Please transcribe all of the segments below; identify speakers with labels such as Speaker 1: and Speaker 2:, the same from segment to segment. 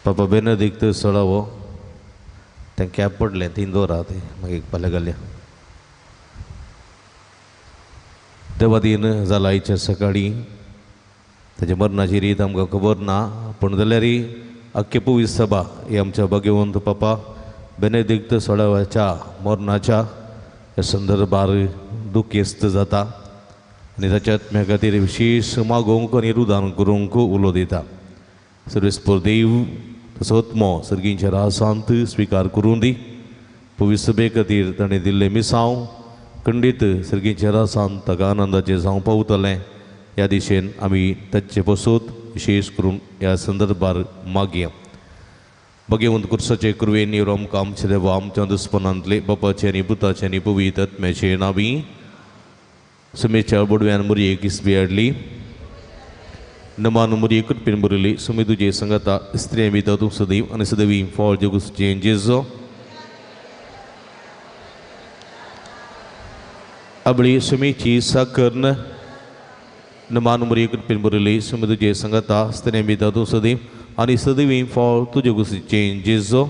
Speaker 1: पापा बेनेदिक्त सोळावो तें कॅप पडलें तीन दवरात मागीर फाल्यां घालया. देवादीन जाला आयच्या सकाळीं ताच्या मरणाची रीत आमकां खबर ना, पूण जाल्यार आख्खे पुवीस सभा ही आमच्या भाग्यवंत पापा बेनेदिक्त सोळाव्याच्या मरणाच्या ह्या संदर्भार दुखेस्त जाता आनी ताच्या आत्म्या खातीर विशेश मागोवंक आनी रुदान करूंक उलो दिता. सर्वेस्पर देव तसो आत्मो सर्गींच्या रासांत स्विकार करूं दी. पवित्र सभे खातीर ताणें दिल्लें मिसांव खंडीत सर्गींच्या रासांत ताका आनंदाचें जावं पावतलें ह्या दिशेन आमी ताचे पसूत विशेश करून ह्या संदर्भार मागया. भगवंत कुर्साचे कृवेन आमकां आमचे देवा आमच्या दुस्पनांतले बापाचे आनी पुताचे आनी पवित्र आत्म्याचे नांवी सुमेच्या बोडव्यान मुरयेक इस्बी हाडली नमान मुरये कृपेन बरयली सुमी तुजे संगता स्त्रियां भितर तूं सदैव आनी सदैवी फळ जगुचें जेजो आबळी सुमीची साकर नमान मुरये कृपेन बरयली सुमी तुजे संगता स्त्रियां भितर तूं सदैव आनी सदैवी फळ तुजे गुसीचें जेजो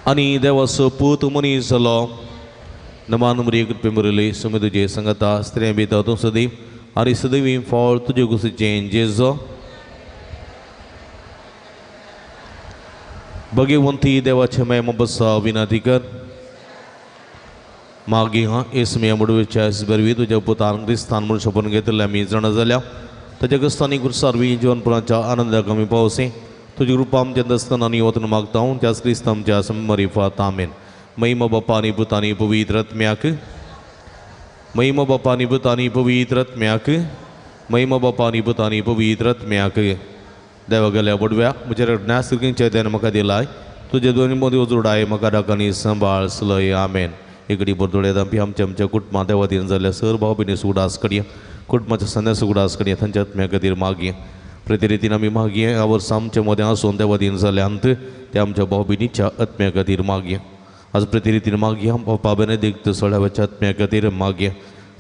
Speaker 1: आनी देवाचो पूत मनीस जालो नमान मुरये कृपेन बरयली सुमी तुजे संगता स्त्रियां भितर तूं सदैव आनी सदैवी फळ तुजे गुसीचें जेजो भगवंती देवाचे मेम बसा विनंती कर मागीर हां येसम्या मुडवेच्या बरवी तुज्या पुतान क्रिस्तान म्हूण शोभून घेतले आमी जाणा जाल्या ताच्या क्रिस्तानी गुरसारवी जीवनपुराच्या आनंदाक आमी पावसे तुजी कृपा आमच्या दस्तान आनी वतून मागता त्याच क्रिस्त आमच्या समरिफात आमेन. महिमा बापा आनी पुता आनी पवित्र आत्म्याक महिमा बापा आनी पुता आनी पवित्र आत्म्याक महिमा बापा आनी पुता आनी पवित्र आत्म्याक. देवा गेल्या बडव्या म्हज्या रडण्या सिरकींचे देन म्हाका दिलाय तुजे दोनी मदीं उजोडाय म्हाका राख आनी सांबाळ सलय आमेन. इकडी बोरदोळे दामपी आमच्या आमच्या कुटुंबां देवादीन जाल्ल्या सर भाव भयणी सुगडास कडया कुटुंबाच्या संद्या सुगडास कडया तांच्या आत्म्या खातीर मागया. प्रतिरितीन आमी मागया ह्या वर्सा आमच्या मदें आसून देवादीन जाल्या अंत ते आमच्या भाव भयणीच्या आत्म्या खातीर मागया. आज प्रतिरितीन मागया बापा बेनेदिक्त सोळाव्याच्या आत्म्या खातीर मागया.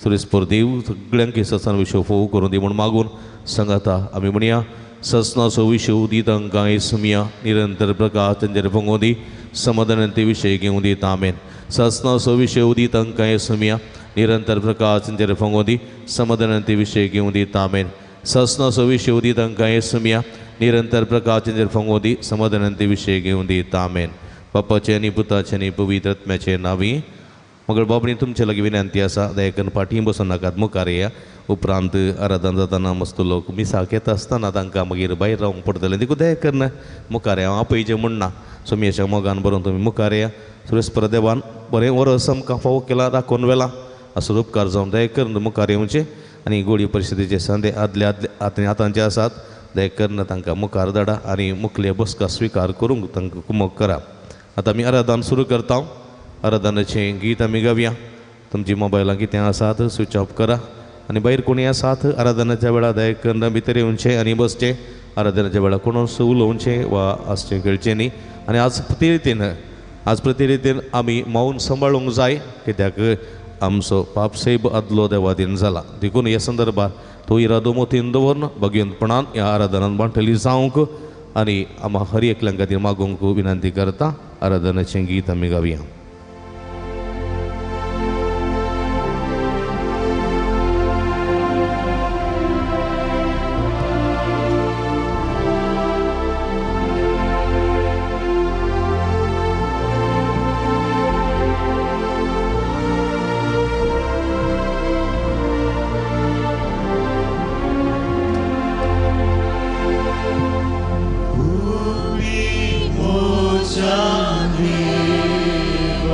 Speaker 1: सुरेस्पर देव सगळ्यांक ससान विशय फोव करून दी म्हूण मागून सांगाता आमी म्हणया ससनाचो विशय दी तांकां येसुमिया निरंतर प्रकाश तांचेर भोंगों दी समाधान ते विशय घेवं दी आमेन. ससनाचो विशय दी तांकां येसुमिया निरंतर प्रकाश तांचेर भोंगों दी समाधान ते विशय घेवं दी आमेन. ससनाचो विशय दी तांकां येसुमिया निरंतर प्रकाश तांचेर भोंगों दी समाधान ते विशय घेवं दी आमेन. बापाचे आनी पुताचे आनी पवित्र आत्म्याचे नांवी मगळ बाबणी तुमचे लागीं विनंती आसा दया फाटीं बसूं नाकात मुखार येया. उपरांत आराधन जातना मस्त लोक मिसाक येता आसतना तांकां मागीर भायर रावंक पडटलें देखून दया करून मुखार हांव आपयचें म्हूण ना सोमयेच्या मोगान बरोवन तुमी मुखार येया. सुरेस्पर देवान बरें वरस आमकां फावो केलां राखून व्हेलां असो उपकार जावन दया करून मुखार येवचें आनी गोडी परिशदेचे संदे आदले आदले आतां आतांचे आसात दया करून तांकां मुखार धाडा आनी मुखले बसका स्विकार करूंक तांकां कुमक करा. आतां आमी आराधन सुरू करता. आराधनाचें गीत आमी गावया. तुमची मोबायलां कितें आसात स्विच ऑफ करा आनी भायर कोणी आसात आराधनाच्या वेळार दया करून भितर येवचें आनी बसचें. आराधनाच्या वेळार कोणूच उलोवचें वा आसचें खेळचें न्ही. आनी आज प्रतिरितीन आमी मौन सांबाळूंक जाय कित्याक आमचो पापसेब आदलो देवादीन जाला देखून ह्या संदर्भार तो इरादो मोतीन दवरून भगवंतपणान ह्या आराधनान बांटली जावंक आनी आमा हर एकल्यां खातीर मागूंक विनंती करता. आराधनाचें गीत आमी गावया.
Speaker 2: Deus.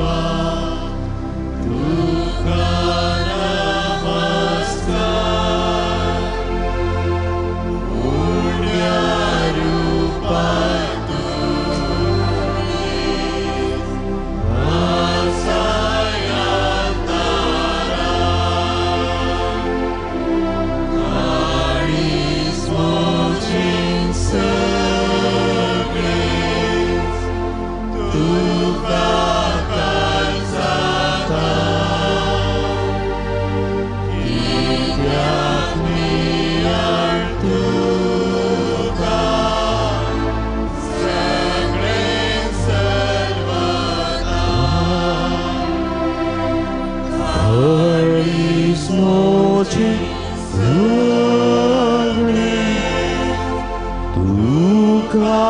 Speaker 1: तुका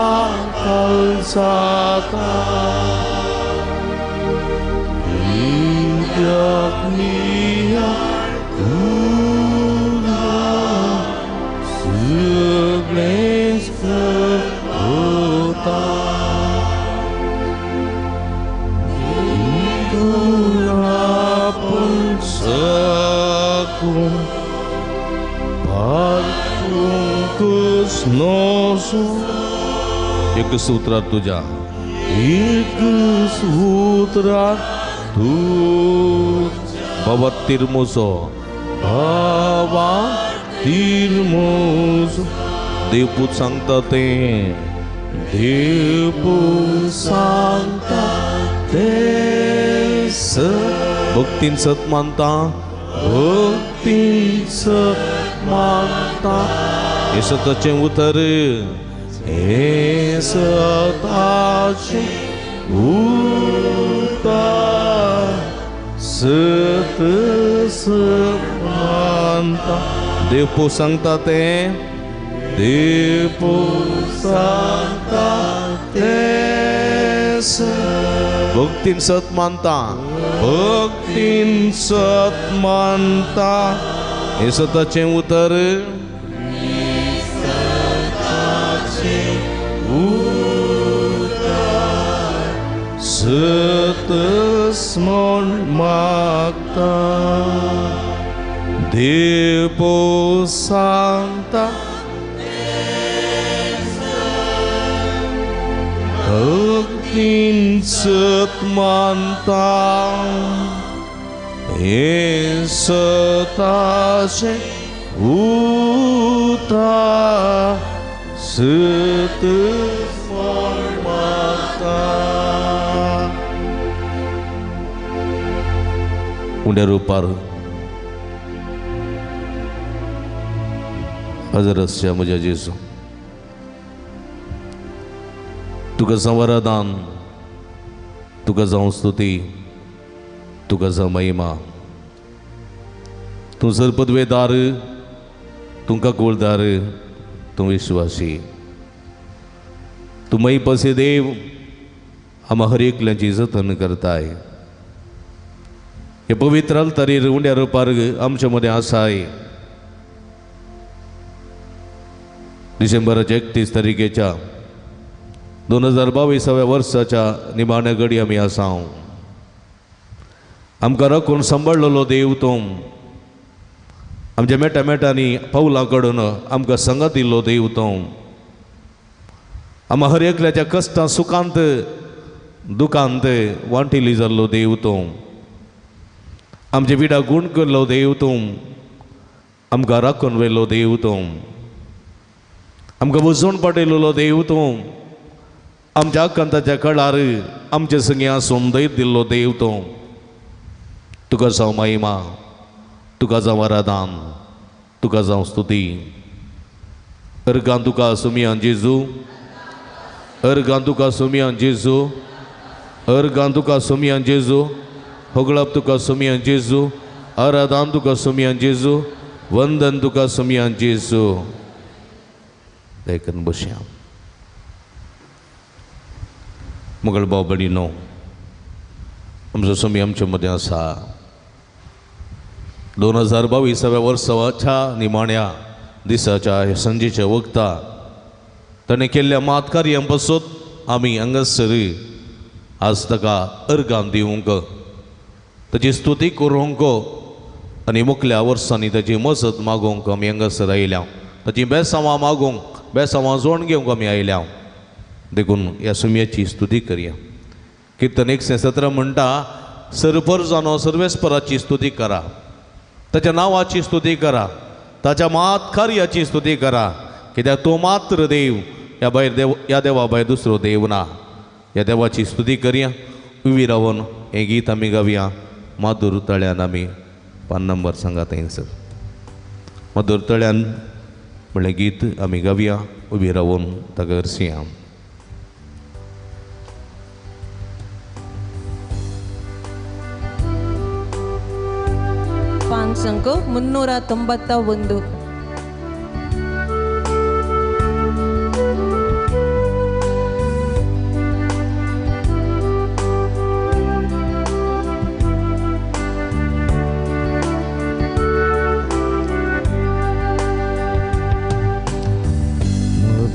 Speaker 1: कळसाता कित्याक निया तुका सगळें होता तुला सकूं पारतूंकच नजो एक सूत्रार तुज्या एक सूत्रार तूं बाबा तिरमुजो बाबा तिरमुजो देवपूत सांगता तें देवपूत सांगता तें भक्तीन सत मानता भक्तीन सत मानता हें सताचें उतर हें सताचें उतर सत सत मानता देवपूत सांगता तें देवपूत सांगता तें भक्तीन सत मानता भक्तीन सत मानता हें सताचें उतर सत म्हूण मागता देवपूत सांगता भक्तीन सत मानता हें सताचें उतर सत म्हूण मागता. उंड्या रुपार हजर आसच्या म्हज्या जेजू तुका जावं आराधन तुका जावं स्तुती तुका जावं महिमा. तूं सरपदवेदार तुमकां कुळदार तूं विश्वासी तूं महिपसी देव आमा हर एकल्याची जतन करताय. हे पवित्र अल्तारीर उंड्या रुपार आमच्या मदें आसाय. डिसेंबराच्या 31 तारखेच्या 2022व्या वर्साच्या निमाण्या घडी आमी आसा. आमकां राखून सांबाळलेलो देव तूं आमच्या मेटा मेटांनी पावलां काडून आमकां सांगात दिल्लो देव तूं आमकां हर एकल्याच्या कश्टां सुखांत दुखांत वांटिली जाल्लो देव तूं आमचे विडा गूण केल्लो देव तूं आमकां राखून व्हेल्लो देव तूं आमकां वजोवन पाटयलेलो देव तूं आमच्या आकांताच्या कळार आमचे संगी आसून धैर्य दिल्लो देव तूं. तुका जावं महिमा तुका जावं आराधन तुका जावं स्तुती. अर्गां तुका सुमियान जेजू अर्गां तुका सुमियान जेजू अर्गां तुका सुमियान जेजू होगळप तुका सुमियान जेजू आराधन तुका सुमियान जेजू वंदन तुका सुमियान जेजू. देखून बसया. मुगल भाव भयणीनो आमचो सुमी आमचे मदें आसा. 2022व्या वर्साच्या निमाण्या दिसाच्या संजेच्या वखता ताणें केल्ल्या मात कार्यां पासून आमी हांगासर आज ताका अर्गां दिवंक ताची स्तुती करूंक आनी मुखल्या वर्सांनी ताची मजत मागूंक आमी हांगासर आयल्या. ताची बेसांवां मागूंक बेसांवां जोड घेवंक आमी आयल्या. देखून ह्या सुमयाची स्तुती करया. किर्तन 117 म्हणटा सरपर जानो सर्वेस्पराची स्तुती करा ताच्या नांवाची स्तुती करा ताच्या मात कार्याची स्तुती करा कित्याक तो मात्र देव ह्या भायर देव ह्या देवा भायर दुसरो देव ना. ह्या देवाची स्तुती करया. उबी रावन हें गीत आमी गावया. माधुर तळ्यान आमी 5 नंबर सांगात थंयसर माधुर तळ्यान म्हणलें गीत आमी गावया. उबी रावन ताका हरसया.
Speaker 2: ಪಾನ್ 391.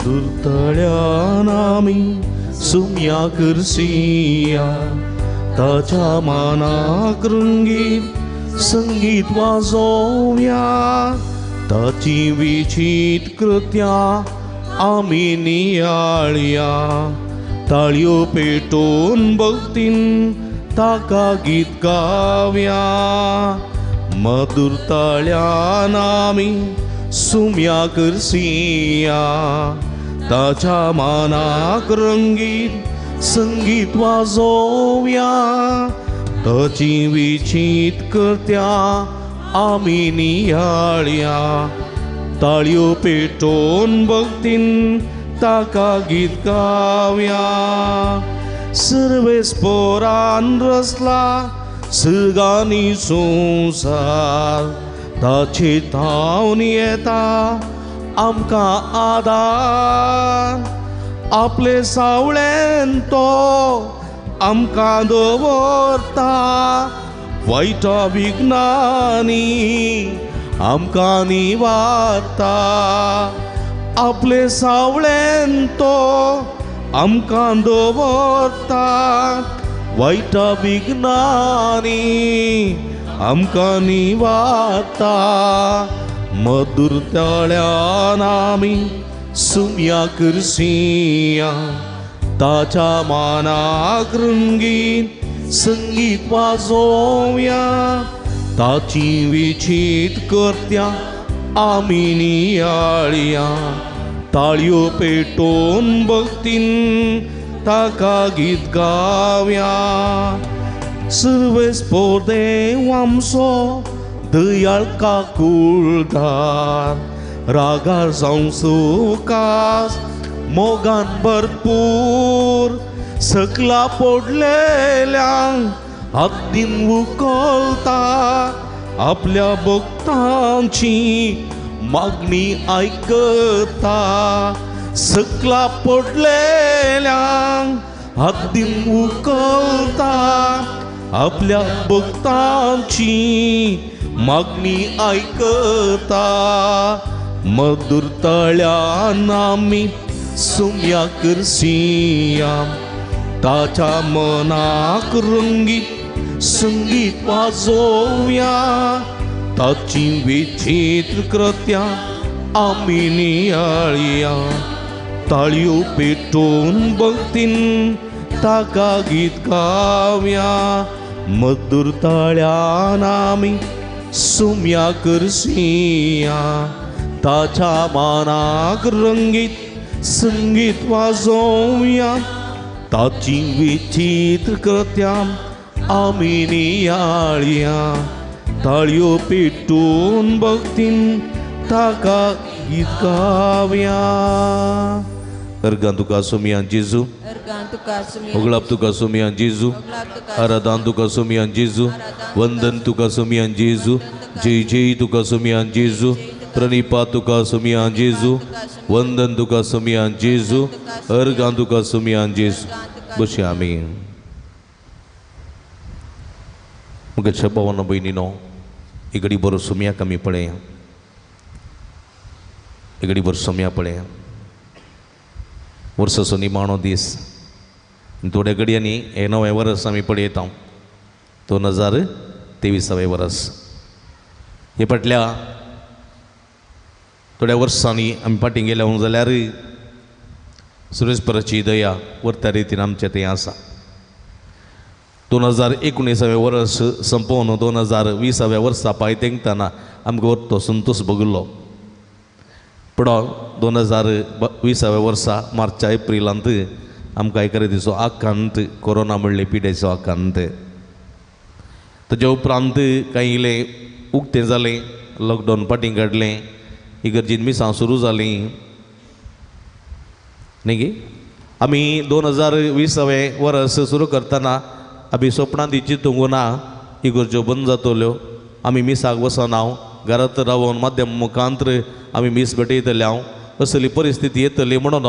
Speaker 1: मधुर ताळ्यान आमी सुम्या करसिया, ताच्या मानाक रंगीत संगीत वाजोवया, ताची विचीत कृत्या आमी नियाळया, ताळयो पेटोवन भक्तीन ताका गीत गावया. मधुर ताळ्यान आमी सुम्या करसिया, ताच्या मानाक रंगीत संगीत वाजोवया, ताची विचीत करत्या आमी नियाळया, ताळयो पेटोवन भक्तीन ताका गीत गावया. सर्वेस्पोरान रचला सर्गांनी संवसार, ताचे धांवन येता आमकां आदार, आपले सावळेन तो आमकां दवरता, वायटा विघ्नांनी आमकां निवारता, आपले सावळेन तो आमकां दवरता, वायटा विघ्नांनी आमकां निवारता. मधुर ताळ्यान आमी सुम्या करसिया, ताच्या मानाक रंगीत संगीत वाजोवया, ताची विचीत करत्या आमी नियाळया, ताळयो पेटोवन भक्तीन ताका गीत गावया. सर्वेस्पोर देव आमचो दयाळ काकुळदार, रागार जावं सुकास मोगान भरपूर, सकला पडलेल्यांक हातीन उखलता, आपल्या भक्तांची मागणी आयकता, सकला पडलेल्यांक हातीन उखलता, आपल्या भक्तांची मागणी आयकता. मधुर ताळ्यान आमी सुम्या करसिया, ताच्या मनाक रंगीत संगीत वाजोवया, ताची विचित्र कृत्या आमी नियाळया, ताळयो पेटोवन भक्तीन ताका गीत गावया. मधुर ताळ्यान आमी सुम्या करसिया, ताच्या मानाक रंगीत संगीत वाजोवया, ताची विचित्र कृत्या आमी नियाळया, ताळयो पेटोवन भक्तीन ताका गीत गावया. अर्गां तुका सुमयान जेजू, होगळाप तुका सुमयान जेजू, आराधान तुका सुमयान जेजू, वंदन तुका सुमयान जेजू, जय जय तुका सुमयान जेजू, प्रणिपात तुका सुमयान जेजू, वंदन तुका सुमयान जेजू, अर्गां तुका सुमयान जेजू. बशी आमी मुगेच्या भावानो भयणीनो, इगडी बरो सुमयाक आमी पळया, इगडी बरो सुमया पळया. वर्साचो निमाणो दीस, थोड्या घडयांनी हें नवें वर्स आमी पळयता, 2023 वर्स. हे फाटल्या थोड्या वर्सांनी आमी फाटीं गेल्या जाल्यार सुरेशपराची दया वरत्या रितीन आमचे थंय आसा. 2019 वर्स संपोवन 2020 वर्सा पांय तेंकतना आमकां वरतो संतोश भोगलो. पूण 2020 वर्सा मार्चा एप्रिलांत आमकां एका रितीचो आकांत, कोरोना म्हणले पिडेचो आकांत. ताज्या उपरांत कांय इल्लें उक्तें जालें, लॉकडावन फाटीं काडलें, इगर्जीन मिसां सुरू जालीं न्ही गे. आमी 2020 वर्स सुरू करतना आमी सपनां ती चिंतूंक ना इगर्ज्यो बंद जातल्यो, आमी मिसाक वचना, घरांत रावन माध्यम मुखांत्र आमी मीस भेटयतले हांव, असली परिस्थिती येतली म्हणून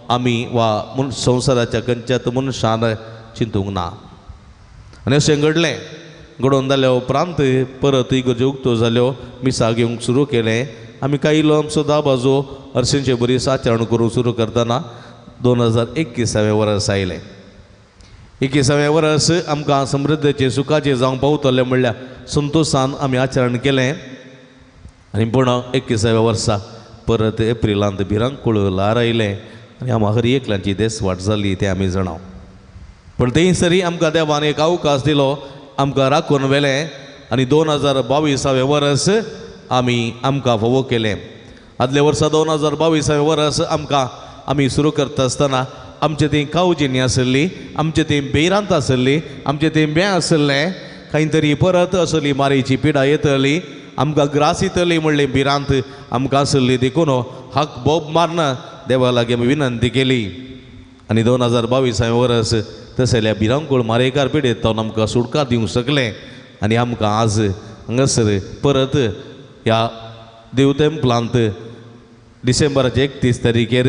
Speaker 1: आमी वा संवसाराच्या खंयच्याच मनशान चिंतूंक ना. आनी अशें घडलें. घडोवन जाल्या उपरांत परत इगर्ज्यो उक्त्यो जाल्यो, मिसाक येवंक सुरू केलें. आमी कांय इल्लो आमचो दाबाजो हरशींचे बरी आचरण करूंक सुरू करतना 2021 वर्स आयलें. 21वें वर्स आमकां समृद्धीचें सुखाचें जावंक पावतलें म्हणल्यार संतोशान आमी आचरण केलें. आनी पूण 21व्या वर्सा परत एप्रिलांत भिरांकूळ ल्हार आयलें आनी आमकां हर एकल्यांची देसवाट जाली तें आमी जाणा. पूण थंयसरी आमकां देवान एक अवकाश दिलो, आमकां राखून व्हेलें आनी 2022 वर्स आमी आमकां फावो केलें. आदल्या वर्सा 2022 वर्स आमकां आमी सुरू करता आसतना आमचे थंय कावजेनी आसली, आमचे थंय बेरांत आसली, आमचे थंय बें आसलें, खंय तरी परत असली मारीची पिडा येतली, आमकां ग्रास येतली म्हणली भिरांत आमकां आसली. देखून हक बोब मारन देवा लागीं आमी विनंती केली आनी 2022 वर्स तसल्या भिरांकूळ मारेकार पिडेत तावन आमकां सुटका दिवंक शकलें. आनी आमकां आज हांगासर परत ह्या देव तेंपलांत डिसेंबराचे 31 तारखेर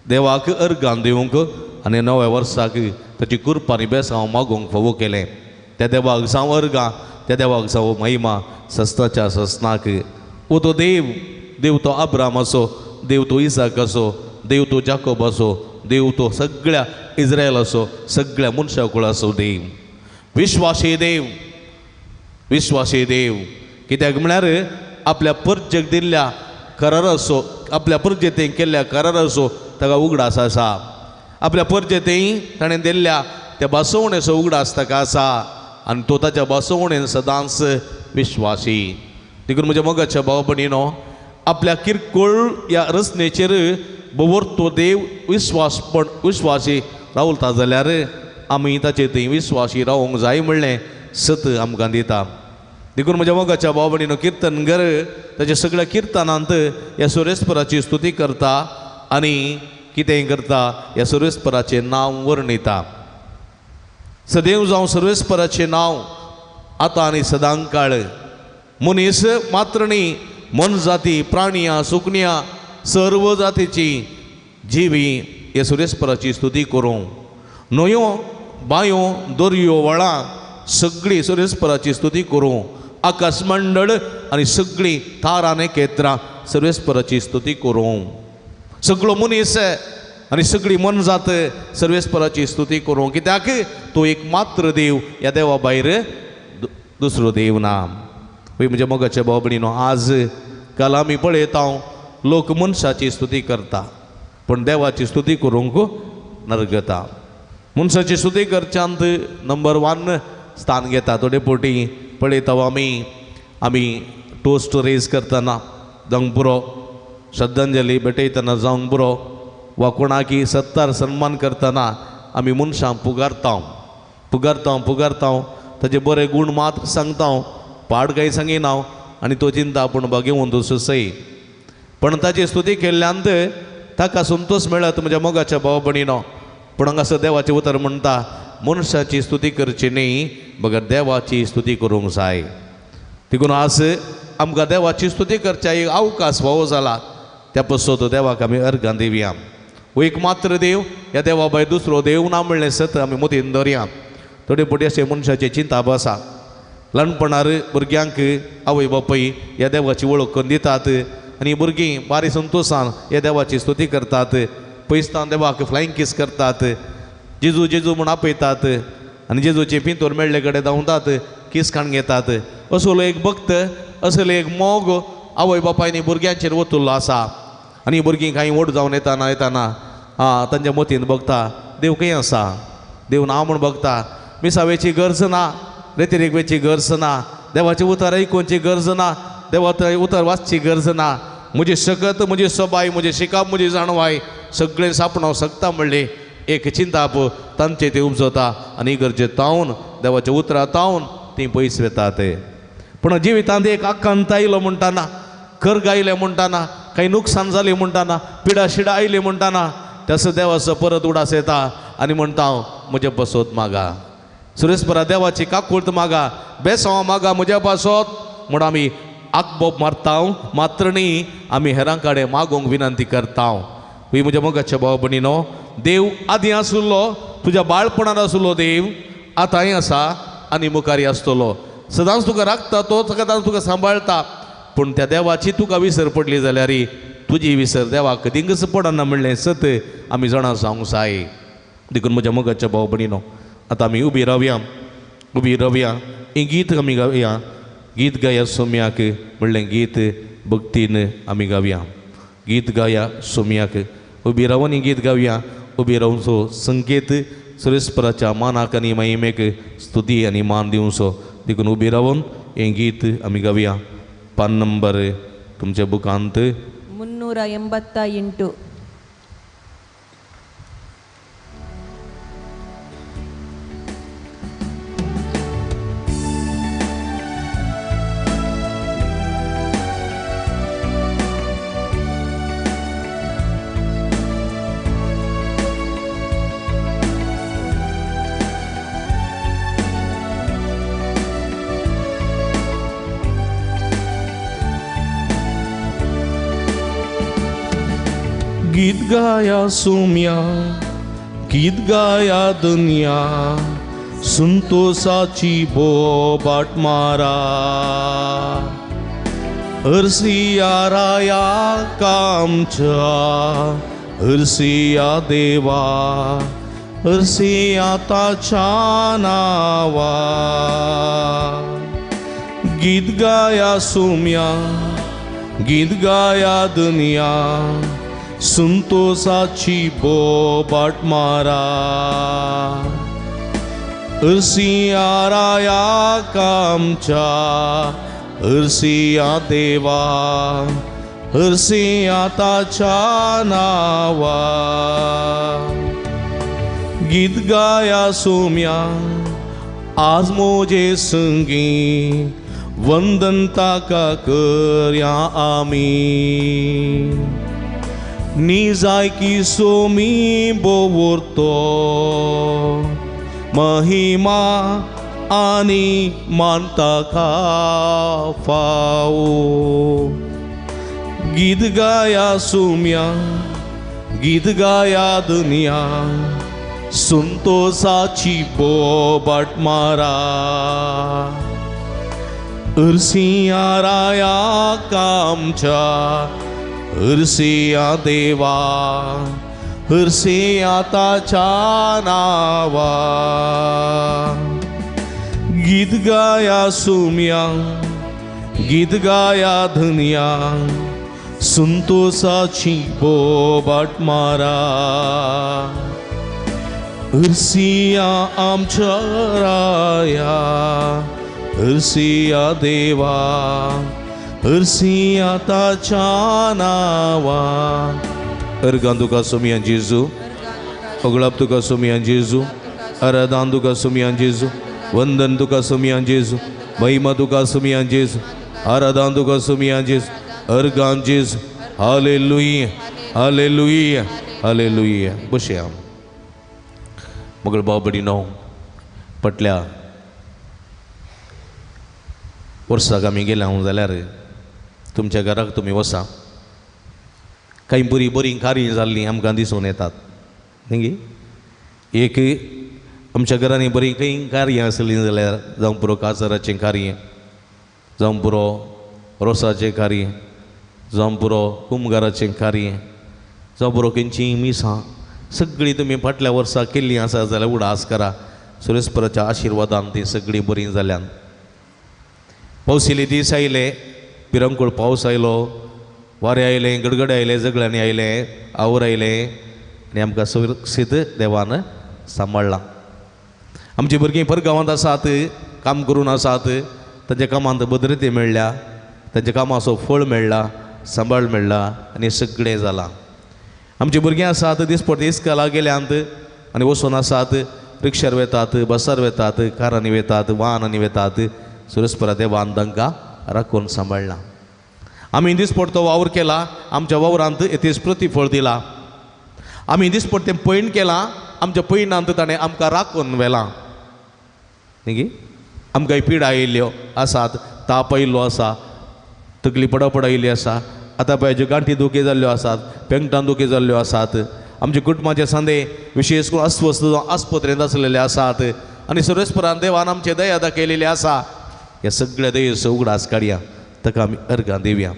Speaker 1: देवाक अर्गां दिवंक आनी नव्या वर्साक ताची कृपा आनी बेसांव मागूंक फावो केलें. त्या देवाक जावं अर्गां, त्या देवाक जावं महिमा सस्ताच्या सस्नाक. ओ तो देव, देव तो अब्राम असो, देव तो इसाक असो, देव तो जाकोब असो, देव तो सगळ्या इस्रायल असो, सगळ्या मनशाकुळ असो देव, विश्वासी देव, विश्वासी देव. कित्याक म्हळ्यार आपल्या परजेक दिल्ल्या कराराचो, आपल्या परजेतें केल्ल्या कराराचो ताका उगडास आसा. आपल्या परजेतें ताणें दिल्ल्या त्या बसवणेचो उगडास ताका आसा आनी तो ताच्या बसवणेन सदांच विश्वासी. देखून म्हज्या मोगाच्या भाव भयणीनो, आपल्या किरकोळ ह्या रचनेचेर बवरतो देव विश्वासपण विश्वासी रावता जाल्यार आमी ताचे थंय विश्वासी रावंक जाय म्हणलें सत आमकां दिता. देखून म्हज्या मोगाच्या भाव भयणीनो, किर्तनगर ताच्या सगळ्या किर्तनांत ह्या सुरेस्पराची स्तुती करता आनी कितें करता, ह्या सर्वेस्पराचें नांव वर्णिता. सदैव जावं सर्वेस्पराचें नांव आतां आनी सदांकाळ. मनीस मात्र न्ही, मोनजाती, प्राणियां, सुकण्या, सर्व जातीची जिवी ह्या सुरेस्पराची स्तुती करूं. न्हंयो, बांयो, दर्यो, व्हाळां सगळीं सुरेस्पराची स्तुती करूं. आकाशमंडळ आनी सगळीं तारां नखेत्रां सर्वेस्पराची स्तुती करूं. सगळो मनीस आनी सगळी मोनजात सर्वेस्पराची स्तुती करूं. कित्याक तो एक मात्र देव, ह्या देवा भायर दुसरो देव ना. वय म्हज्या मोगाच्या भाव भयणीनो, आज काल आमी पळयता लोक मनशाची स्तुती करता पूण देवाची स्तुती करूंक नरगता. मनशाची स्तुती करच्यांत नंबर 1 स्थान घेता. थोडे फावटी पळयता आमी, आमी टोस्ट रेज करतना जावंक पुरो, श्रद्धांजली भेटयतना जावंक पुरो, वा कोणाकी सत्तार सन्मान करतना आमी मनशांक पुगारता पुगारता पुगारता, ताजे बरे गूण मात सांगता, पाड कांय सांगिना आनी तो चिंता आपूण बागेवन दुसरो सई. पण ताची स्तुती केल्ल्यान ताका संतोश मेळत म्हज्या मोगाच्या भाव भयणीनो. पूण हांगासर देवाचें उतर म्हणटा, मनशाची स्तुती करची न्ही बगर देवाची स्तुती करूंक जाय. देखून आज आमकां देवाची स्तुती करच्या एक अवकाश फावो जाला, त्या पसत देवाक आमी अर्गां दिवया. एक मात्र देव, ह्या देवा भायर दुसरो देव ना म्हणलें सत आमी मतीन दवरया. थोडे फावटी अशें मनशाचें चिंताप आसा. ल्हानपणार भुरग्यांक आवय बापूय ह्या देवाची वळख करून दितात आनी भुरगीं बारी संतोशान ह्या देवाची स्तुती करतात. पयसतान देवाक फ्लायींग कीस करतात, जेजू जेजू म्हूण आपयतात आनी जेजूचे पिंतोर मेळ्ळे कडेन धांवतात, कीस खाण घेतात. असलो एक भक्त, असलो एक मोग आवय बापायनी भुरग्यांचेर ओतुल्लो आसा. आनी भुरगीं कांय व्हड जावन येताना येताना तांच्या मतीन बगता देव खंय आसा, देव ना म्हूण बगता. मिसावेची गरज ना, रेतिरेकवेची गरज ना, देवाचें उतर आयकुची गरज ना, देवाचें उतर वाचची गरज ना. म्हजी शकत, म्हजी सबाय, म्हजी शिकाप, म्हजी जाणवाय सगळें सापणावंक शकता म्हणली एक चिंताप तांचे ते उपजता आनी गरजे तावन देवाच्या उतरां तावन तीं पयस वतात. पूण जिवितांत एक आकांत आयलो म्हणटाना, कर्ग आयलें म्हणटाना, कांय नुकसान जालें म्हणटाना, पिडा शिडा आयली म्हणटाना तसो देवाचो परत उडास येता आनी म्हणटा हांव म्हजे पासत मागा, सुरेशपरा देवाची काकूळत मागा, बेसांव मागा म्हज्या पासत म्हूण आमी आकबोब मारता मात्र न्ही, आमी हेरां कडेन मागूंक विनंती करता. ही म्हज्या मोगाच्या भाव भयणीनो, देव आदीं आसुल्लो, तुज्या बाळपणान आसुल्लो देव आतांय आसा आनी मुखारय आसतलो. सदांच तुका राखता तो, सदांच तुका सांबाळटा. पूण त्या देवाची तुका विसर पडली जाल्यार तुजी विसर देवाक कदींकच पडना म्हणलें सत आमी जाणा जावंक जाय. देखून म्हज्या मोगाच्या भाव भयणीनो, आतां आमी उबी रावया, उबी रावया, हें गीत आमी गावया. गीत गाया सोम्याक म्हणलें गीत भक्तीन आमी गावया. गीत गाया सोम्याक, उबी रावन हें गीत गावया. उबी रावचो संकेत सुरेस्पराच्या मानाक आनी महिमेक स्तुती आनी मान दिवचो. देखून उबी रावन हें गीत आमी गावया. पान नंबर तुमच्या बुकांत
Speaker 2: 388.
Speaker 1: गीत गाया सोम्या, गीत गाया दुनिया, संतोषाची बोबाट मारा. हरसिया राया कामच्या, हरसिया देवा, हरसिया ताच्या नावा. गीत गाया सोम्या, गीत गाया दुनिया, संतोषाची बोबाट मारा. हरसिया राया कामच्या, हरसिया देवा, हरसिया ताच्या नावा. गीत गाया सोम्या, आज मोजे संगी, वंदन ताका करया आमी. निजायकी सोमी बोवरतो, महिमा आनी मान ताका फावो. गीत गाया सोम्या, गीत गाया दुनिया, संतोषाची बोबाट मारा. हरसिया राया कामच्या, हरसिया देवा, हरसिया ताच्या नावा. गीत गाया सोम्या, गीत गाया धनिया, संतोषाची बोबाट मारा. हरसिया आमच्या राया, हरसिया देवा, हरसिया ताच्या नावा. अर्गां तुका सोम्या जेजू, अगळाप तुका सोम्या जेजू, आराधान तुका सोम्या जेजू, वंदन तुका सोम्या जेजू, महिमा तुका सोम्या जेजू, आराधान तुका सोम्या जेजू, अर्गां जेजू. Hallelujah, hallelujah, hallelujah. बसया. मगळ भाव भयणीनो, पटल्या वर्साक आमी गेल्या हांव जाल्यार तुमच्या घराक तुमी वसा, कांय बरीं बरीं कार्यां जाल्लीं आमकां दिसून येतात न्ही. एक आमच्या घरांनी बरीं खंय कार्यां आसलीं जाल्यार, जावं पुरो काजाराचें कार्य, जावं पुरो रोसाचें कार्य, जावं पुरो कुमगाराचें कार्य, जावं पुरो खंयचीं मिसां, सगळीं तुमी फाटल्या वर्सा केल्लीं आसा जाल्यार उडास करा, सुरेस्पराच्या आशिर्वादान तीं सगळीं बरीं जाल्यान. पावसिले दीस आयले, पिरंकूळ पावस आयलो, वारें आयलें, गडगडे आयले, झगड्यांनी आयलें, our आयलें आनी आमकां सुरक्षीत देवान सांबाळ्ळां. आमची भुरगीं परगांवांत आसात, काम करून आसात, तांच्या कामांत भद्रते मेळ्ळ्या, तांच्या कामाचो फळ मेळ्ळा, सांबाळ मेळ्ळा आनी सगळें जालां. आमची भुरगीं आसात दिसपट्टी इस्कोला गेल्यांत आनी वचून आसात, रिक्षार वेतात, बसार वेतात, कारांनी वेतात, वाहनांनी वेतात, सुरस्परा देवान तांकां राखून सांबाळ्ळां. आमी दिसपडतो वावर केला, आमच्या वावरांत येतेच प्रतिफळ दिला. आमी दिसपडतें पयण केलां, आमच्या पयणांत ताणें आमकां राखून व्हेलां न्ही. आमकां पिडा आयिल्ल्यो आसात, ताप आयिल्लो आसा, तकली पडापड आयिल्ली आसा, आतां पळय ज्यो गांठी दुखी जाल्ल्यो आसात, पेंगटां दुखी जाल्ल्यो आसात, आमच्या कुटुंबाचे सांदे विशेष करून अस्वस्थ आस्पत्रेंत आसलेले आसात आनी सर्वेस्परान देवान आमचे दया दाखयलेली आसा. ह्या सगळ्या दयेचो उगडास काडया. ताका आमी अर्गां दिवया.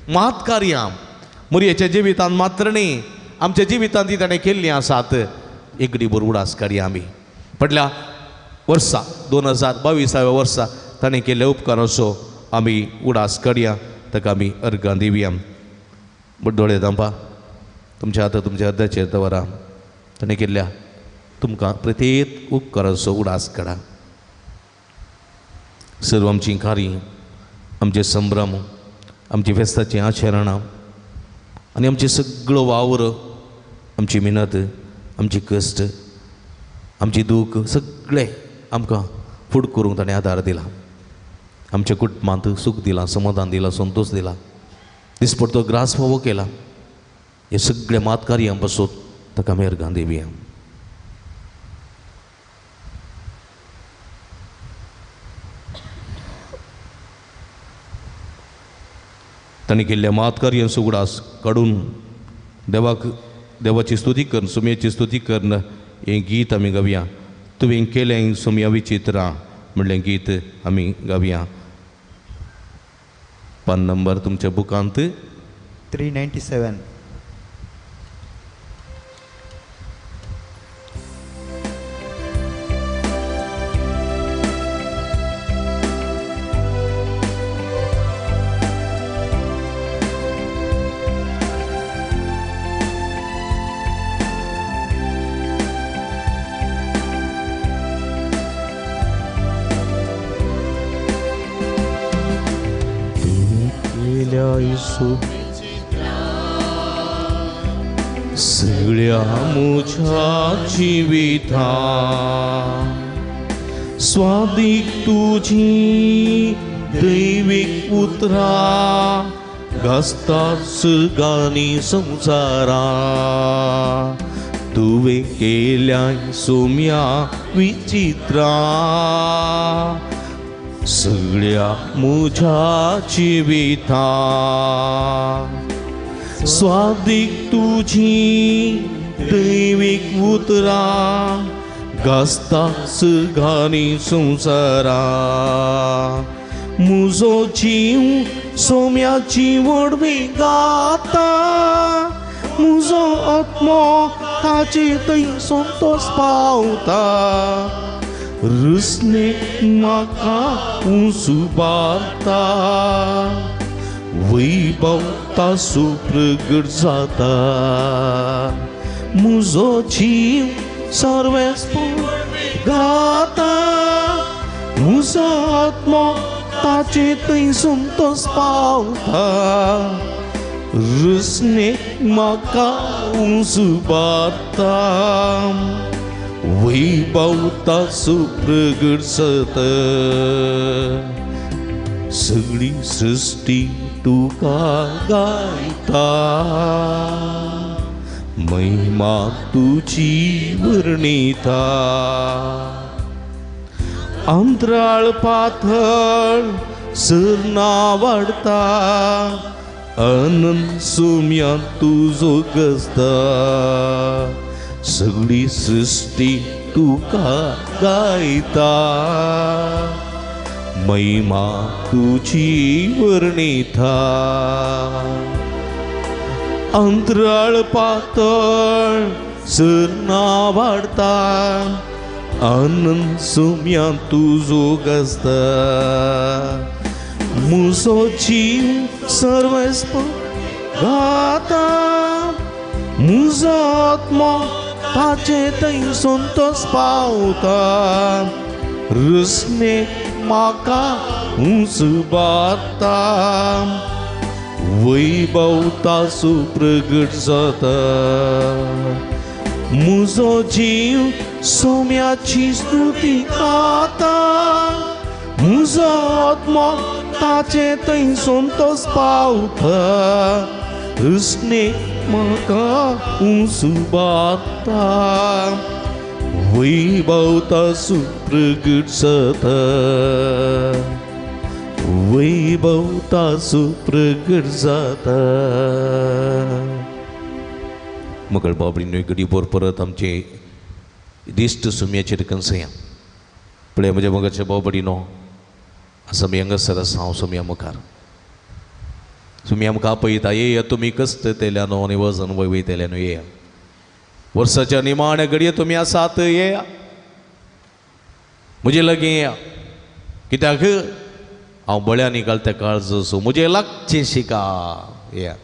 Speaker 1: मात कार्यां मोरयेच्या जिवितांत मात्र न्ही, आमच्या जिवितांत ती ताणें केल्लीं आसात. एक घडी उडास काडया आमी फाटल्या वर्सा 2022व्या वर्सा ताणें केल्ल्या उपकाराचो आमी उडास काडया, ताका आमी अर्गां दिवया. दोळे धांपा, तुमच्या आतां तुमच्या अर्द्याचेर दवरा. ताणें केल्ल्या तुमकां प्रत्येक उपकाराचो उडास काडा. सर्व आमचीं कार्यां, आमचे संभ्रम, आमची फेस्ताचीं आचरणां आनी आमचें सगळो वावर, आमची मेहनत, आमची कश्ट, आमची दूख सगळें आमकां फुड करूंक ताणें आदार दिला. आमच्या कुटुंबांत सूख दिलां, समाधान दिलां, संतोश दिला, दिसपडतो ग्रास फावो केला. हे सगळे मात कार्यां पासून ताका आमी अर्गां दिवया. ताणें केल्ल्या मात कार्यांचो उगडास काडून देवाक देवाची स्तुती करून, सुमयेची स्तुती करून हें गीत आमी गावया. तुवें केलें सुमया विचित्रां म्हणलें गीत आमी गावया. पान नंबर तुमच्या बुकांत
Speaker 2: 397.
Speaker 1: सगळ्या म्हज्या जिविता स्वादीक तुजी दैवीक उतरां गाजता सुगानी संवसारा. तुवें केल्या सोम्या विचित्रा सगळ्या म्हज्या जिविता स्वादीक तुजी दैवीक उतरां गाजता सुगानी संवसारा. म्हजो जीव सोम्याची व्हडवी गाता, म्हजो आत्मो ताचे थंय संतोश पावता. रुसने म्हाका उंचुबारता, वैभव तासो प्रगट जाता. म्हजो जीव सर्वेस्पर गाता, म्हजो आत्मो ताचे थंय संतोश पावता. रुसने म्हाका उंचुबारता, वैभव तासो प्रगट जाता. सगळी सृष्टी तुका गायता, महिमा तुजी वर्णिता. अंतराळ पाथळ सरना वाडता, अनंत सुम्या तुजो गजता. सगळी सृष्टी तुका गायता, महिमा तुजी वर्णिता. अंतराळ पातळ सरना वाडता, आनंद सुम्या तुजो गाजता. म्हजो जीव सर्वेस्पर गाता, म्हजो आत्मो ताचे थंय संतोश पावता. रुसने म्हाका उंचुबारता, वैभव तासो प्रगट जाता. म्हजो जीव सोम्याची स्तुती गाता, म्हजो आत्मो ताचे थंय संतोश पावता. रुसने म्हाका उंचुबारता, वैभव तासो प्रगट जाता. वैभव तासो प्रगट जाता. मगळ बाबडीन घडी भर परत आमचे दिश्ट सुम्याचेर कन्सया. पळय म्हज्या मोगाच्या बाबडीनो, आसा आमी हांगासर आसा हांव सोम्या मुखार. तुमी आमकां आपयता, येया तुमी कश्ट तेल्यानो आनी वजन वयवयतेल्यानो, येया. वर्साच्या निमाण्या घडये तुमी आसात, येया म्हजे लागीं येया. कित्याक हांव बळ्यांनी घालता काळज सो म्हजें लागचें शिका, येया.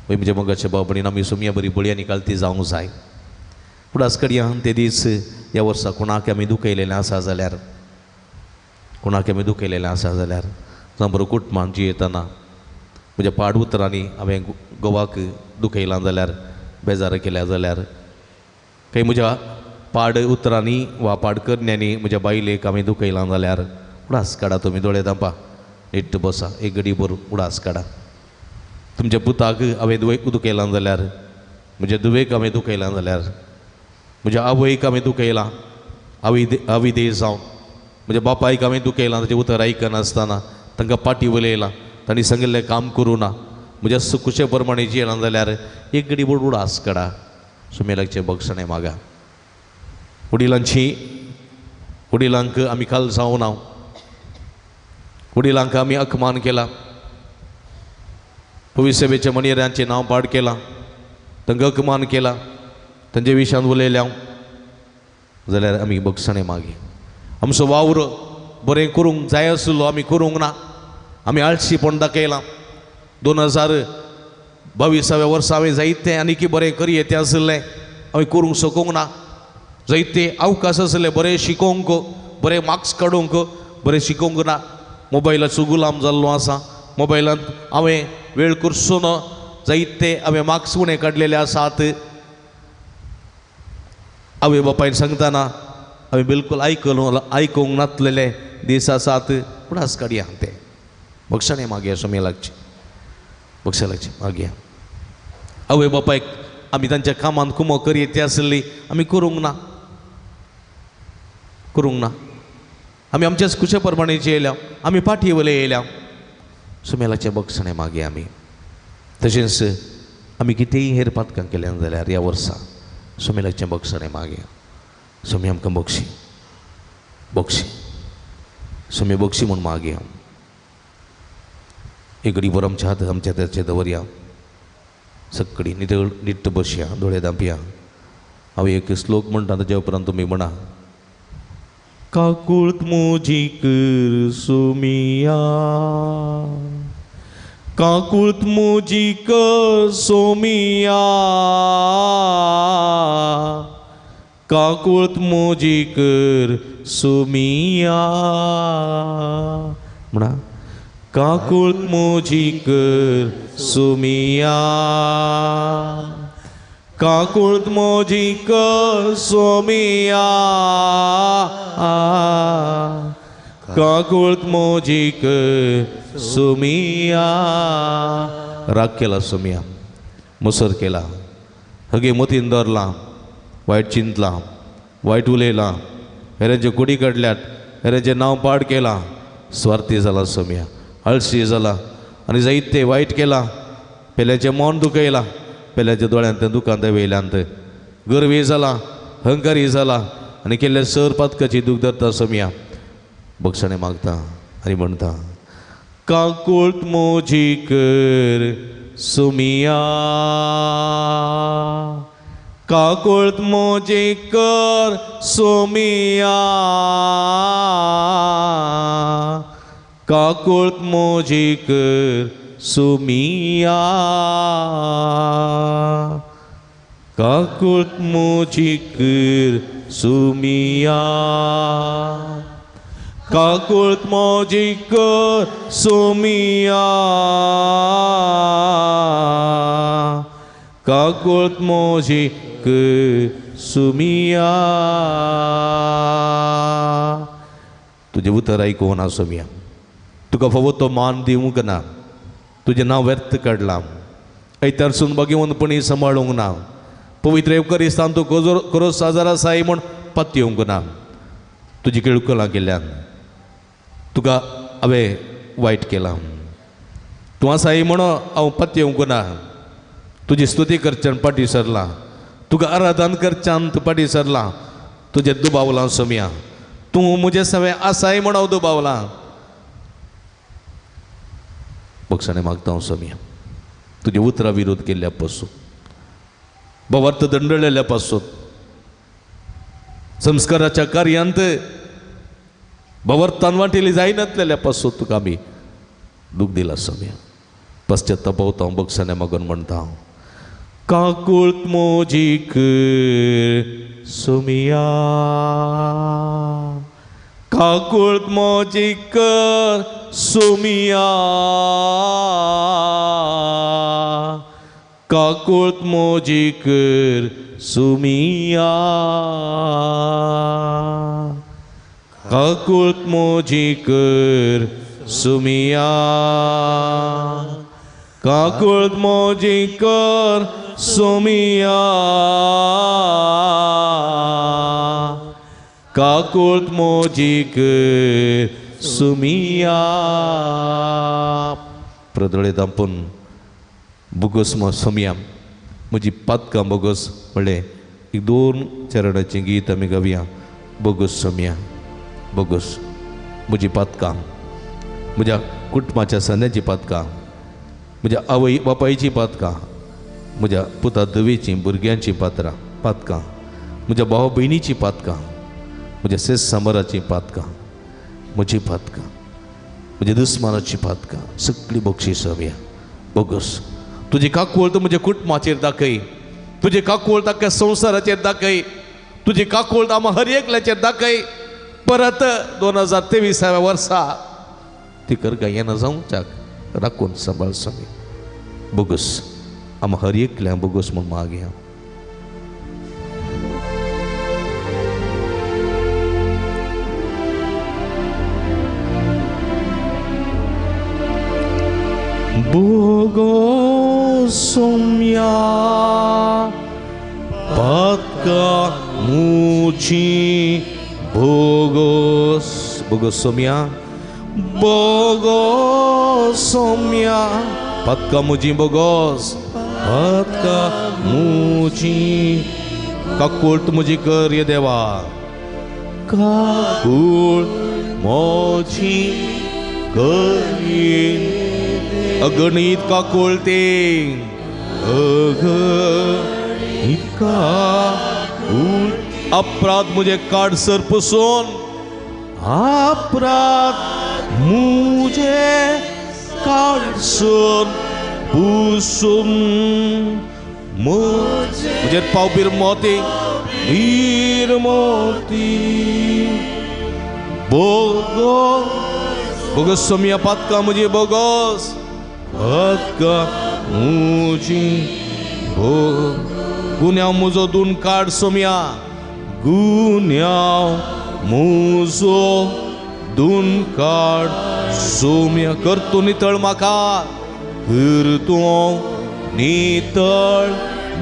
Speaker 1: म्हजे मोगाचे बाबणीन आमी सुमया बरी बळयांनी घालती जावंक जाय. फुडास कडया ते दीस ह्या वर्सा कोणाक आमी दुखयलेलें आसा जाल्यार, कोणाक आमी दुखयलेलें आसा जाल्यार, जावं बरो कुटुंबान जियेतना म्हज्या पाड उतरांनी हांवें घोवाक दुखयलां जाल्यार, बेजार केल्या जाल्यार, काही म्हज्या पाड उतरांनी वा पाड करण्यांनी म्हज्या बायलेक हांवें दुखयलां जाल्यार, उडास काडा तुमी, दोळे धांपा, नीट्ट बसा, एक घडी भर उडास काडा. तुमच्या पुताक हांवें दुखयलां जाल्यार, म्हज्या धुवेक हांवें दुखयलां जाल्यार, म्हज्या आवयक हांवें दुखयलां आविदे जावन, म्हज्या बापायक हांवें दुखयलां ताचें उतर आयकनासतना, तांकां पाटी उलयलां, तांणी सांगिल्लें काम करूं ना, म्हज्या खुशे प्रमाणे जियेलां जाल्यार एक घडी भर उडास काडा. सुमेलाचें बक्षणें मागा. वडिलांची, वडिलांक आमी काल जावना, वडिलांक आमी अपमान केला, पविसेवेच्या मणिऱ्यांचें नांव पाड केलां, तांकां अपमान केला, तांचे विशयान उलयल्या जाल्यार आमी बक्षणें मागी. आमचो वावर बरें करूंक जाय आशिल्लो आमी करूंक ना, आमी आळशीपण दाखयलां. 2022व्या वर्सा हांवें जायतें आनीक बरें करयें तें आशिल्लें हांवें करूंक शकूंक ना. जायते अवकाश आशिल्ले बरें शिकोवंक, बरें मार्क्स काडूंक, बरें शिकोवंक ना. मोबायलाचो गुलाम जाल्लो आसा, मोबायलांत हांवें वेळ करचो ना, जायते हांवें मार्क्स उणें काडलेले आसात. आवय बापायन सांगतना हांवें बिलकूल आयकूंक नातलेले दीस आसात. उडास काडया ते बक्षणें मागया, सुमी लागची, बक्षां लागची मागया. आवय बापायक आमी तांच्या कामांत कुमो करयें ती आसली आमी करूंक ना, करूंक ना. आमी आमच्याच खुशे प्रमाणे येयल्या, आमी पाटी वयले येयल्या. सुमेलाचें बक्षणें मागया आमी. तशेंच आमी कितेंय हेर पातकां केल्यान जाल्यार ह्या वर्सा सुमेलाचें बक्षणें मागया. सुमी आमकां बक्षी, बक्षी, सुमी बक्षी म्हूण मागया. एक घडी भर आमच्या हात आमच्या हाताचेर दवरया, सगळी नितळ निट्ट बसया, दोळे धांपया. हांव एक श्लोक म्हणटा, ताच्या उपरांत तुमी म्हणा. काकूळत म्हजी कर सोमिया, काकूळत म्हजी कर सोमिया, काकूळत म्हजी कर सोमिया. म्हणा, काकूळत म्हजी कर सोमिया, काकूळत म्हजी कर सोमिया, काकूळत म्हजी कर सोमिया. राग केला सोमिया, मुसर केला, हगे मतीन धरलां, वायट चिंतलां, वायट उलयलां, हेरांचे कुडी काडल्यात, हेरांचें नांव पाड केलां, स्वार्थी जाला सोमिया, आळशी जाला आनी जायते वायट केलां, पेल्याचें मन दुखयलां, पेल्याच्या दोळ्यांत दुकान वयल्यान गर्वी जाला, अहंकारी जाला आनी केल्ल्या सर पातकाची दूख धरता सोमिया. बक्षणें मागता आनी म्हणटा, काकूळत म्हजी कर सोमिया, काकूळत म्हजी कर सोमिया, काकूळत म्हजी कर सोमिया, काकूळत म्हजी कर सोमिया, काकूळत म्हजी कर सोमिया, काकूळत म्हजी कर सोमिया. तुजें उतर आयकूंक ना सोमिया, तुका फावो तो मान दिवंक ना, तुजें नांव व्यर्थ काडलां, आयतारसून बागेवनपणी सांबाळूंक ना, पवित्र येवकरिस्तान तूं करो साजार आसाय म्हूण पत्योवंक ना, तुजी केळकलां केल्यान तुका हांवें वायट केलां, तूं आसाय म्हूण हांव पत्योवंक ना, तुजी स्तुती करच्यान फाटीं सरलां, तुका आराधन करच्यान तूं फाटीं सरलां, तुजें दुबावलां सोमिया, तूं म्हजें सवें आसाय म्हूण हांव दुबावलां. बक्षाणे मागता हांव सोमया, तुज्या उतरां विरोध केल्ल्या पासून, भावार्थ दंडलेल्या पासून, संस्काराच्या कार्यांत भावार्थान वांटेली जायनातलेल्या पासून तुका आमी दूख दिला सोमया. पश्चाताप हांव बक्षाणे मागून म्हणटा हांव, काकूळत मोजी कर सोमिया, काकूळत मोजी कर सोमिया, काकूळत मोजी कर सोमिया, काकूळत मोजी कर सोमिया, काकूळत मोजी कर सोमिया, काकूळत मोजी कर सोमिया. प्रदळे दांपून बोगस सोमिया म्हजी पातकां बोगस म्हणलें एक दोन चरणाचें गीत आमी गावया. बोगस सोमिया, बोगस म्हजी पातकां, म्हज्या कुटुंबाच्या संद्याची पातकां, म्हज्या आवय बापायची पातकां, म्हज्या पुता धुवेचीं भुरग्यांचीं पात्रां पातकां, म्हज्या भाव भयणीचीं पातकां, म्हज्या सेस सामराचीं पातकां, म्हजी पातकां, म्हज्या दुस्मानाची पातकां, सगळीं बक्षीस सोमया. बोगस तुजी काकूळ तूं म्हज्या कुटुंबाचेर दाखय, तुजी काकूळ ताका संवसाराचेर दाखय, तुजी काकूळ आमकां हर एकल्याचेर दाखय. परत 2023 वर्सा ती करका येना जावच्याक राखून सांबाळ स्वामी. बोगस आमकां हर एकल्या बोगस म्हूण मागया. बोगस सोमया पातकां मुजी बोगस, बोगस सोमया, बोगस सोमया पातकां मुजी बोगस, पातकां मुजी काकूळत मुजी कर ये देवा, काकूळ मोजी कर ये. अगणीत काकुळते, अगणीत काकूळ, अपराध मुझे काड सर पुसून, अपराध मुझे काड सर पुसून, मुझे पाव बीर मोती, बीर मोती. बोगस बोगस सोमया पातकां मुझे बोगस, पातकां मुजी भो, गुन्यांव मुजो दोन काड सोमया, गुन्यांव मुजो दोन काड सोमया. कर तूं नितळ म्हाका, कर तूं नितळ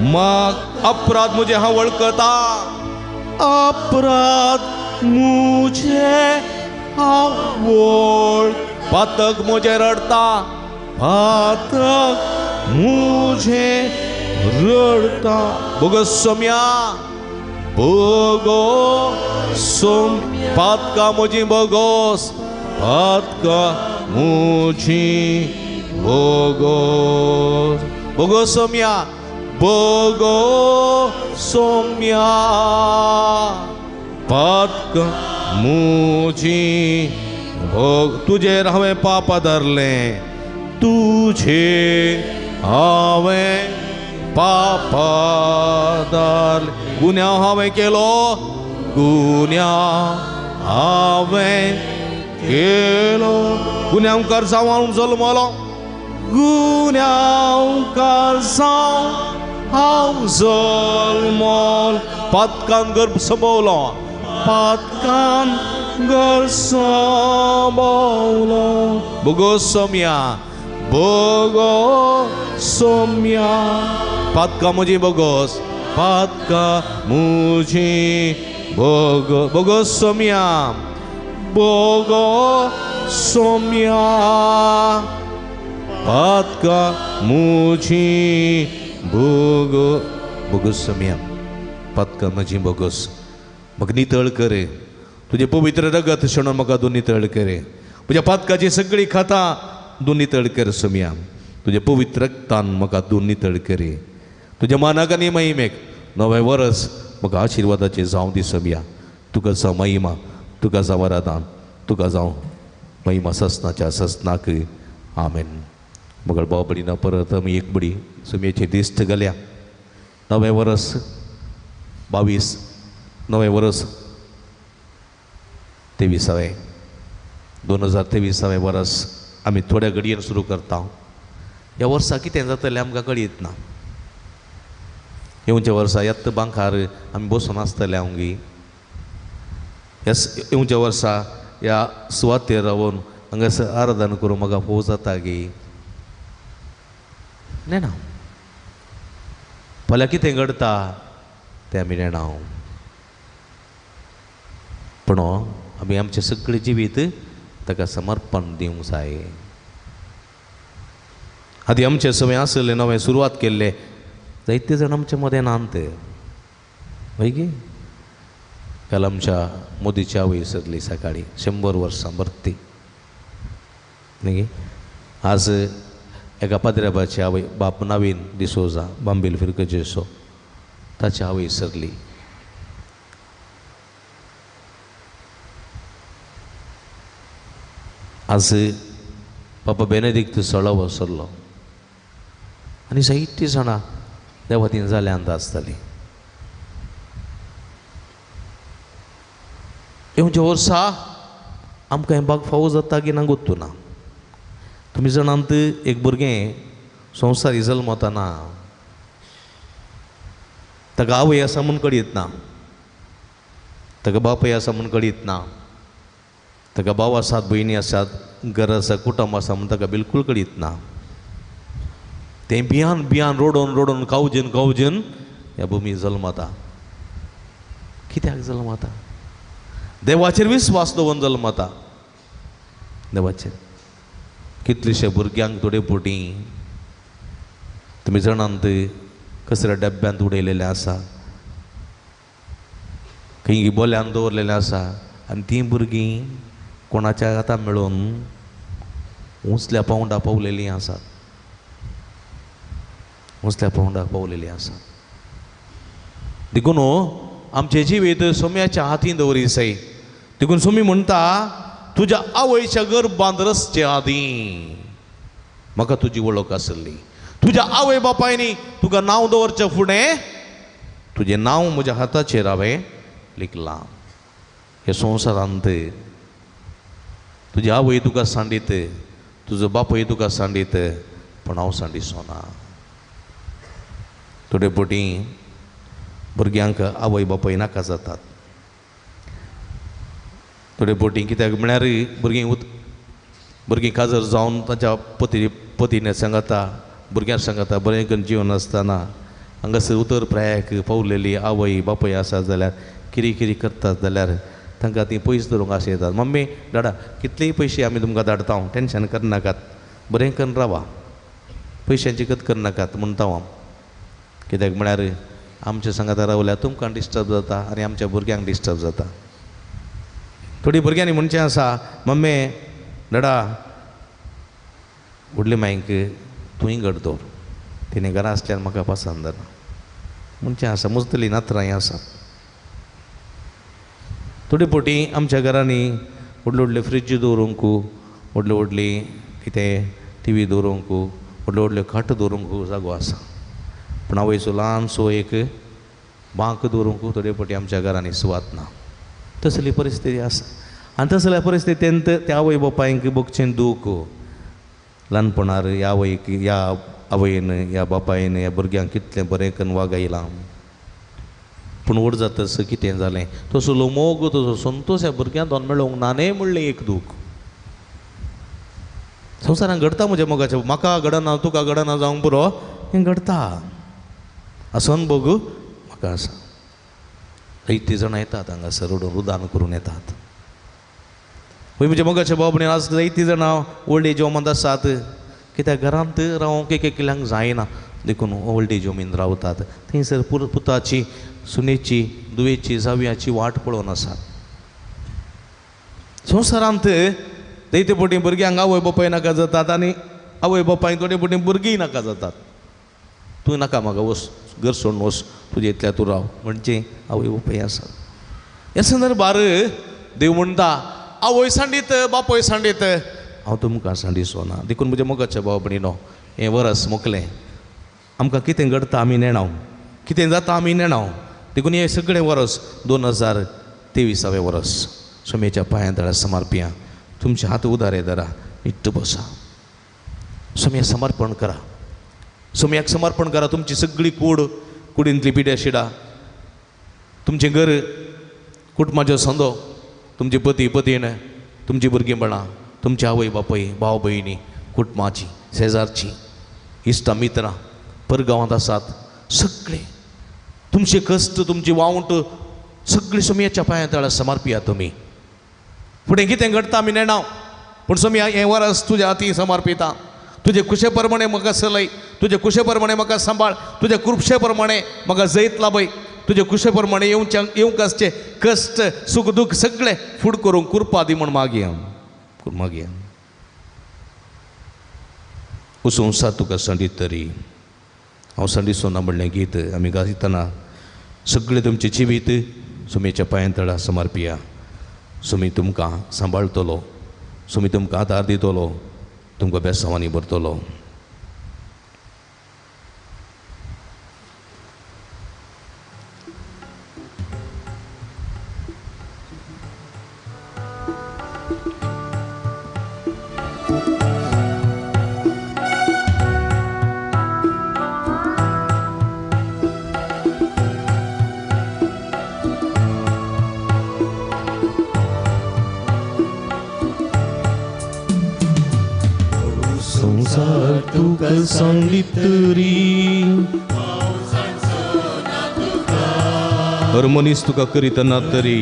Speaker 1: म्हाका. अपराध मुझे हांव वळखता, अपराध मुझे हांव वळ, पातक मुझे रडता, पातक मुझे रडता. बोगस सोमया, बोगस सोम, पातकां म्हजी बोगस, पातकां म्हजी बोगस, बोगस सोमया, बोगस सोमया पातकां म्हजी भोग. तुजेर हांवें पाप धरलें, तुझे हांवें पाप धरलें, गुन्यांव हांवें केलो, गुन्यांव हांवें केलो, गुन्यांवकार जावन हांव जल्मलो, गुन्यांवकार जावन हांव जल्मलो, पातकान गर्भ संभवलो, पातकान गर्भ संभवलो. बोगस सोमया, बोगस सोमया पातकां म्हजी बोगस, पातकां म्हजी बोगस, बोगस सोमया, बोगस सोमया पातकां म्हजी बोगस, बोगस सोमया पातकां म्हजी बोगस. म्हाका नितळ करे तुजें पवित्र रगत शेणोन म्हाका तूं नितळ करे, म्हज्या पातकाची सगळीं खातां धुवन नितळ कर सोमया, तुज्या पवित्र रक्तान म्हाका धुवन नितळ करी, तुज्या मानाक आनी महिमेक नवें वरस म्हाका आशिर्वादाचें जावं दी सोमया. तुका जावं महिमा, तुका जावं आराधन, तुका जावं महिमा ससनाच्या ससनाक. आमेन. मगळ भाव बडीना परत आमी एक बडी सुमयेची दिश्ट घाल्या. नवें वरस 22, नवें वरस 23वें, 2023वें वरस आमी थोड्या घडयेन सुरू करता. ह्या वर्सा कितें जातलें आमकां कळीत ना. येवच्या वर्सा येत्त बांकार आमी बसून आसतले हांव येवच्या वर्सा ह्या सुवातेर रावन हांगासर आराधन करूं म्हाका फोव जाता गी नेणा. फाल्यां कितें घडटा तें आमी नेणा. पूण आमी आमचें सगळें जिवीत ताका समर्पण दिवंक जाय. आदी आमचें सवंय आसलें नवें सुरवात केल्लें जायते जाण आमचे मदें नात हय गे. काल आमच्या मोदीची आवय सरली सकाळीं 100 वर्सां भरती न्ही. आज एका पाद्र्याबाची आवय बाप नवीन डिसोजा बांबील फिरकजेसो ताची आवय सरली. आज पापा बेनेदिक्त सळो सरलो आनी जायतीं जाणां देवातीन जाल्यांत आसतालीं. येवच्या वर्सा आमकां हें बाग फावो जाता की ना गोत्तू ना. तुमी जाणांत एक भुरगें संवसारी जल्मतना ताका आवय आसा म्हूण कळीत ना, ताका बापूय आसा म्हूण कळीत ना, ताका भाव आसात भयणी आसात घर आसा कुटुंब आसा म्हूण ताका बिलकूल कळीत ना. तें भियान भियान रोडोन रोडोन कावजेन कावजेन ह्या भुमी जल्मता. कित्याक जल्मता? देवाचेर विस्वास दवरून जल्मता. देवाचेर कितलेशे भुरग्यांक थोडे फावटी तुमी जाणांत कसल्या डब्यांत उडयलेलें आसा, खंय बोल्यान दवरलेलें आसा आनी तीं भुरगीं कोणाच्या आतां मेळून उंचल्या पावंडा पावलेलीं आसात, उंचल्या पावंडाक पावलेलीं आसात. देखून आमचें जिवीत सोम्याच्या हातीन दवरी जाय. देखून सोमी म्हणटा तुज्या आवयच्या गर्भांत रचचे आदीं म्हाका तुजी वळख आसली, तुज्या आवय बापायनी तुका नांव दवरचें फुडें तुजें नांव म्हज्या हाताचेर हांवें लिखलां. हे संवसारांत तुजी आवय तुका सांडीत, तुजो बापूय तुका सांडीत, पूण हांव सांडिचो ना. थोडे फावटी भुरग्यांक आवय बापूय नाका जातात. थोडे फावटी कित्याक म्हळ्यार भुरगीं काजर जावन तांच्या पतीने सांगता भुरग्यां सांगता बरें करून जीवन आसतना हांगासर उतर प्रायाक पावलेली आवय बापूय आसा जाल्यार किरी किरी करतात जाल्यार तांकां तीं पयस धरूंक आशें येतात. मम्मी डाडा कितलेय पयशे आमी तुमकां धाडटा टेंशन करनाकात, बरें करून रावा, पयशांची गत करनाकात म्हणटा हांव. कित्याक म्हळ्यार आमच्या सांगाता रावल्यार तुमकां डिस्टर्ब जाता आनी आमच्या भुरग्यांक डिस्टर्ब जाता. थोडी भुरग्यांनी म्हणचें आसा मम्मी डाडा व्हडले मायक तूंय घट दवर, तिणें घरा आसल्यार म्हाका पसंत ना म्हणचें आसा. मुजतली नातरांय आसात. थोडी फावटी आमच्या घरांनी व्हडले व्हडले फ्रिज दवरूंक, व्हडले व्हडली कितें टिवी दवरूंक, व्हडले व्हडले खाट दवरूंक जागो आसा, पूण आवयचो ल्हानसो एक बांक दवरूंक थोडे फावटी आमच्या घरांनी सुवात ना. तसली परिस्थिती आसा आनी तसल्या परिस्थितींत त्या आवय बापायंक भोगचें दूख ल्हानपणार ह्या आवयक ह्या आवयन ह्या बापायन ह्या भुरग्यांक कितलें बरें करून वागयलां, पूण व्हड जातस कितें जालें तसलो मोग तसो संतोश ह्या भुरग्यांक दोन मेळोवंक ना न्हय म्हणलें एक दूख. संवसारांत घडटा म्हज्या मोगाचें, म्हाका घडना तुका घडना जावंक पुरो, हें घडटा असो अनुभव म्हाका आसा. जायतीं जाणां येतात हांगासर रडून रुदान करून येतात. पळय म्हज्या मोगाचे भाव भयणी आज जायतीं जाणां ओल्ड एज होमांत आसात, कित्याक घरांत रावंक एक एकल्यांक जायना देखून ओल्ड एज होमीन रावतात. थंयसर पुताची सुनेची धुवेची जावयाची वाट पळोवन आसात. संवसारांत जायते फावटी भुरग्यांक आवय बापाय नाका जातात आनी आवय बापायक थोडे फावटी भुरगींय नाका जातात. तूं नाका म्हाका, वच घर सोडून वच, तुजे इतल्या तूं राव म्हणजे आवय बापाय आसा. ह्या संदर्भार देव म्हणटा आवय सांडीत बापूय सांडीत हांव तुमकां सांडिचो ना. देखून म्हज्या मोगाच्या भाव भयणीनो, हें वरस मोकलें आमकां कितें घडटा आमी नेणाव, कितें जाता आमी नेणाव. देखून हें सगळें वरस 2023 वरस सोम्याच्या पांयां तळा समर्पया. तुमचे हात उदारे धरा, निट्ट बसा, सोम्या समर्पण करा, सोम्याक समर्पण करा. तुमची सगळी कूड, कुडींतली पिड्या शिडा, तुमचें घर, कुटुंबाचो संदो, तुमची पती पतीण, तुमची भुरगींपणां, तुमची आवय बापूय, भाव भयणी, कुटुंबाची, शेजारची, इश्टां मित्रां, परगांवांत आसात सगळे, तुमचे कश्ट, तुमची वावंट सगळी सोम्याच्या पांयां तळा समर्पया. तुमी फुडें कितें घडटा आमी नेणाव, पूण सोम्या हें वरस तुज्या हाती समर्पिता. तुजे कुशे प्रमाणे म्हाका चलय, तुजे कुशे प्रमाणे म्हाका सांबाळ, तुजे कृपशे प्रमाणे म्हाका जैत लाभय, तुजे कुशे प्रमाणे येवंक आसचे कश्ट सूख दूख सगळे फूड करूंक कृपा दी म्हूण मागया, मागया. संवसार तुका सांडीत तरी हांव सांडिचो ना म्हणलें गीत आमी गायतना सगळें तुमचें जिवीत सोम्याच्या पांयां तळा समर्पया. सोमी तुमकां सांबाळटलो, सोमी तुमकां आदार दितलो, तुमकां बेसांवांनी भरतलो. सांगितरी हर मनीस तुका करीतना तरी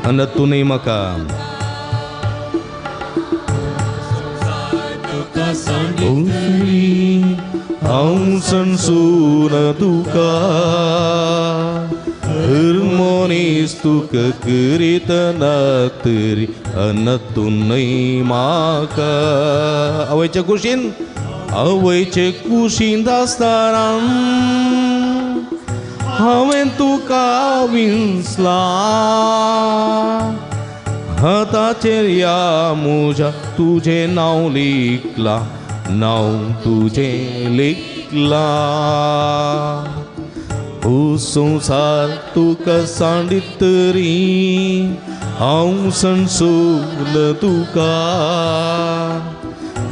Speaker 1: अन तूं न्हय म्हाका हांव सणसून तुका हर मनीस तुका करीतना तरी अन तूं न्हय म्हाका. आवयचे कुशीन, आवयचे कुशीन आसतना हांवें तुका विंचला, हाताचेर ह्या म्हज्या तुजें नांव लिखलां, नांव तुजें लिखलां. ओ संवसार तुका सांडीत तरी हांव सणसून तुका,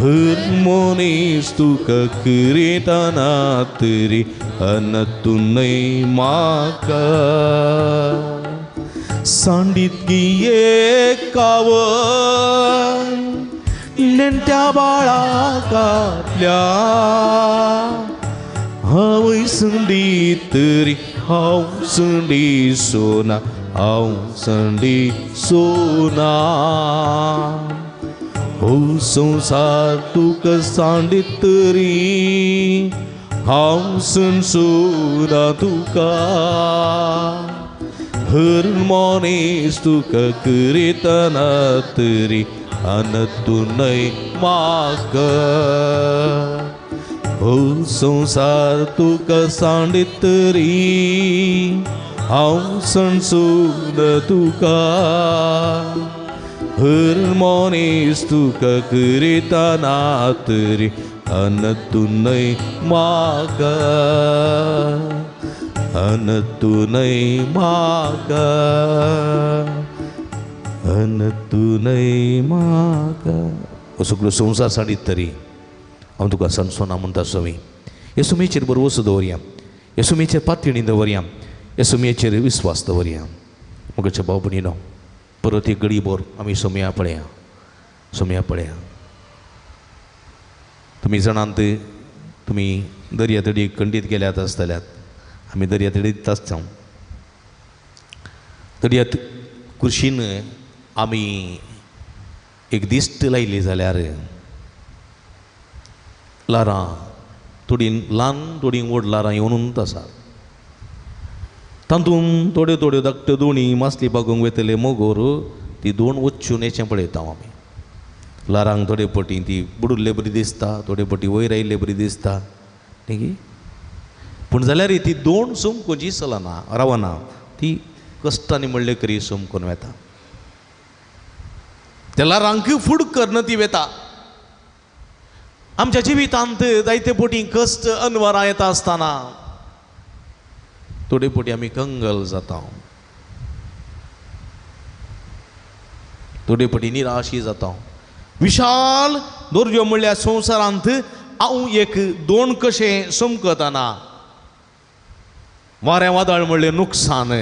Speaker 1: हर मनीस तुका करीतना तरी अन तूं न्हय म्हाका. सांडीत गिये कावय नेण्ट्या बाळाक आपल्या, हांवय संडीत तरी हांव संडिचो ना, हांव संडिचो ना. हो संवसार तुका सांडीत तरी हांव सणसूना तुका, हर मनीस तुका करीतना तरी अन तूं न्हय म्हाका. हो संवसार तुका सांडीत तरी हांव सणसून तुका, हर मनीस तुका करीतना तरी अन तूं न्हय म्हाका, अन तूं न्हय म्हाका, अन तूं न्हय म्हाका. हो सगळो संवसार सांडीत तरी हांव तुका सणसोना म्हणटा सोमी. हे सुमेचेर भरवंसो दवरया, हे सुमेचेर पातयणी दवरया, हे सुमेचेर विस्वास दवरया. म्हज्या भाव भयणीनो, परत एक घडी भर आमी सोमया पळया, सोमया पळया. तुमी जाणांत, तुमी दर्या तडी खंडीत गेल्यात आसतल्यात, आमी दर्या तडीत आसता. दर्या कुशीन आमी एक दिश्ट लायली जाल्यार ल्हारां थोडीं ल्हान थोडीं व्हड ल्हारां येवनूच आसात. तातूंत थोड्यो थोड्यो धाकट्यो दोणी मासली बागोवंक वयतले मोगोर ती दोण वचून येचें पळयता आमी. ल्हारांक थोडे पटी ती बुडुल्ले बरी दिसता, थोडे पटी वयर आयिल्ले बरी दिसता न्ही. पूण जाल्यार ती दोण सोमकोची चलना रावना, ती कश्टांनी म्हणले करी सोमकून वेता. त्या ल्हारांक फूड करून ती वेता. आमच्या जिवितांत जायते पटी कश्ट अनवरां येता आसतना थोडे पटी आमी कंगल जाता, थोडे पटी निराशी जाता. विशाल दर्जो म्हणल्यार संवसारांत हांव एक दोन कशें समकतना वारें वादळ म्हणलें नुकसान,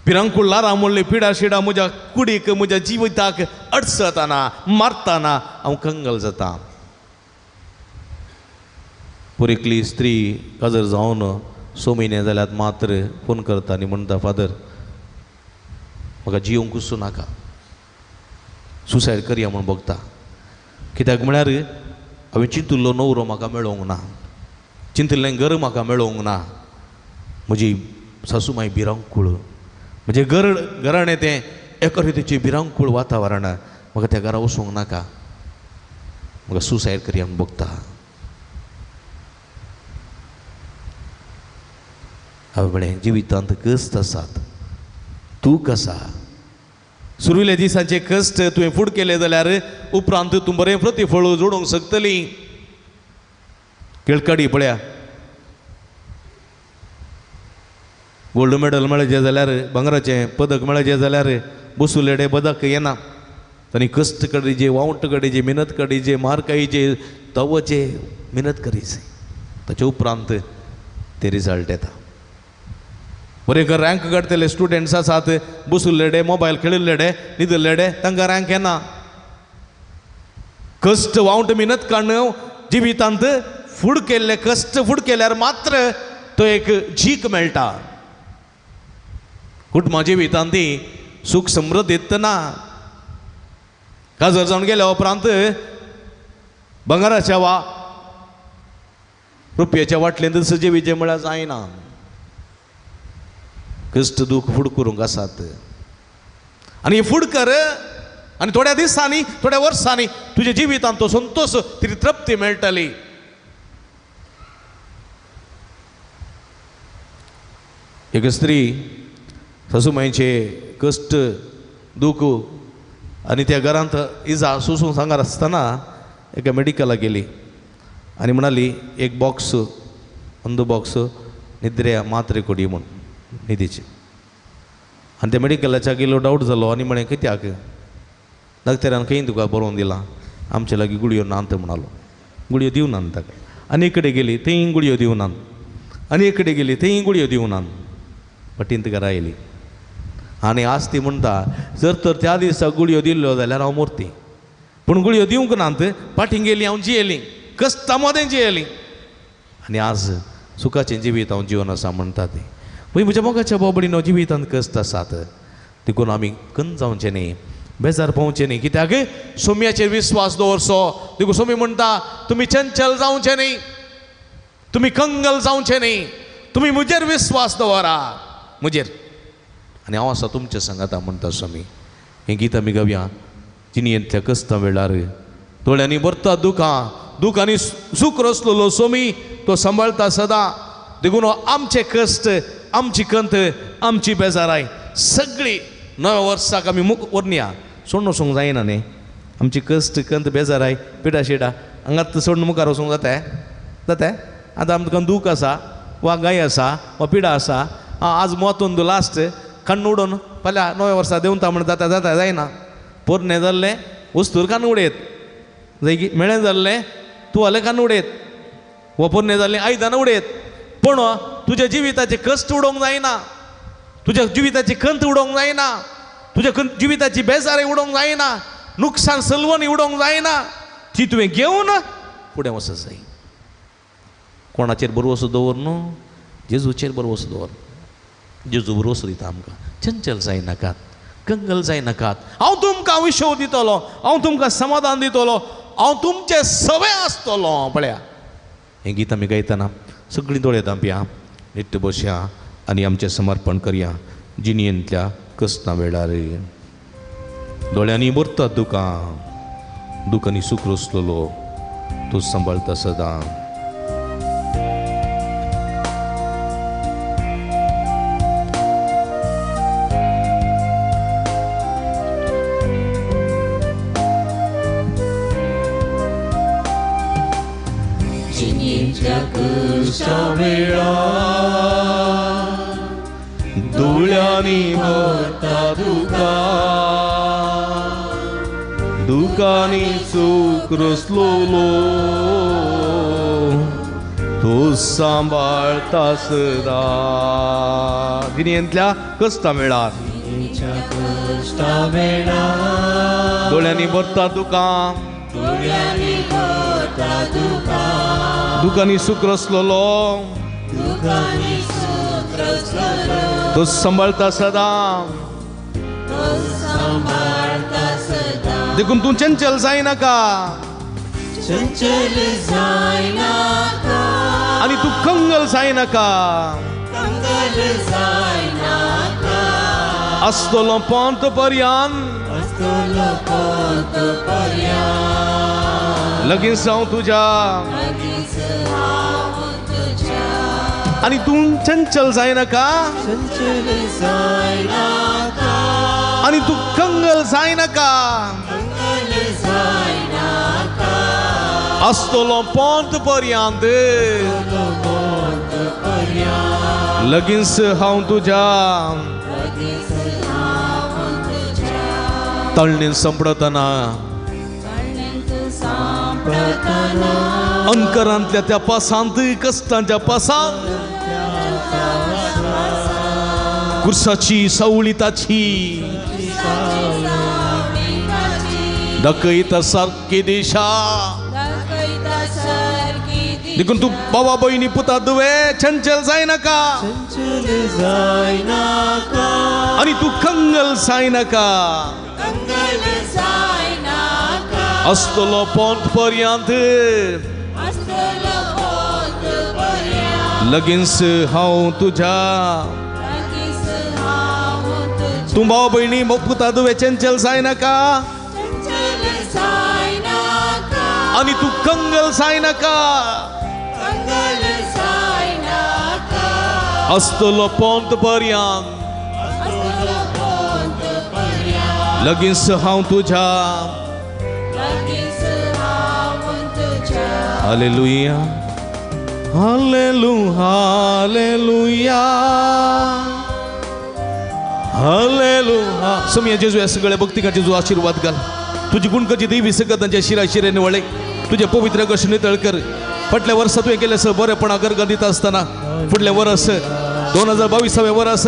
Speaker 1: पिरांकूळ ल्हारां म्हणलें पिडा शिडा म्हज्या कुडीक म्हज्या जिविताक अडचतना मारतना हांव कंगल जाता. पुरेकली स्त्री काजर जावन 6 म्हयने जाल्यार मात्र फोन करता आनी म्हणटा, फादर म्हाका जिवंक कुसूं नाका, सुसायड करया म्हूण भोगता. कित्याक म्हळ्यार हांवें चिंतिल्लो न्हवरो म्हाका मेळोंक ना, चिंतिल्लें घर म्हाका मेळोंक ना, म्हजी सासू माय भिरांकूळ, म्हजें घर घराणें तें एका रितीचें भिरांकूळ वातावरण, म्हाका त्या घरा वचूंक नाका, म्हाका सुसायड करया म्हूण भोगता. हांवें म्हळें जिवितांत कश्ट आसात, दूख आसा. सुरवेल्या दिसांचे कश्ट तुवें फूड केले जाल्यार उपरांत तूं बरें प्रतिफळ जोडूंक शकतली. केळकडी पळया, गोल्ड मेडल मेळचें जाल्यार, भांगराचें पदक मेळचें जाल्यार बसुलेडे पदक येना. आनी कश्ट करीचे, वावट करीचे, मेहनत करीचे, मार खायचे, तवचे मेहनत करीचे, ताचे उपरांत ते रिजल्ट येता. बरें कर रँक काडटले स्टुडंट्स आसात, बसुल्लेडे, मोबायल खेळिल्लेडे, न्हिदल्लेडे, तांकां रँक येना. कश्ट वावट मेहनत काडून जिवितांत फूड केल्ले कश्ट फूड केल्यार मात्र तो एक जीक मेळटा. कुटुंबा जिवितांत ती सूख समृद्ध येतना काजर जावन गेल्या उपरांत भांगराच्या वा रुपयाच्या वाटलें जिवीचें म्हळ्यार जायना. कश्ट दूख फूड करूंक आसात आनी फूड कर आनी थोड्या दिसांनी थोड्या वर्सांनी तुज्या जिवितांत तो संतोश ती तृप्ती मेळटली. एक स्त्री सासूमांयचे कश्ट दूख आनी त्या घरांत इजा सोसूंक सांगार आसतना एका मेडिकलाक गेली आनी म्हणाली एक बॉक्स अंदू बॉक्स निद्र्या मात्रे कोडी म्हूण न्हिदीची. आनी त्या मेडिकलाच्या गेलो डावट जालो आनी म्हळें कित्याक डॉक्टरान खंय तुका बरोवन दिलां, आमचे लागीं गुळयो नात म्हणालो. गुळयो दिवनात ताका. आनी एक कडेन गेली थंय गुळयो दिवनात, आनी एक कडेन गेली थंय गुळयो दिवनात. पटींत घरा आयली आनी आज ती म्हणटा जर तर त्या दिसा गुळयो दिल्ल्यो जाल्यार हांव मोरती, पूण गुळयो दिवंक नात, पाटीं गेली हांव जियेली, कश्टां मदें जियेली आनी आज सुखाचें जिवीत हांव जिवन आसा म्हणटा ती. पळय म्हज्या मोगाच्या बाबडीनो जिवितांत कश्ट आसात, देखून आमी खंय जावचें न्ही, बेजार पावचें न्ही. कित्याक सोम्याचेर विस्वास दवरचो. देखून सोमी म्हणटा तुमी चंचल जावचें न्ही, तुमी कंगल जावचें न्ही, तुमी म्हजेर विस्वास दवरा, म्हजेर, आनी हांव आसा तुमच्या सांगाता म्हणटा स्वामी. हें गीत आमी गावया. जिणेंतल्या कश्टां वेळार दोळ्यांनी भरता दुखां, दुखांनी सूख रचलेलो स्वामी तो सांबाळटा सदां. देखून आमचे कश्ट, आमची कंत, आमची बेजाराय सगळी नव्या वर्साक आमी मुख व्हरया, सोडून वचूंक जायना न्ही. आमची कश्ट कंत बेजाराय पिडा शिडा हांगात सोडून मुखार वचूंक जाता जाता. आतां आमकां दूख आसा वा गाय आसा वा पिडा आसा, आज मोतून तूं लास्ट काण्ण उडोवन फाल्यां नव्या वर्सा देंवता म्हण जाता जाता जायना. पोरणें जाल्लें वस्तूर कान्न उडयत जायकी, मेळें जाल्लें तूं जाल्यार कान्न उडयत, वा पोरणें जाल्लें आयदनां उडयत. पूण तुज्या जिविताचे कश्ट उडोवंक जायना, तुज्या जिविताची खंत उडोवंक जायना, तुज्या जिविताची बेजारी उडोवंक जायना, नुकसान सलवणी उडोवंक जायना, ती तुवें घेवन फुडें वचत जाय. कोणाचेर भरवसो दवर न्हू, जेजूचेर भरवसो दवर. जेजू भरवसो दिता आमकां. चंचल जायनाकात, कंगल जायनाकात. हांव तुमकां विशव दितलो, हांव तुमकां समाधान दितलो, हांव तुमचें सवें आसतलो. पळया हें गीत आमी गायतना सगळीं दोळे धांपया, निट्ट बसया. आनी आमचें समर्पण करया जिणेंतल्या कश्टां वेळार. दोळ्यांनी भरता दुकां, दुकांनी सूख रचलोलो तूं सांबाळता सदां. दोळ्यांनी भरता दुकां, दुकांनी सूख रचलोलो तूं सांबाळता सदां. जिणेंतल्या कश्टां वेळार दोळ्यांनी भरता दुकां, दुकांनी सूख रचलोलो तूं सांबाळता सदां. देखून तूं चंचल जायनाका आनी तूं कंगल जायनाका. आसतलो पोंत पर्यान लगीन हांव तुज्या आनी तूं चंचल जायनाका आनी तूं कंगल जायनाका. आसतलो पोंत पर्यांत लगीन हांव तुज्या. तळणेन सांपडतना अंकरांतल्या त्या पासांत, कश्टांच्या पासांत, कुर्साची सावळी ताची दाखयता सारकी दिशा. देखून तूं बाबा भयणी पुता दुवे चंचल जायनाका आनी तूं कंगल जायनाका. आसतलो पोंत पर्यांत लगीन हांव तुज्या. तूं भाव भयणी पुता दुवे चंचल जायनाका आनी तूं कंगल जायनाका. आसतलो पोंत पर्यांत लगीन हांव तुज्या. Hallelujah hallelujah hallelujah hallelujah. सोमिया जेजू ह्या सगळ्या भक्तिका जेजू आशीर्वाद घाल. तुजी गुणकाची देवी सगळं तांच्या शिरा शिरेने वळे तुजे पवित्र कशी नितळ कर. फाटल्या वर्सा तुवें केलें सर बरेपणा गर्गां दिता आसतना फुडलें वर्स 2022 वर्स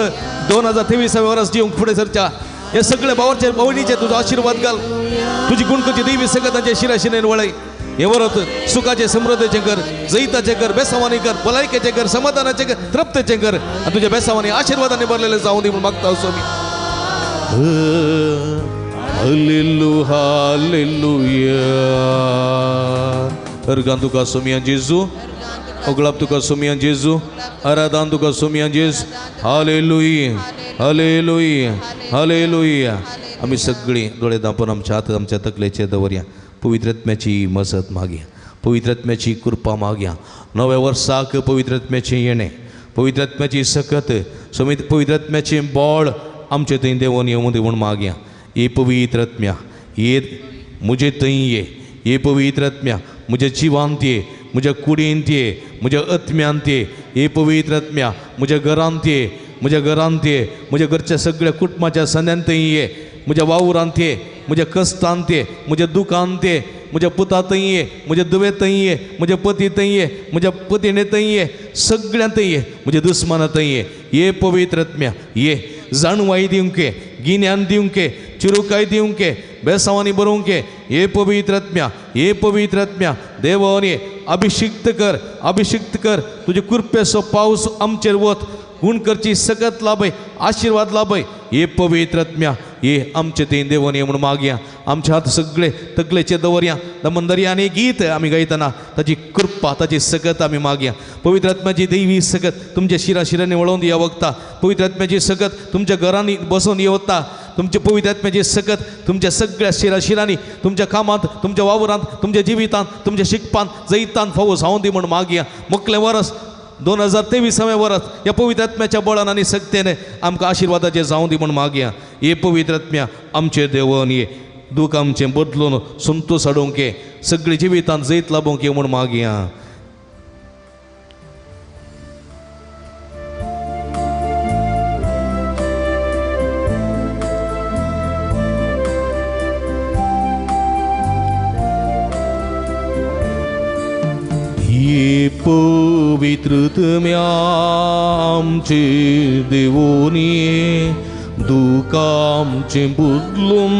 Speaker 1: 2023 वर्स जिवंक फुडें सरच्या हे सगळे भावाचे भवणीचे तुजो आशीर्वाद घाल. तुजी गुणकाची देवी सगळं तांच्या शिरा शिरेन वळे हे वरत सुखाचे समृद्धीचें कर, जैताचें कर, बेसावानी कर, भलायकेचें कर, समाधानाचें कर, तृप्तेचें कर आनी तुज्या बेसावानी आशिर्वादांनी भरलेलें जावं दी म्हूण मागता स्वामी. Hallelujah hallelujah. अर्गान तुका सोमिया जेजू, अगळाप तुका सोमिया जेजू, आराधान तुका सोमिया जेजू. Hallelujah hallelujah hallelujah. आमी सगळीं दोळे धांपून आमच्या हात आमच्या तकलेचेर दवरया. पवित्रत्म्याची मजत मागया, पवित्रत्म्याची कृपा मागया. नव्या वर्साक पवित्रत्म्याचें येणें, पवित्रत्म्याची सकत, समीत पवित्रत्म्याचें बळ आमचे थंय देंवोन येवूं दी म्हूण मागया. ये पवित्रत्म्या ये म्हजे थंय ये, ये पवित्रत्म्या म्हज्या जिवांत ये, म्हज्या कुडींत ये, म्हज्या आत्म्यांत ये. ये पवित्रत्म्या म्हज्या घरांत ये, म्हज्या घरांत ये, म्हज्या घरच्या सगळ्या कुटुंबाच्या संद्यांत थंय ये, म्हज्या वावरांत ये, म्हज्या कश्टांत ये, म्हज्या दुखांत ये, म्हज्या पुता थंय ये, म्हज्या दुवे थंय ये, म्हज्या पती थंय ये, म्हज्या पतीणे थंय ये, सगळ्यां थंय ये, म्हज्या दुस्माना थंय ये. ये पवित्रत्म्या ये जाणवाय दिवंक ये, गिन्यान दिवंक ये, चिरुकाय दिवंक ये, बेसावांनी बरोवंक ये. ये पवित्रत्म्या ये पवित्रत्म्या देवान ये अभिषिक्त कर, अभिषिक्त कर. तुजे कृपेचो पावस आमचेर वत. गुण करची सकत लाभय, आशिर्वाद लाभय. हे पवित्र आत्म्या ये आमचे ते देवन ये म्हणून मागया. आमचे हात सगळे तकलेचे दवरया. दमन आनी गीत आमी गायतना ताची कृपा ताची सकत आमी मागया. पवित्र आत्म्याची दैवी सकत तुमच्या शिरा शिरांनी वळोवन या वखता. पवित्र आत्म्याची सकत तुमच्या घरांनी बसून येवता. तुमच्या पवित्र आत्म्याची सकत तुमच्या सगळ्या शिरा शिरांनी तुमच्या कामांत तुमच्या वावरांत तुमच्या जिवितांत तुमच्या शिकपांत जैतांत फावो जावन दी म्हण मागया. मुखलें वरस 2023 वरस ह्या पवित्र आत्म्याच्या बळान आनी सक्तेने आमकां आशिर्वादाचें जावं दी म्हण मागया. हे पवित्र आत्म्या आमचे देवन ये, दूख आमचें बदलून संतोस हाडूंक ये, सगळी जिवितांत जैत लाबोवंक ये म्हूण मागया. पवित्र आत्म्या आमचे देवोनी, दुख आमचें बदलून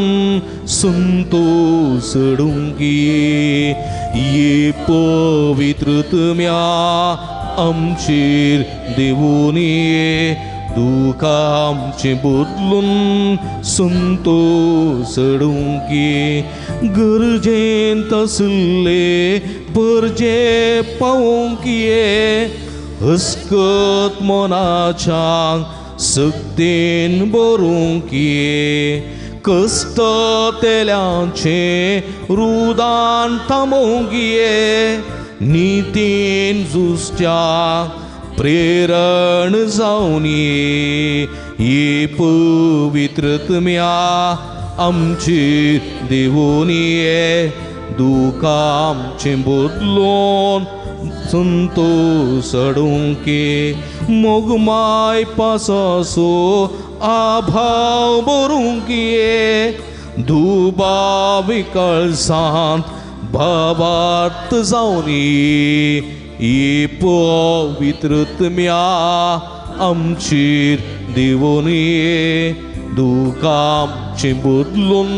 Speaker 1: संतोस हाडूंक ये. ये पवित्र आत्म्या आमचेर देवोनी, दुख आमचें बदलून संतोस हाडूंक ये. गरजेंत आसले परजे पावोवंक ये, हस्कत मनाच्या सक्तेन बरोवंक ये. कश्ट तेल्यांचें रुदान थांबोवंक ये, नितीन झुजच्या प्रेरण जावन ये. ये पवित्र आत्म्या आमचे देवोनी ये, दुख आमचें बदलून संतोस हाडूंक ये. मोगमाय पासासो आभाव भरूंक ये, दुबावी काळसांत भावार्थ जावन ये. ये पवित्र आत्म्या आमचेर देवोनी ये, दुख आमचें बदलून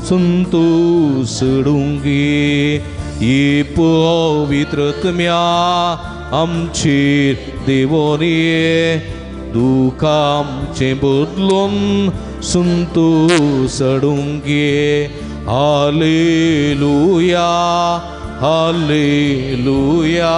Speaker 1: संतोस हाडूंक ये. ये पवित्र आत्म्या आमचेर देवोनी ये, दुख आमचें बदलून संतोस हाडूंक ये. Hallelujah hallelujah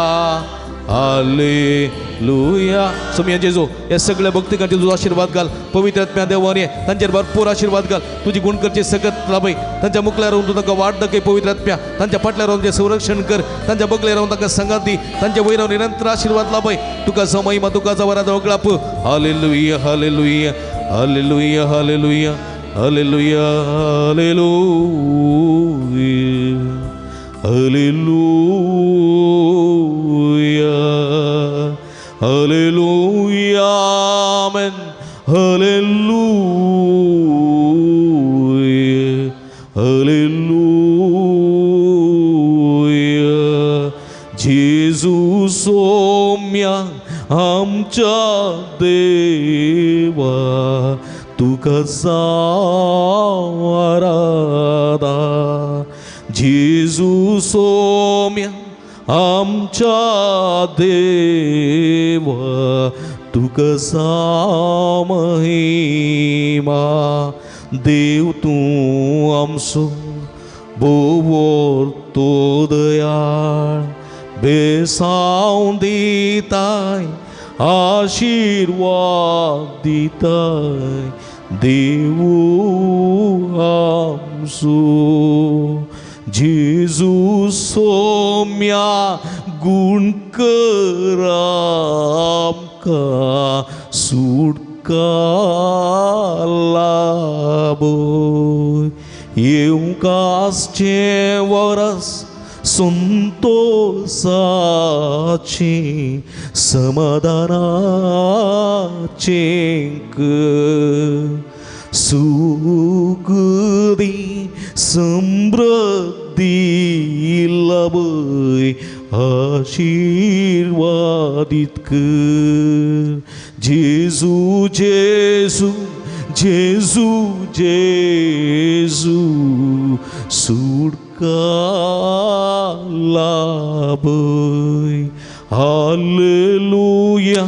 Speaker 1: hallelujah. सोम्या जेजू ह्या सगळ्या भक्तिकांचे तुजो आशिर्वाद घाल. पवित्र आत्म्या देवान तांचेर भरपूर आशिर्वाद घाल. तुजी गुण करची सकत लाभय. तांच्या मुखल्यार रावन तूं तांकां वाट दाखय. पवित्र आत्म्या तांच्या फाटल्या रावन तें संरक्षण कर. तांच्या बगले रावन तांकां संगात दी. तांच्या वयर रावन निरंतर आशिर्वाद लाभय. तुका समयमा तुका जवरा वगळाप. Hallelujah hallelujah hallelujah hallelujah hallelujah hallelujah hallelujah hallelujah amen hallelujah hallelujah. जेजू सोम्या आमच्या देवा, तुका जावं आराधा. जेजू सोम्या आमच्या देवा, तुका जावं महिमा. देव तूं आमचो भोव तो दयाळ, बेसांव दिताय आशिर्वाद दिताय. देवू आमचो जेजू सोम्या गुण कर आमकां सुटका लाभय. येवंक आसचें वरस संतोसाचें समाधानाचें सुख दी समृद्धी लाभय. आशिर्वादीत कर. जेजू जेजू जेजू जेजू सुटका लाभय. Hallelujah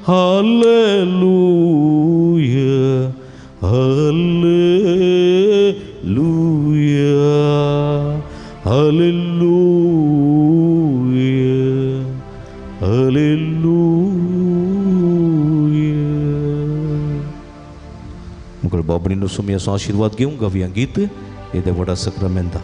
Speaker 1: Hallelujah, hallelujah, hallelujah, hallelujah. मुखार बाबणीनो सुमयाचो आशिर्वाद घेवंक गावया गीत येद्या व्हडा सक्रामेंता.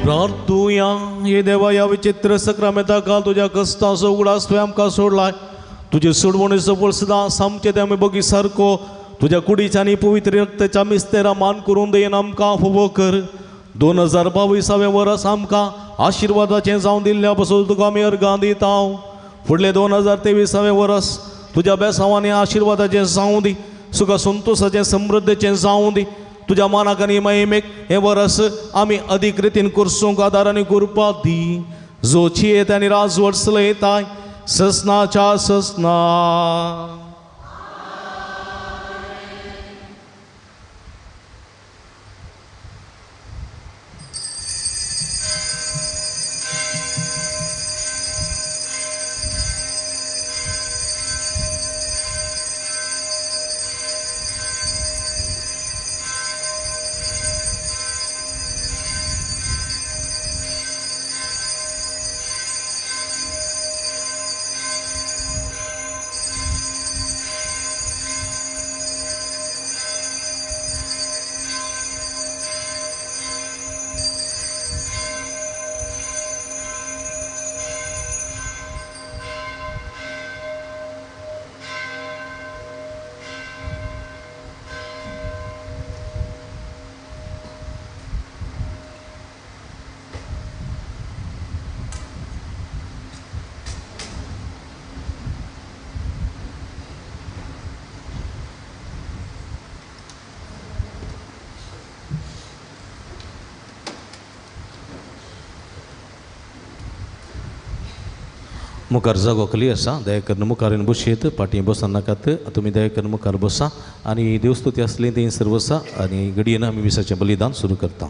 Speaker 1: प्रार्थुया. हे देवा, ह्या विचित्र सक्रामेंता काल तुज्या कश्टांचो उगडास तुवें आमकां सोडलाय. तुजे सोडवणेचो बळ सदां सामचें तें आमी बगी सारको तुज्या कुडीच्या आनी पवित्र रक्ताच्या मिस्तेरा मान करून देन आमकां फावो कर. 2022 वर्स आमकां आशिर्वादाचें जावन दिल्ल्या पसून तुका आमी अर्गां दिता. फुडलें 2023 वर्स तुज्या बेसांवांनी आशिर्वादाचें जावं दी, सुखा संतोशाचें समृद्धीचें जावं दी. तुज्या मानाक आनी महिमेक हें वर्स आमी अदीक रितीन कुर्सूंक आदार आनी कृपा दी. जो चियेत आनी राजवट चलयताय ससनाच्या ससना. मुखार जागो खाली आसा, दया करून मुखार येवन बसयेत, फाटीं बसा नाकात, तुमी दया करून मुखार बसा आनी देवस्तुती आसली ती सर्व बसा आनी घडयेन आमी मिसाचें बलिदान सुरू करता.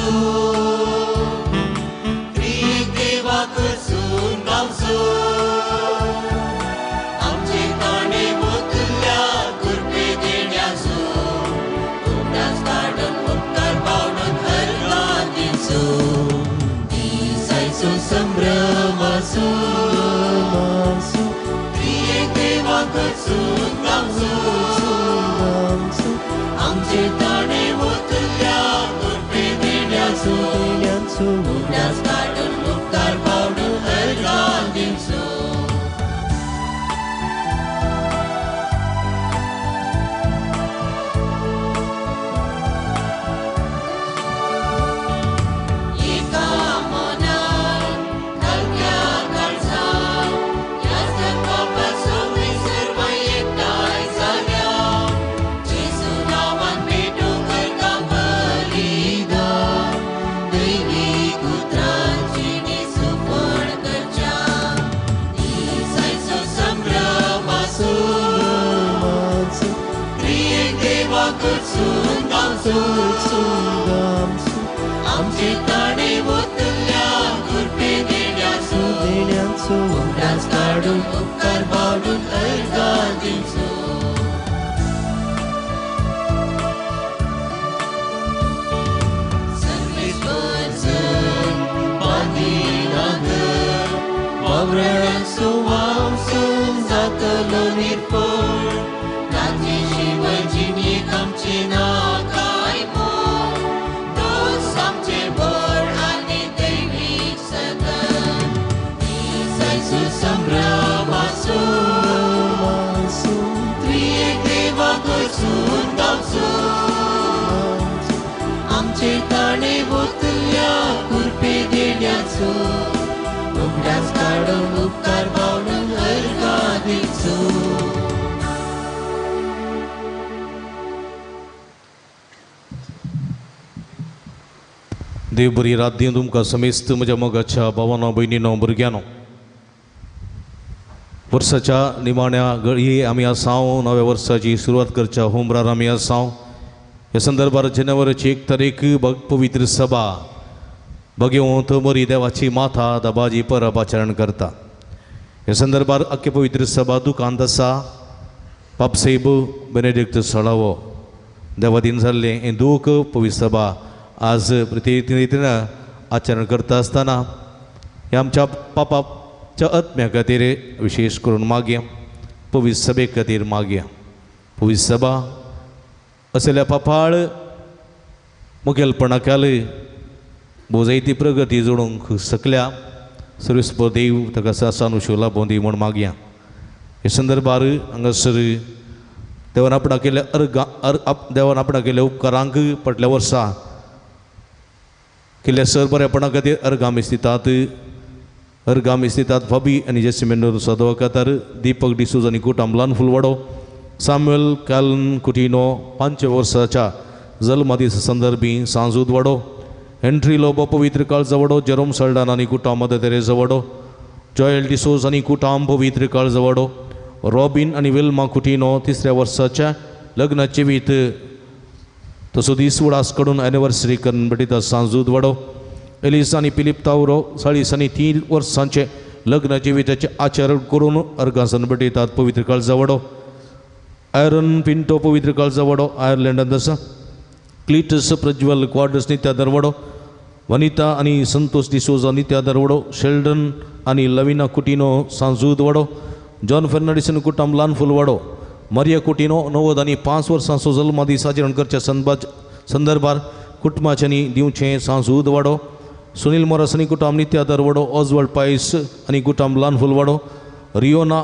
Speaker 3: गावचो त्रिएक देवाक सून गावचो आमचे ताणे ओतल्या कृपे देण्याचो उगडास काडून उपकार पावडून अर्गां दिवचो दिसायचो संभ्रमाचो त्रिएक देवाक सून गावचो आमचे ताणे ओतल्या कृपे देण्याचो उगडास काडून उपकार पावडून अर्गां दिवचो. एका मनान हलक्या काळजान ह्या संकल्पात सगळीं सर्वां एकठांय जाल्या जेजू नांवान भेटो करता बलिदान दैवीक उतरांची निसुफण करच्या दिसायचो संभ्रम आसूं त्रिएक देवाक सून गावचो आमचे ताणे ओतल्या कृपे देण्याचो उगडास काडून उपकार पावडून अर्गां दिवचो. सर्वेस्पर जन बांदिनागर वावरांचो वावसून जातलो निर्पण ताचे शिवाय जिणेक आमचें ना कांय मोल तोच आमचें बळ आनी दैवीक सदन दिसायचो संभ्रम आसूं त्रिएक देवाक सून गावचो आमचे ताणे ओतल्या कृपे देण्याचो उगडास काडून उपकार पावडून अर्गां दिवचो.
Speaker 1: देव बरी रात दिवन तुमकां समेस्त म्हज्या मोगाच्या भावानो भयणीनो भुरग्यांनो वर्साच्या निमाण्या घडये आमी आसाव नव्या वर्साची सुरवात करच्या होमरार आमी आसाव. ह्या संदर्भार जानेवारीची 1 तारीख पवित्र सभा बगेवंत मरी देवाची माथा दबाजी परब आचरण करता. ह्या संदर्भार अख्खे पवित्र सभा दुकांत आसा पापसेब बेनेडिक्ट सळावो देवादीन जाल्लें हें दूख पवित्र सभा आज प्रतिनिधीन आचरण करता आसतना ह्या आमच्या पापाच्या आत्म्या खातीर विशेष करून मागया पवित्र सभे खातीर मागया. पवित्र सभा असल्या पापाळ मुखेलपणा खाल भोजायती प्रगती जोडूंक सकल्या सर्वेस्पर देव ताका सानुशो लाभोंदी म्हूण मागया. हे संदर्भार हांगासर देवान आपणा केल्ल्या अर्गां देवान आपणा केल्ल्या उपकारांक फाटल्या वर्सा केल्ल्या सर बरेपणा खातीर अर्गां मिस्तितात अर्गां मिस्तितात फाबी आनी जेसिमेंडो सदवकातार दीपक डिसूज आनी कुटाम फुलवाडो सामुएल कॅलन कुटिनो 5 वर्साच्या जल्मदीस संदर्भी सांजूद वाडो हेन्री लोबो पवित्र काळजावाडो जेरोम सल्डान आनी कुटाम मदर तेरेजा वाडो जॉयल डिसोज आनी कुटाम पवित्र काळजावाडो रॉबीन आनी विल्मा कुटिनो 3ऱ्या वर्साच्या लग्नाचे वीत तसो दीस उडास कडून एनिवर्सरी करून भेटयता सांजूद वाडो एलिस आनी पिलीप तावरो 40 आनी 3 वर्सांचे लग्न जिविताचें आचरण करून अर्गां भेटयतात पवित्र काळजावाडो आयरन पिंटो पवित्र काळजावाडो आयर्लंडांत आसा क्लिटस प्रज्वल क्वाड्रस नित्या दरवाडो वनिता आनी संतोष डिसोजा नित्या दरवाडो शेल्डन आनी लविना कुटिनो सांजूद वाडो जॉन फेर्नांडीस आनी कुटाम लान फुलवाडो मरिया कुटिनो 90 आनी 5 वर्सांचो जल्मदीस आचरण करच्या संदर्भार कुटुंबाच्यांनी दिवचें सांजूद वाडो सुनील मोरास आनी कुटाम नित्या दरवाडो ऑजवल्ड पायस आनी कुटाम लान फुलवाडो रियोना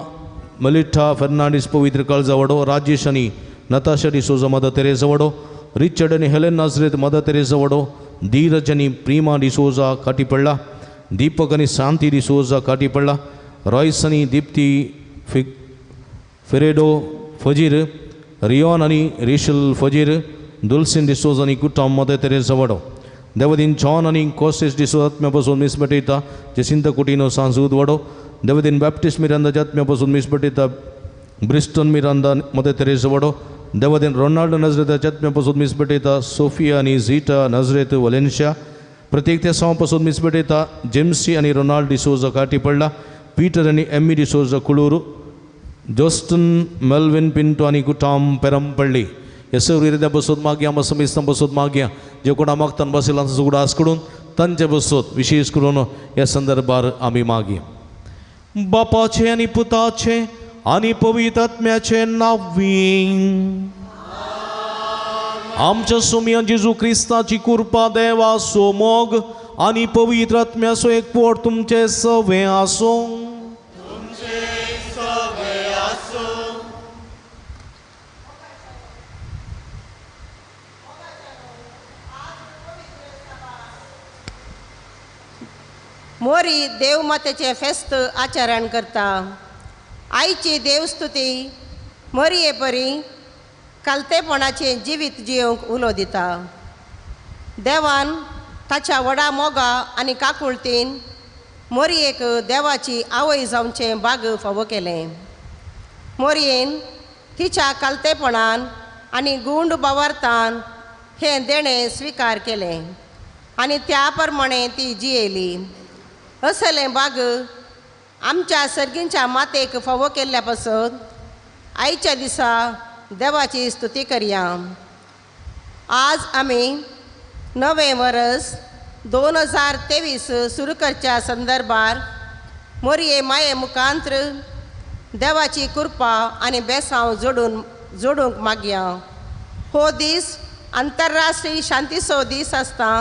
Speaker 1: मलिठा फेर्नांडीस पवित्र काळजावाडो राजेश आनी नताशा डिसोजा मदर तेरेजा वाडो रिचर्ड आनी हेलेन नाजरेत मदर तेरेजा वाडो धीरज आनी प्रिमा डिसोजा काटीपडला दीपक आनी शांती डिसोजा काटीपडला रॉयस आनी दीप्ती फेरेडो फजीर रियोन आनी रेशल फजीर दुलसीन डिसोज आनी कुटाम मदर तेरेजा वाडो देवदीन जॉन आनी कोसेस डिसोज आत्म्या पासून मीस भेटयता जेसिंता कुटिनो सांजूद वाडो देवदीन बॅप्टिस्ट मिरांदा आत्म्या पासून मीस भेटयता ब्रिस्टन मिरांदा मदर तेरेजा वाडो देवदीन रोनाल्डो नजरेत आत्म्या पासून मीस भेटयता सोफिया आनी झिटा नजरेत वलेन्शिया प्रत्येक त्या सवा पासून मीस भेटयता जेम्सी आनी रोनाल्ड डिसोजा काटी पडला पीटर आनी एम्मी डिसोजा कुळूर जोस्टन मेल्विन पिंटो आनी कुटाम पेरमपल्ली हे सगळी रित्या बसोत मागया आमकां समेस्तां बसोत मागया जे कोणा मागतान बसयला उगडास करून तांचे बसोत विशेष करून ह्या संदर्भार आमी मागया. बापाचे आनी पुताचे आनी पवित्र आत्म्याचे नांवी आमच्या सुमया जेजू क्रिस्ताची कृपा देवाचो मोग आनी पवित्र आत्म्याचो एकवट तुमचे सवे आसूं.
Speaker 4: मोरी देवमातेचें फेस्त आचरण करता. आईची देवस्तुती मोरये परी कालतेपणाचें जिवीत जियोवंक उलो दिता. देवान ताच्या व्हडा मोगा आनी काकुळतीन मोरयेक देवाची आवय जावचें बाग फावो केलें. मोरयेन तिच्या कालतेपणान आनी गुंड बावार्थान हें देणें स्विकार केलें आनी त्या प्रमाणें ती जियेली. असलें बाग आमच्या सर्गींच्या मातेक फावो केल्ल्या पासत आयच्या दिसा देवाची स्तुती करया. आज आमी नवें वरस 2023 सुरू करच्या संदर्भार मोरये माये मुखांत्र देवाची कृपा आनी बेसांव जोडूंक मागया. हो दीस आंतरराष्ट्रीय शांतीचो दीस आसता.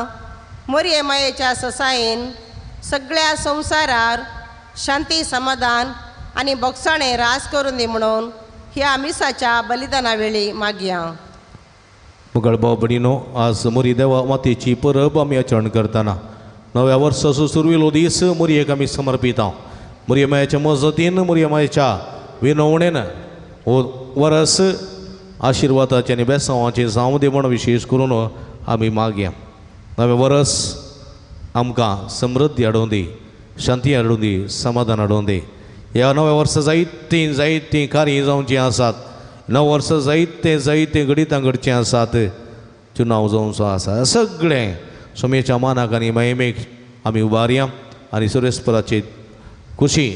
Speaker 4: मोरये मायेच्या ससायेन सगळ्या संवसारार शांती समाधान आनी बोगसाणें रास करून दी म्हणून ह्या मिसाच्या बलिदाना वेळी मागया.
Speaker 1: मुगळ भाव भयणीनो, आज मोरी देवा मातेची परब आमी आचरण करतना नव्या वर्साचो सुरवेलो दीस मोरयेक आमी समर्पिता. मोरये मायेच्या मजतीन मोरये मायेच्या विनवणेन हो वरस आशिर्वादाचें आनी बेसांवाचें जावं दी म्हूण विशेश करून आमी मागया. नवें वरस आमकां समृद्धी हाडूं दी, शांती हाडूं दी, समाधान हाडूं दी. ह्या नव्या वर्सा जायतीं जायतीं कार्यां जावचीं आसात. नव वर्सां जायते जायते घडितां घडचीं आसात. चुनाव जावचो आसा. सगळें सोमेच्या मानाक आनी महिमेक आमी उबारया आनी सुरेस्पराची खुशी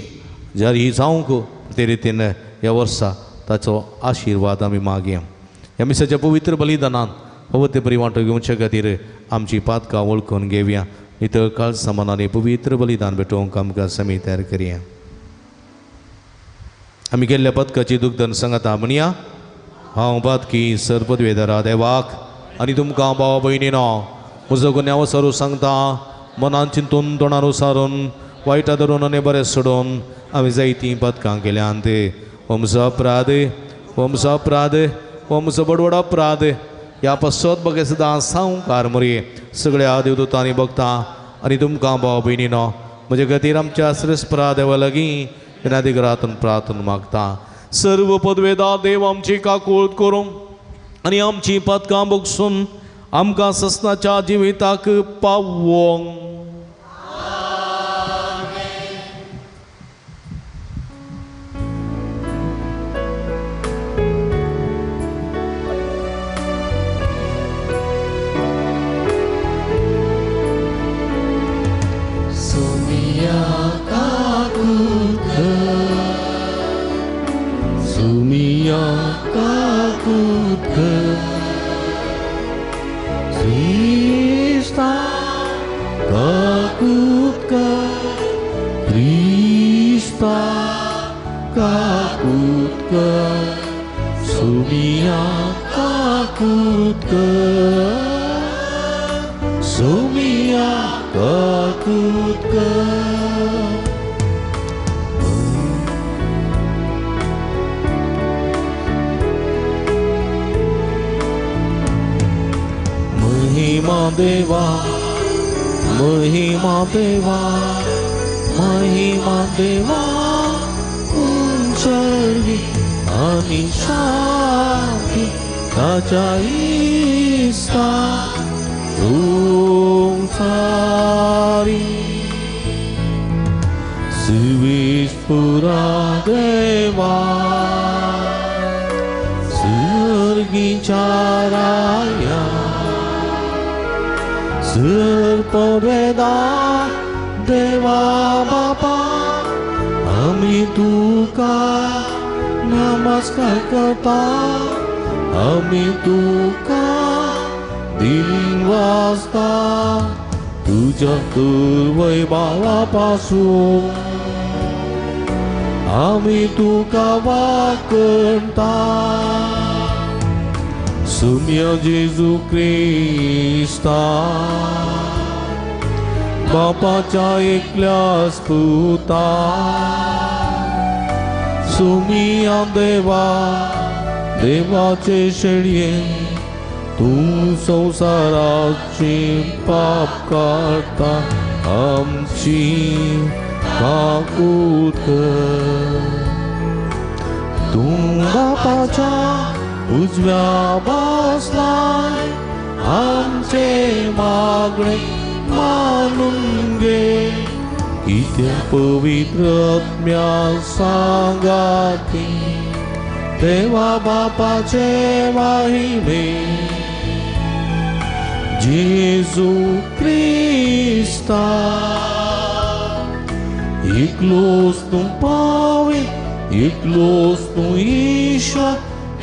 Speaker 1: जारी जावंक ते रितीन ह्या वर्सा ताचो आशिर्वाद आमी मागया. ह्या मिसाच्या पवित्र बलिदानान पवित्र बरी वांटो घेवचे खातीर आमची पातकां वळखून घेवया. नितळ काळजा मनान पवित्र बलिदान भेटोवंक आमकां समी तयार करया. आमी केल्ल्या पदकाची दुग्धन सांगता म्हणया. हांव पातकी सर पदवेदारा देवाक आनी तुमकां भाव भयणीनो म्हजो गुन्यांव सरू सांगता. मनान चिंतून तोंडार सारून वायटा धरून आनी बरें सोडून हांवें जायतीं पदकां केल्यांत. म्हजो अपराध, म्हजो अपराध, म्हजो बडवड अपराध. ह्या पासत बगे सदां सावकार मोरये सगळ्या देवदूतांनी बघता आनी तुमकां भाव भयणीनो म्हजे खातीर आमच्या श्रेष्ठ देवा लागीं विनादिगरातून प्रार्थना मागता. सर्व पदवेदा देव आमची काकूळ करूं आनी आमची पदकां बगसून आमकां ससनाच्या जिविताक पावोंक. कर पवेदा देवा बापा आमी तुका नमस्कार करता आमी तुका दिनवासता तुज्या दुर्वैभावा पासून आमी तुका वाकणता सुम्या जेजू क्रिस्ता बापाच्या एकल्याच पुता सुमिया देवा देवाचे शेळये तूं संवसाराची पाप काडटा आमची काकूत कर तूं बापाच्या उजव्या बसलाय आमचे मागणे मानून घे कित्या पवित्र आत्म्या सांगाती देवा बापाचे माहिमे जेजू क्रिस्ता एकलोच तूं पावे एकलोच तूं ईश्वर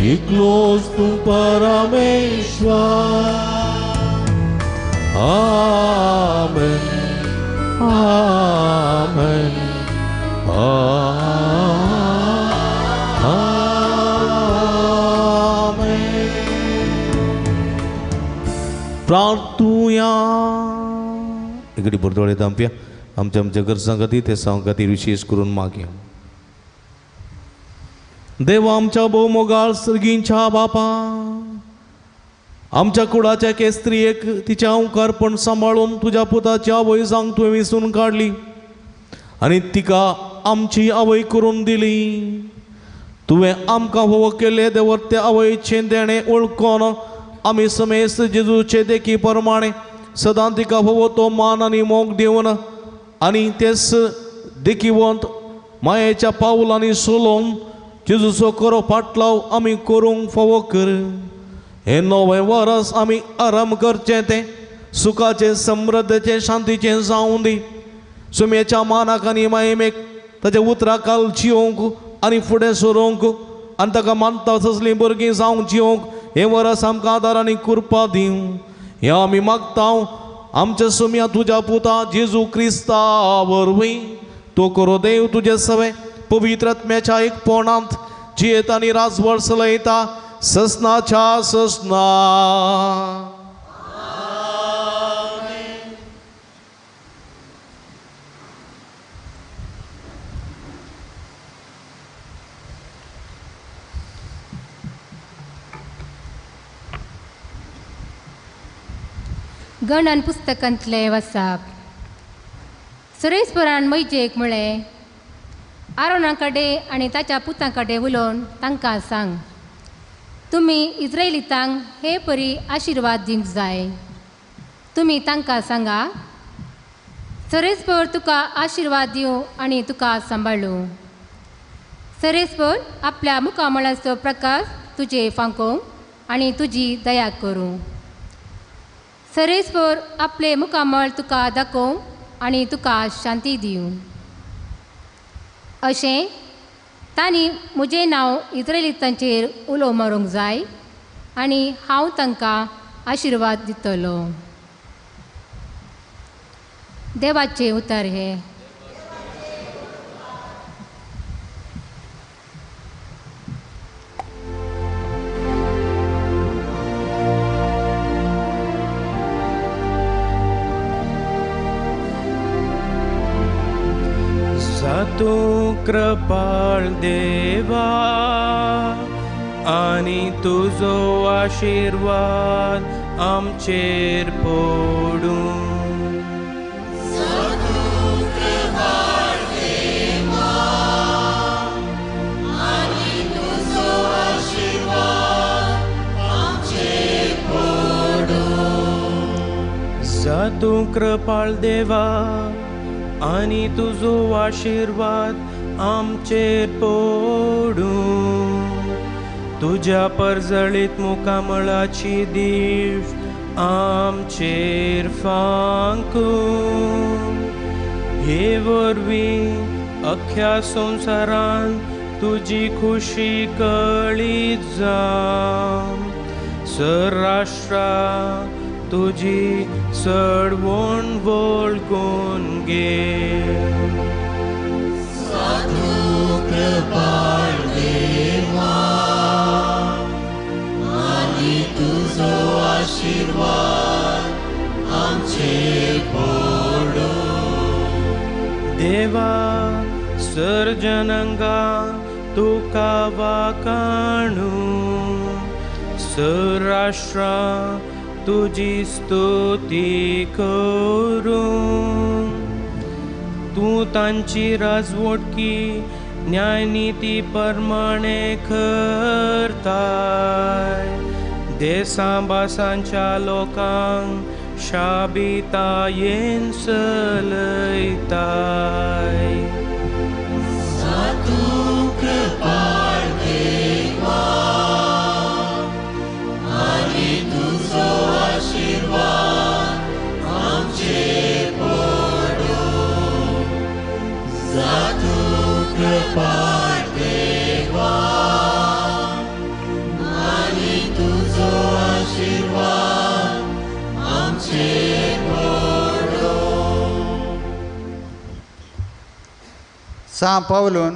Speaker 1: एकलोच तूं परमेश्वर. आमेन आमेन आमेन. प्रार्थुया इकडे परतोळे दामप्या आमच्या आमच्या गरजां खातीर ते सांग खातीर विशेष करून मागया. देवा आमच्या भोवमोगाळ सर्गींच्या बापा आमच्या कुडाच्या एके स्त्रियेक तिचें अंकारपण सांबाळून तुज्या पुताची आवय जावंक तुवें विसून काडली आनी तिका आमची आवय करून दिली. तुवें आमकां होवो केल्ले देवर ते आवयचें देणें वळखून आमी समेस्त जेजूचे देखी प्रमाणे सदां तिका होवो तो मान आनी मोग दिवन आनी तेच देखीवंत मायेच्या पावलांनी सोलोवन जेजूचो खरो फाटलाव आमी करूंक फावो कर. हें नवें वरस आमी आराम करचें तें सुखाचें समृद्धचें शांतीचें जावं दी. सुमेच्या मानाक आनी मायेमेक ताच्या उतरा काल जियोंक आनी फुडें सरूंक आनी ताका मानता तसलीं भुरगीं जावंक जियोंक हें वरस आमकां आदार आनी कृपा दिवं. हें आमी मागता आमच्या सुम्या तुज्या पुता जेजू क्रिस्ता वरवीं. तो करो देव तुजे सवे पवित्र आत्म्याच्या एकपणांत जियेता आनी राजवळ चलयता ससनाच्या ससना.
Speaker 5: गणन पुस्तकांतले वसाप. सुरेशपुरान मैजेक म्हळें, आरोना कडेन आनी ताच्या पुतां कडेन उलोवन तांकां सांग, तुमी इस्रायलितांक हे परी आशिर्वाद दिवंक जाय. तुमी तांकां सांगा, सरेस्पर तुका आशिर्वाद दिवं आनी तुका सांबाळूं. सरेस्पर आपल्या मुखामळाचो प्रकाश तुजे फांकोवं आनी तुजी दया करूं. सरेस्पर आपले मुखामळ तुका दाखोवं आनी तुका शांती दिवं. अशें तांणी म्हजें नांव इस्रायलितांचेर उलो मारूंक जाय आनी हांव तांकां आशिर्वाद दितलो. देवाचें उतर हें.
Speaker 6: तूं कृपाळ देवा आनी तुजो आशिर्वाद आमचेर पडूं. तूं कृपाळ देवा आनी तुजो आशिर्वाद आमचेर पडूं. तुज्या परजळीत मुखामळाची दिश्ट आमचेर फांकूं हे वरवीं अख्ख्या संवसारान तुजी खुशी कळीत जावं सराष्ट्रा तुजी सडवण वळखून घे.
Speaker 3: साधू कृपाळ देवा आनी तुजो आशिर्वाद आमचेर पडूं.
Speaker 6: देवा सर्जनंगा तुका वाकाणू सराष्ट्रा तुजी स्तुती करूं. तूं तांची राजवटकी न्यायनिती प्रमाणे करताय देसां भासांच्या लोकांक शाबितायेन चलयताय.
Speaker 3: साधू कृपाळ देवा आनी तुजो आशिर्वाद आमचेर पडूं. साधू कृपाळ देवा आनी तुजो आशिर्वाद आमचेर पडूं.
Speaker 2: सां पावलून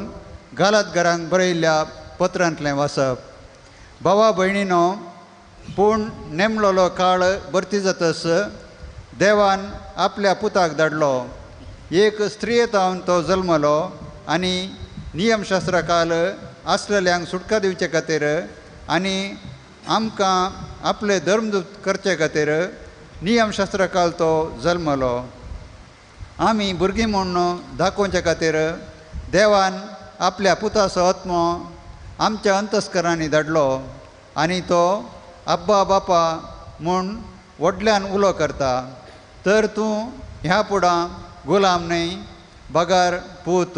Speaker 2: गालातघरांक बरयल्ल्या पत्रांतलें वाचप. भावा भयणीनो, पूण नेमलोलो काळ भरती जातस देवान आपल्या पुताक धाडलो. एक स्त्रियेतावन तो जल्मलो आनी नियमशास्त्रा काल आसलेल्यांक सुटका दिवचे खातीर आनी आमकां आपले धर्मदूत करचे खातीर नियमशास्त्रा काल तो जल्मलो. आमी भुरगीं म्हूण दाखोवचे खातीर देवान आपल्या पुताचो आत्मो आमच्या अंतस्करांनी धाडलो आनी तो अब्बा बापा म्हूण व्हडल्यान उलो करता. तर तूं ह्या फुडां गुलाम न्हय बगार पूत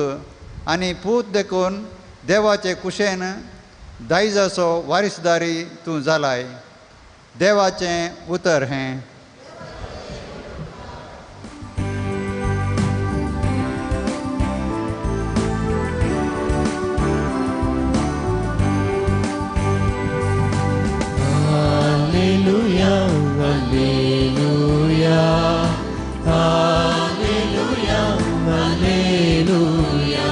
Speaker 2: आनी पूत देखून देवाचे कुशेन दायजाचो वारिसदारी तूं जालाय. देवाचें उतर हें.
Speaker 3: Alleluia, Alleluia, Alleluia, Alleluia,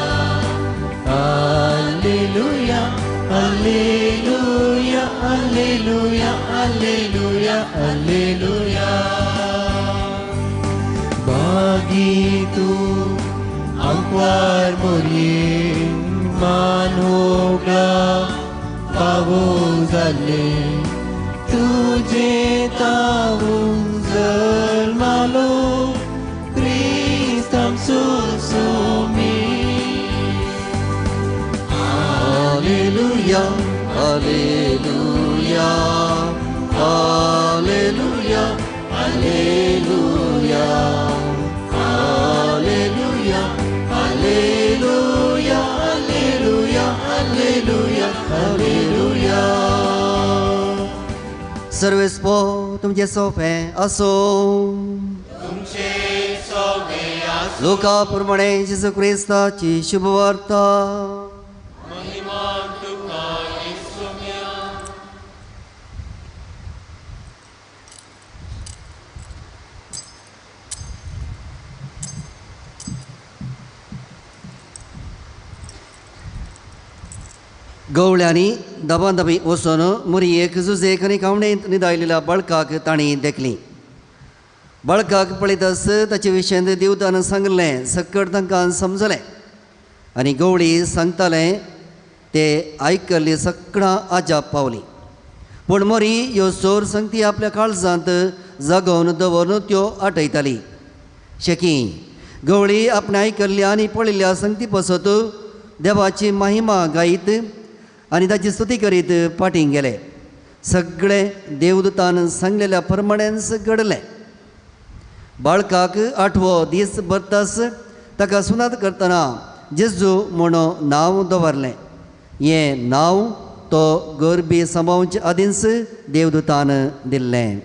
Speaker 3: Alleluia, Alleluia, Alleluia, Alleluia, Alleluia. Bagi tu angkwar muri manoga pavozale तुझे तावून जल्मालो क्रिस्ताम सुसुमी. Alleluia, Alleluia, Alleluia, Alleluia, Alleluia, Alleluia, Alleluia, Alleluia, Alleluia.
Speaker 7: सर्वेस्पो तुमचे सोंपें आसूं.
Speaker 3: तुमचे सोंपें आसूं.
Speaker 7: लुका प्रमाणे जेजू क्रिस्ताची शुभवार्ता.
Speaker 3: महिमा तुका येसुम्या.
Speaker 7: गवळ्यांनी दबांदबी वचून मुरयेक जुजेक आनी कावणेंत निदायलेल्या बळकाक तांणी देखली. बळकाक पळयतच ताचे विशयंत देवतान सांगलें सकट तांकां समजलें आनी गवळी सांगतालें ते आयकल्ली सगळां आजाप पावली. पूण मोरी ह्यो चोर संगती आपल्या काळजांत जागोवन दवरून त्यो आठयताली. शेकी गवळी आपणें आयकल्ल्या आनी पळयल्ल्या संगती पसत देवाची महिमा गायत आनी ताची स्तुती करीत फाटीं गेले. सगळे देवदूतान सांगलेल्या प्रमाणेच घडलें. बाळकाक आठवो दीस भरतास ताका सुनात करतना जेजू म्हूण नांव दवरलें. हें नांव तो गरबी सांबावचे आदींच देवदूतान दिल्लें.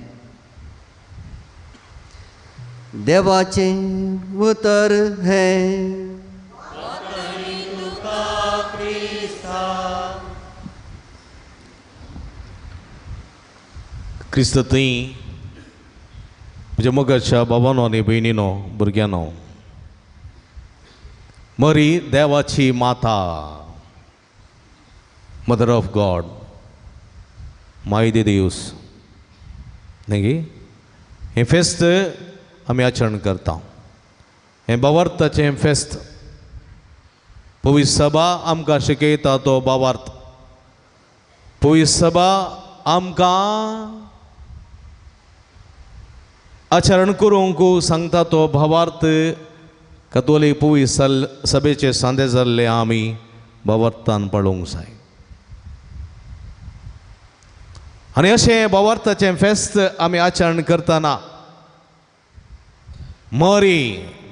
Speaker 7: देवाचें उतर हें।
Speaker 1: क्रिस्त थंय म्हज्या मोगाच्या बाबानो आनी भयणीनो भुरग्यांनो, मरी देवाची माता, मदर ऑफ गॉड, माय दे दिवस न्ही, हें फेस्त आमी आचरण करता. हें भावार्थाचें फेस्त. पवित्र सभा आमकां शिकयता तो भावार्थ. पवित्र सभा आमकां आचरण करूंक सांगता तो भावार्थ. कतोलीक पवित्र सभेचे सांदे जाल्ले आमी भावार्थान पळोवंक जाय. आनी अशें भावार्थाचें फेस्त आमी आचरण करतना मरी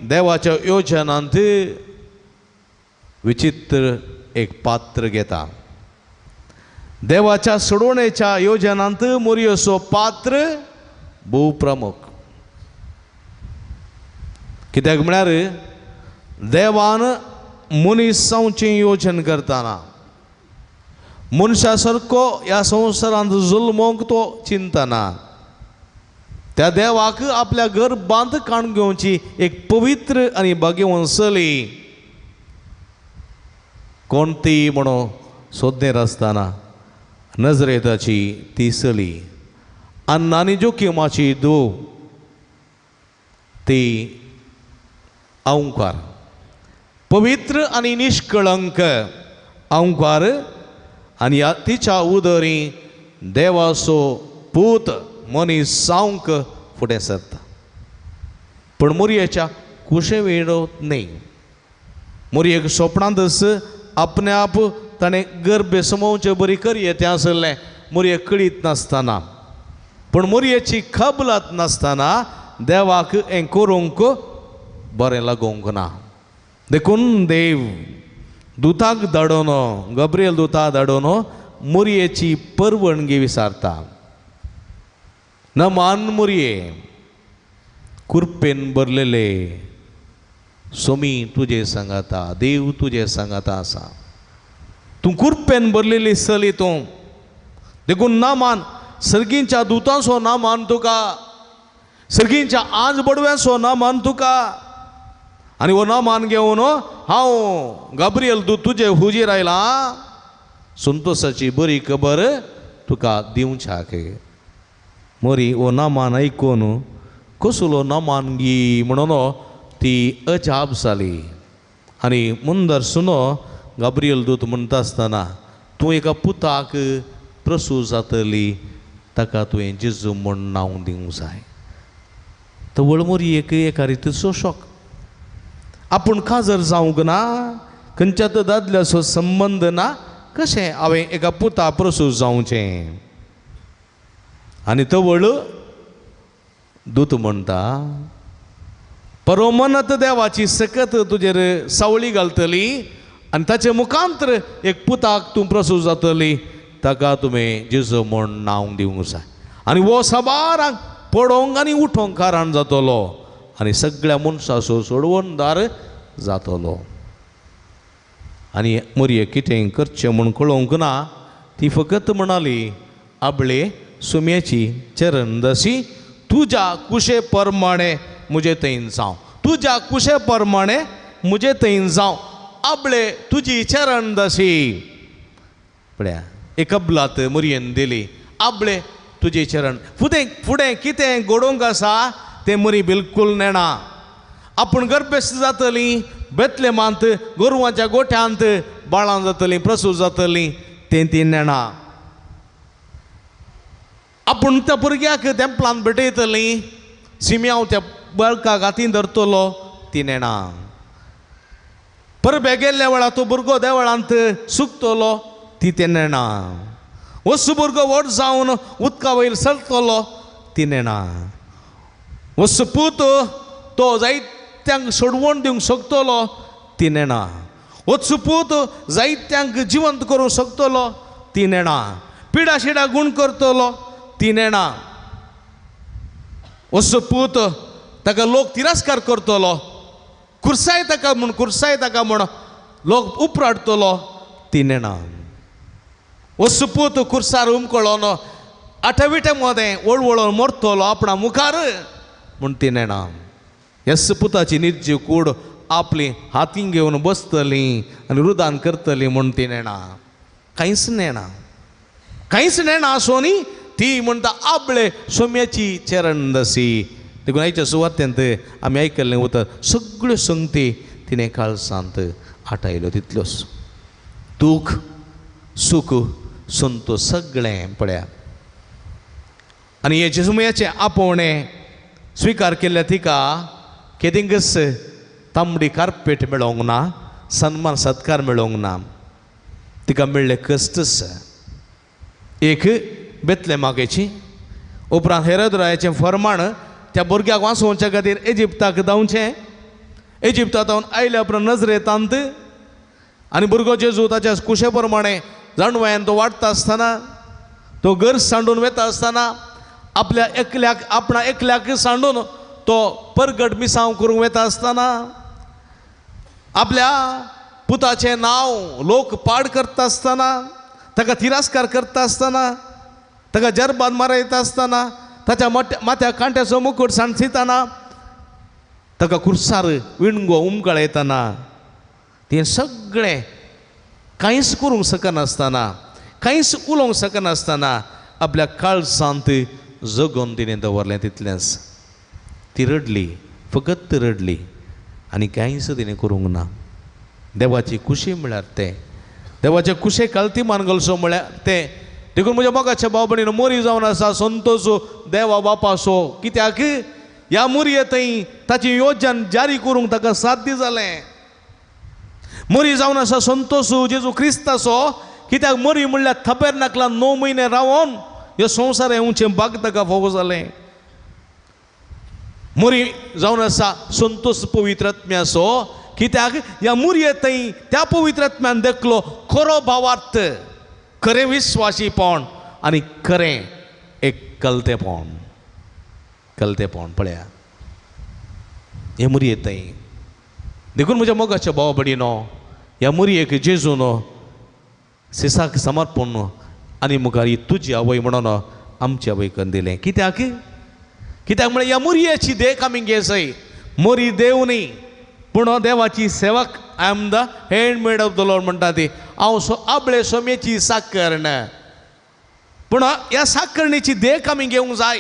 Speaker 1: देवाच्या योजनांत विचित्र एक पात्र घेता. देवाच्या सोडवणेच्या योजनांत मोरयेचो पात्र भोव प्रमुख. कित्याक म्हळ्यार देवान मनीस जावचें योजन करतना मनशा सारको ह्या संवसारांत जुल्मोंक तो चिंतना त्या देवाक आपल्या गर्भांत काण घेवची एक पवित्र आनी भाग्यवंत चली कोण ती म्हणून सोदनेर आसतना नजरेताची ती चली अन्ना आनी जोखिमाची धूव ती अंकार, पवित्र आनी निष्कळंक अंकार. आनी तिच्या उदरी देवाचो पूत मनीस जावंक फुडें सरता. पूण मोरयेच्या कुशे वेळो न्ही. मोरयेक सोपणांतच आपणे आप ताणें गर्भे समोवचे बरी करये तें आसलें मोरयेक कळीत नासतना. पूण मोरयेची खबलात नासतना देवाक हें करूंक बरें लागूंक ना. देखून देव दुताक धाडून, गब्रियल दुता धाडून मोरयेची परवणगी विसारता. नमान मोरये कुरपेन भरलेले सोमी तुजे सांगाता, देव तुजे सांगाता आसा. तूं कुरपेन भरलेली चली तूं, देखून नामान सर्गींच्या दुतांचो नामान तुका, सर्गींच्या आंज बडव्यांचो नामान तुका. आनी हो नामान घेवन हांव गाब्रियल दूत तुजे हुजीर आयला, संतोषाची बरी खबर तुका दिवच्याक. मोरी हो नामान आयकून कसलो नामान गी म्हणून ती अजाप जाली. आनी मुंदर सुनो गाब्रियल दूत म्हणटा आसतना तूं एका पुताक प्रसूत जातली, ताका तुवें जेजू म्हूण नांव दिवंक जाय. तवळ मोरयेक एका रितीचो शॉक. आपूण काजर जावंक ना, खंयच्या दादल्याचो संबंद ना, कशें हांवें एका पुता प्रसूत जावचें. आनी तवळ दूत म्हणटा परोमनत देवाची सकत तुजेर सावळी घालतली आनी ताचे मुखांतर एक पुताक तूं प्रसूत जातली, ताका तुवें जेजू म्हूण नांव दिवंक जाय. आनी हो साबारांक पडोवंक आनी उठोवंक कारण जातलो आनी सगळ्या मनशाचो सोडवणदार जातलो. आनी मोरये कितें करचें म्हूण कळोवंक ना, ती फकत म्हणाली आबळे सुम्याची चरणदशी तुज्या कुशे परमाणे म्हजे थंय जावं, तुज्या कुशे परमाणे म्हजे थंय जावं, आबळे तुजी चरणदशी. पळया एक कबलात मोरयेन दिली, आबळे तुजी चरण. फुडें फुडें कितें घडोवंक आसा तें मोरी बिलकूल नेणा. आपूण गर्भेस्त जातली, बेतलेमांत गोरवांच्या गोठ्यांत बाळां जातलीं, प्रसूत जातलीं तें ती नेणा. आपूण त्या भुरग्याक तेंपलान भेटयतली, सिम्यांव त्या बाळकाक हातीन धरतलो ती नेणा. परबे गेल्ल्या वेळार तो भुरगो देवळांत सुकतलो ती तें नेणा. वस्तू भुरगो व्हड जावन उदका वयर सरतलो ती नेणा. वस्तू पूत तो जायत्यांक सोडवण दिवंक शकतलो ती नेणा. वस्तू पूत जायत्यांक जिवंत करूंक शकतलो ती नेणा. पिडा शिडा गूण करतलो ती नेणा. वस्तू पूत ताका लोक तिरस्कार करतलो, कुर्साय ताका म्हूण, कुर्साय ताका म्हूण लोक उपराडतलो ती नेणा. हो सुपूत कुर्सार उमकळोन आठविटे मदें वळवळोन मरतलो आपणा मुखार म्हूण ती नेणा. ह्या सुपुताची निर्जीव कूड आपली हातीन घेवन बसतली आनी रुदान करतली म्हूण ती नेणा. कांयच नेणा, कांयच नेणा आसूं न्ही ती म्हणटा आपले सोम्याची चरणदसी. देखून आयच्या सुवातेंत आमी आयकल्लें उतर सगळ्यो संगती तिणें काळसांत आटायल्यो तितल्योच. दूख सूख संतोष सगळें पळया. आनी हे जेजुमयाचें आपोवणें स्विकार केल्ल्या तिका केदिंगच तांबडी कार्पेट मेळोंक ना, सन्मान सत्कार मेळोंक ना, तिका मेळ्ळे कश्टच. एक बेतले मागेची उपरांत हेरोद रायाचें फर्माण त्या भुरग्याक वांचोवच्या खातीर इजिप्ताक धांवचें. इजिप्तांत आयल्या उपरांत नजरेतांत आनी भुरगो जेजू ताच्या कुशे प्रमाणे जाणवायन तो वाडटा आसतना, तो घर सांडून वता आसतना आपल्या एकल्याक आपणा एकल्याक सांडून तो परगट मिसांव करूंक वता आसतना आपल्या पुताचें नांव लोक पाड करता आसतना, ताका तिरस्कार करता आसतना, ताका जरबान मारयता आसतना, ताच्या माथ्या कांट्याचो मुकूट सांडसितना, ताका कुर्सार विणगो उमकळयतना, तें सगळें कांयच करूंक शकनासतना, कांयच उलोवंक शकनासतना आपल्या काळसांत जगोवन तिणें दवरलें तितलेंच. ती रडली, फकत रडली आनी कांयच तिणें करूंक ना. देवाची खुशी म्हळ्यार तें, देवाचे कुशे कलती मानगलसो म्हळ्यार तें. देखून म्हज्या मोगाच्या भाव भयणीनो, मोरी जावन आसा संतोष देवा बापासो. कित्याक ह्या मोरये थंय ताची योजन जारी करूंक ताका साध्य जालें. मोरी जावन आसा संतोष जेजू क्रिस्ताचो. कित्याक मोरी म्हणल्यार थपेर नाकला 9 म्हयने रावन ह्यो संवसार येवचें भाग ताका फावो जालें. मोरी जावन आसा संतोष पवित्र आत्म्याचो. कित्याक ह्या मोरये थंय त्या पवित्र आत्म्यान देखलो खरो भावार्थ, खरें विस्वासीपण आनी खरें एक कलतेपण. कलतेपण पळया हे मोरये थंय. देखून म्हज्या मोगाच्या भाव भयणीनो, ह्या मोरयेक जेजून सिसाक समर्पण आनी मुखार ही तुजी आवय म्हणून आमची आवय करून दिलें. कित्याक कित्याक म्हळ्यार ह्या मोरयेची देख आमी घेसय. मोरी देव न्ही पूण देवाची सेवक. I am the handmaid of the Lord म्हणटा ती. हांव आपले सोम्याची साकरण. पूण ह्या साकरणीची देख आमी घेवंक जाय,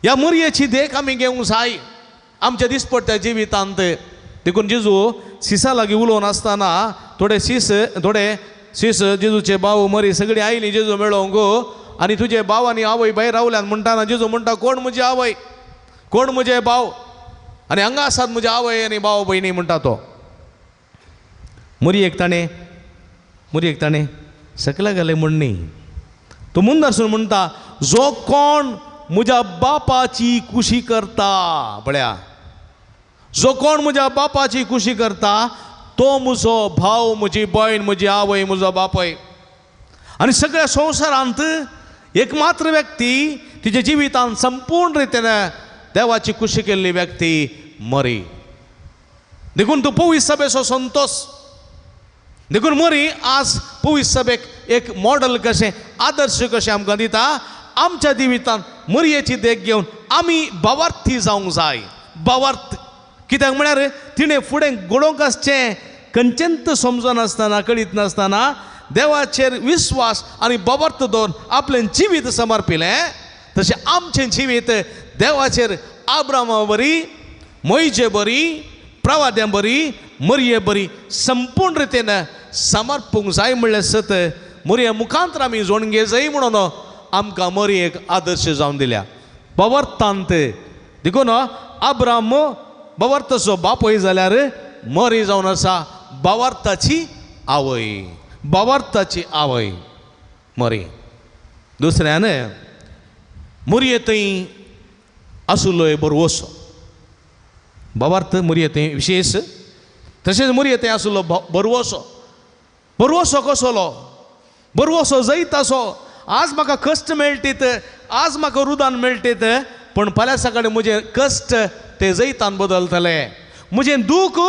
Speaker 1: ह्या मोरयेची देख आमी घेवंक जाय आमच्या दिसपट्ट्या जिवितांत. देखून जेजू सिसा लागीं उलोवन आसतना थोडे सीस जेजूचे भाव मरी सगळीं आयलीं जेजू मेळोवंक आनी तुजे भाव आनी आवय भायर रावल्यान म्हणटाना जेजू म्हणटा कोण म्हजी आवय, कोण म्हजे भाव, आनी हांगा आसात म्हजी आवय आनी भाव भयणी म्हणटा तो. मोरयेक ताणें सकला घालें म्हण न्ही, तो मुंदासून म्हणटा जो कोण म्हज्या बापाची कुशी करता, पळया जो कोण म्हज्या बापाची कुशी करता तो म्हजो भाव, म्हजी भयण, म्हजी आवय, म्हजो बापय. आनी सगळ्या संवसारांत एक मात्र व्यक्ती तिच्या जिवितांत संपूर्ण रितीन देवाची कुशी केल्ली व्यक्ती मरी. देखून तूं पवित्र सभेचो संतोष. देखून मरी आज पवित्र सभेक एक मॉडल कशें, आदर्श कशें आमकां दिता. आमच्या जिवितांत मरयेची देख घेवन आमी भावार्थी जावंक जाय. भावार्थ कित्याक म्हळ्यार तिणें फुडें घडोवंक आसचें खंयचेंच समजनासतना, कळीत नासतना देवाचेर विस्वास आनी भावार्थ दवरून आपलें जिवीत समर्पिलें. तशें आमचें जिवीत देवाचेर आब्रामा बरी, मोयजे बरी, प्रवाद्यां बरी, मरये बरी संपूर्ण रितीन समर्पूंक जाय म्हणलें सत मरये मुखांतर आमी जोणगे जाय म्हणून आमकां मरयेक आदर्श जावन दिल्या भावार्थांत. देखून आब्राम भावार्थाचो बापूय जाल्यार मरी जावन आसा भावार्थाची आवय, भावार्थाची आवय मरी. दुसऱ्यान मरये थंय आसुलोय बरवसो भावार्थ मरये थंय विशेश. तशेंच मरये थंय आसलो बरवसो. बरवसो कसलो? बरवसो जैतासो. आज म्हाका कश्ट मेळटीत, आज म्हाका रुदान मेळटीत, पूण फाल्यां सकाळीं म्हजें कश्ट ते जैतान बदलतले, म्हजें दूख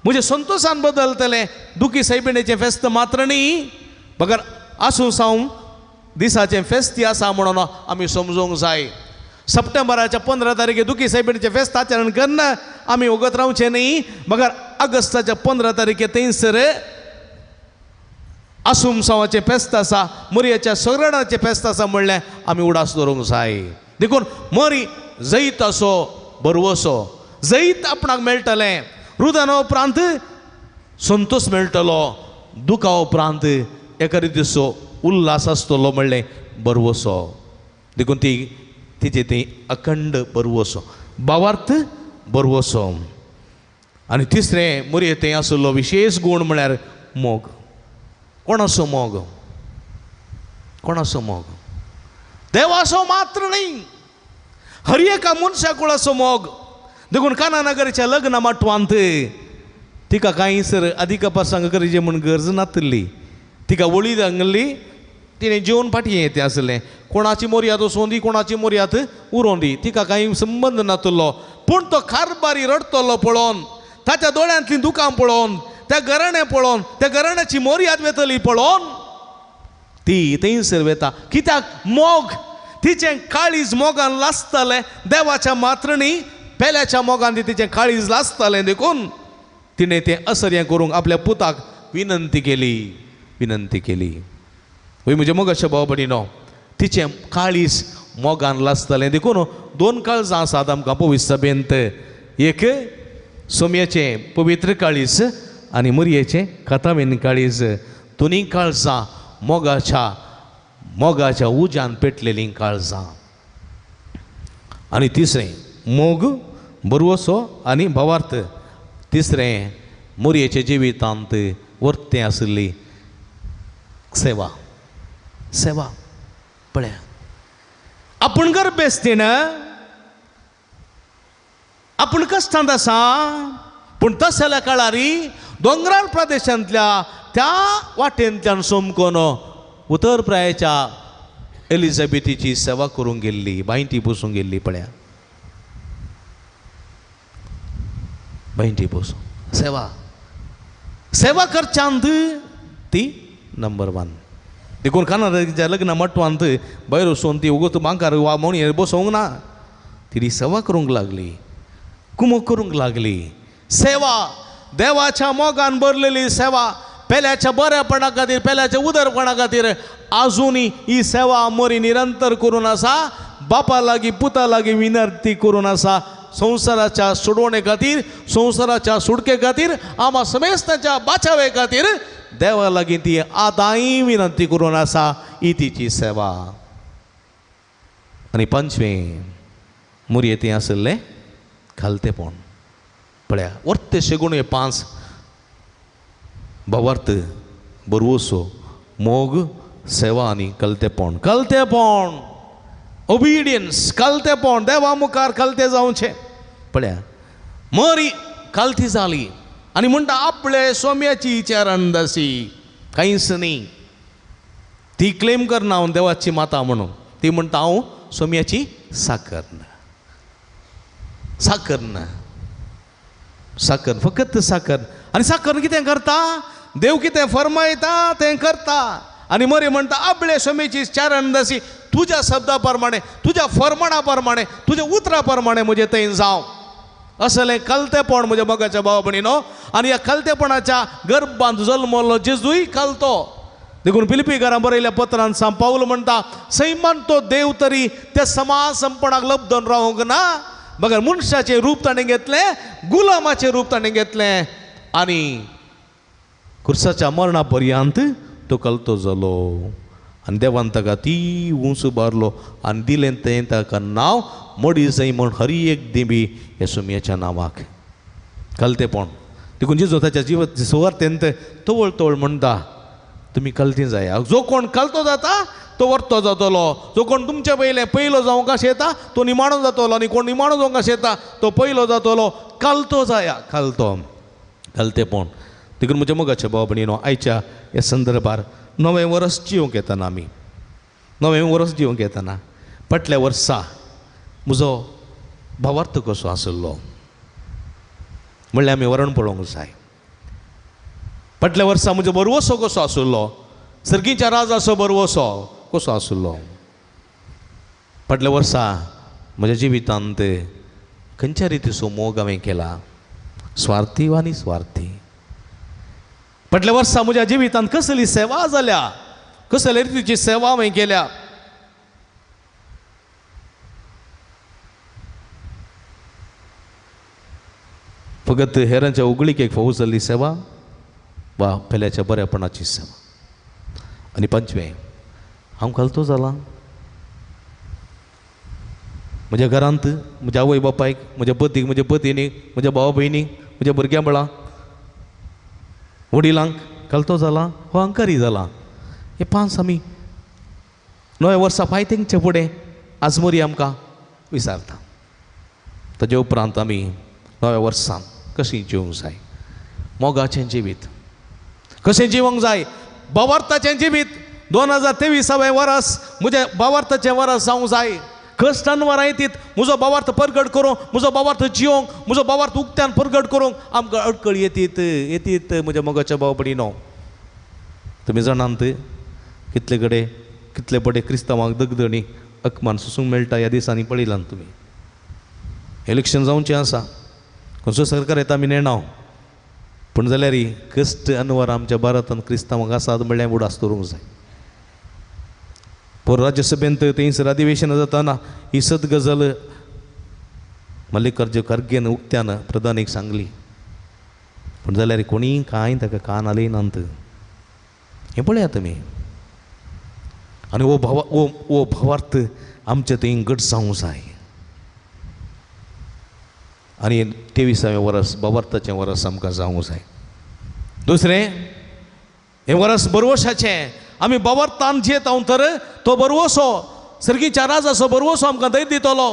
Speaker 1: म्हजें संतोशान बदलतलें. दुखी सायबिणीचें फेस्त मात्र न्ही बगर आसूं सावूं दिसाचें फेस्ती आसा म्हणून आमी समजूंक जाय. सप्टेंबराच्या 15 तारखे दुखी सायबिणीचें फेस्त आचरण करना आमी वगत रावचें न्ही, बगर ऑगस्टाच्या 15 तारखे थंयसर आसुमसांवाचें फेस्त आसा, मोरयेच्या सगळ्याचें फेस्त आसा म्हणलें आमी उडास दवरूंक जाय. देखून मोरी जैत असो बरवसो जैत आपणाक मेळटलें, रुदाना उपरांत संतोश मेळटलो, दुखा उपरांत एका रितीचो उल्हास आसतलो म्हणलें बरवसो. देखून ती तिचे ती अखंड बरवसो, भावार्थ बरवसो. आनी तिसरें मोरये थंय आशिल्लो विशेश गूण म्हळ्यार मोग. कोणाचो मोग? कोणाचो मोग? देवाचो मात्र न्ही, हर एका मनशा कुळाचो मोग. देखून कानानगरच्या लग्न माटवांत तिका कांय सर अधिक प्रसंग करचे म्हूण गरज नातिल्ली, तिका वळी दांगली, तिणें जेवन फाटीं येतें आसलें. कोणाची मोरयात वचों दी, कोणाची मोरयात उरों दी, तिका कांय संबंद नातिल्लो. पूण तो कारबारी रडटलो पळोवन, ताच्या दोळ्यांतलीं दुकां पळोवन, त्या घराणें पळोवन, त्या घराण्याची मोरयात वेतली पळोवन ती थंयसर वेता. कित्याक? मोग. तिचें काळीज मोगान लासतालें, देवाच्या मात्रणी पेल्याच्या मोगान ती तिचें काळीज लासतालें. देखून तिणें तें असर्यें करूंक आपल्या पुताक विनंती केली, विनंती केली. वय म्हज्या मोगाच्या भाव भयणीनो, तिचें काळीज मोगान लासतालें. देखून दोन काळजां आसात आमकां पवित्र सभेंत, एक सोमयेचें पवित्र काळीज आनी मोरयेचें कथावीन काळीज. दोनूय काळजां मोगाच्या मोगाच्या उज्यान पेटलेलीं काळजां. आनी तिसरें मोग, बरवसो आनी भावार्थ. तिसरें मोरयेच्या जिवितांत वर्तें आशिल्ली सेवा. सेवा पळया, आपूण गर्भेस्तीण, आपूण कश्टांत आसा, पूण तसल्या काळारी दोंगराळ प्रदेशांतल्या त्या वाटेंतल्यान सोमकोन उतर प्रायेच्या एलिझाबेथीची सेवा करूंक गेल्ली, बांयटी बसूंक गेल्ली. पळया, बांयटी बसूं सेवा, सेवा करच्यांत ती नंबर 1. देखून कानाच्या लग्न मटवांत भायर वचून ती उगत बांकार वा म्हणून बसोवंक ना, तिणी सेवा करूंक लागली, कुमक करूंक लागली. सेवा, देवाच्या मोगान भरलेली सेवा, पेल्याच्या बऱ्यापणा खातीर, पेल्याच्या उदरपणा खातीर आजुनूय ही सेवा मोरी निरंतर करून आसा. बापा लागीं पुता लागीं विनंती करून आसा, संवसाराच्या सोडवणे खातीर, संवसाराच्या सुटके खातीर, आमा समेस्तांच्या बाचावे खातीर देवा लागीं ती आदांय विनंती करून आसा. ही तिची सेवा. आनी पंचवें मोरये थंय आशिल्लें खालतेपण. पळया, वर्ते शेगूण हे 5 भावार्थ, बरवसो, मोग, सेवा आनी कलतेपण. कलतेपण, ओबिडियन्स, कलतेपण, देवा मुखार कलते जावचें. पळया, मरी कलती जाली आनी म्हणटा आपले सोम्याची चरणदासी कांयच न्ही. ती क्लेम करना हांव देवाची माता म्हणून, ती म्हणटा हांव सोम्याची साकर, साकर, साकर, फकत साकर. आनी साकर कितें करता? देव कितें फरमायता तें करता. आनी मरे म्हणटा आपले सोमेची चरणदासी तुज्या शब्दा प्रमाणे, तुज्या फरमाणा प्रमाणे, तुज्या उतरा प्रमाणे म्हजें थंय जावं. असलें कलतेपण म्हज्या मोगाच्या भाव भयणीनो. आनी ह्या कलतेपणाच्या गर्भांत जल्मलो जेजूय कलतो. देखून फिलिपीकारां बरयल्या पत्रान सांत पावल म्हणटा, सैमान तो देव तरी त्या समासंपणाक लब्धन रावंक ना, मगर मनशाचें रूप ताणें घेतलें, गुलामाचें रूप ताणें घेतलें आनी खुर्साच्या मरणा पर्यंत तो कलतो जालो. आनी देवान ताका ती उंच उबारलो आनी दिलें तें ताका नांव मडी जाय म्हण हर एक देवी ह्या सोमयाच्या नांवाक. कलतेपण. देखून जेजू ताच्या जिव सुवार्थेंत तवळ तवळ म्हणटा, तुमी कलती जाय. जो कोण कलतो जाता तो वर्तो जातलो, जो कोण तुमचे पयलें पयलो जावंक आशेता तो निमाणो जातलो, आनी कोण निमाणो जावंक आशेता तो पयलो जातलो. कलतो जाया, कलतो, कलतेपण. देखून म्हज्या मोगाच्या भाव भयणीनो, आयच्या ह्या संदर्भार नवें वर्स जिवंक येतना, आमी नवें वर्स जिवंक येतना फाटल्या वर्सा म्हजो भावार्थ कसो आशिल्लो म्हणल्यार आमी वरण पळोवंक जाय. फाटल्या वर्सा म्हजो बरवसो कसो आशिल्लो, सर्गीच्या राजाचो बरवसो कसो आशिल्लो. फाटल्या वर्सा म्हज्या जिवितांत खंयच्या रितीचो मोग हांवें केला, स्वार्थी वा निस्वार्थी. फाटल्या वर्सा म्हज्या जिवितांत कसली सेवा जाल्या, कसले रितीची सेवा हांवें केल्या. फकत हेरांच्या उगळिकेक फावो जाल्ली सेवा वा पेल्याच्या बऱ्यापणाची सेवा. आनी पंचवें, हांव घालतो जाला म्हज्या घरांत, म्हज्या आवय बापायक, म्हज्या पतीक, म्हज्या पतीनीक, म्हज्या भावा भयणीक, म्हज्या भुरग्यां बळां वडिलांक घालतो जाला हो अहंकारी जाला. हे पांच आमी नव्या वर्सा फायतेंगचे फुडें आजमोरी आमकां विचारता. ताजे उपरांत आमी नव्या वर्सान कशी जिवंक जाय, मोगाचें जिवीत कशें जिवंक जाय, भावार्थाचें जिवीत. 2023 वरस म्हजें भावार्थाचें वरस जावंक जाय. कश्ट अनवरां येतीत म्हजो भावार्थ परगट करूंक, म्हजो भावार्थ जिवंक, म्हजो भावार्थ उक्त्यान परगट करूंक आमकां अडकळ येतीत येतीत म्हज्या मोगाच्या भाव भयणीनो. तुमी जाणात कितले कडेन कितले पडे क्रिस्तांवांक दगदणी अकमान सोसूंक मेळटा ह्या दिसांनी पळयलां तुमी. इलेक्शन जावचें आसा, खंयचो सरकार येता आमी नेणाव, पूण जाल्यार कश्ट अनवर आमच्या भारतांत क्रिस्तांवांक आसात म्हणल्यार उडास दवरूंक जाय. पोर राज्यसभेंत थंयसर अधिवेशन जाताना ही सत गजाल मल्लिकार्जुन खर्गेन उक्त्यान प्रधानीक सांगली, पूण जाल्यार कोणीय कांय ताका कान आली नात. हें पळयात तुमी. आनी हो भाव हो भावार्थ आमच्या थंय घट जावंक जाय. आनी 23वें वरस भावार्थाचें वरस आमकां जावंक जाय. दुसरें, हें वरस बरवशाचें. आमी भावार्थान जियेता तर तो बरवसो सर्गीच्या राजाचो बरवसो आमकां धैर्य दितलो.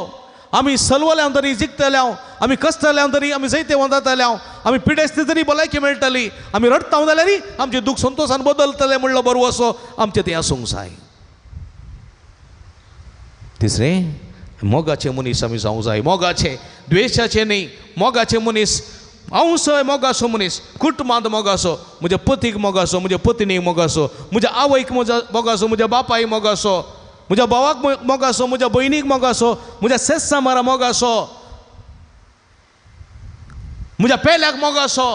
Speaker 1: आमी सलवल्या तरी जिखतले, आमी कसतल्या तरी आमी जैतेवंत जातले, आमी पिडेस्त तरी भलायकी मेळटली, आमी रडटा जाल्यार आमचें दूख संतोशान बदलतलें म्हणलो बरवसो आमचें तें आसूंक जाय. तिसरें, मोगाचे मनीस आमी जावंक जाय. मोगाचे, द्वेशाचे न्ही, मोगाचे मनीस. हांव सय मोगाचो मनीस, कुटुंबांत मोगाचो, म्हज्या पतीक मोगाचो, म्हज्या पत्नीक मोगाचो, म्हज्या आवयक मोगाचो, म्हज्या बापायक मोगाचो, म्हज्या भावाक मोगाचो, म्हज्या भयणीक मोगाचो, म्हज्या सेस्सामारा मोगाचो, म्हज्या पेल्याक मोगाचो,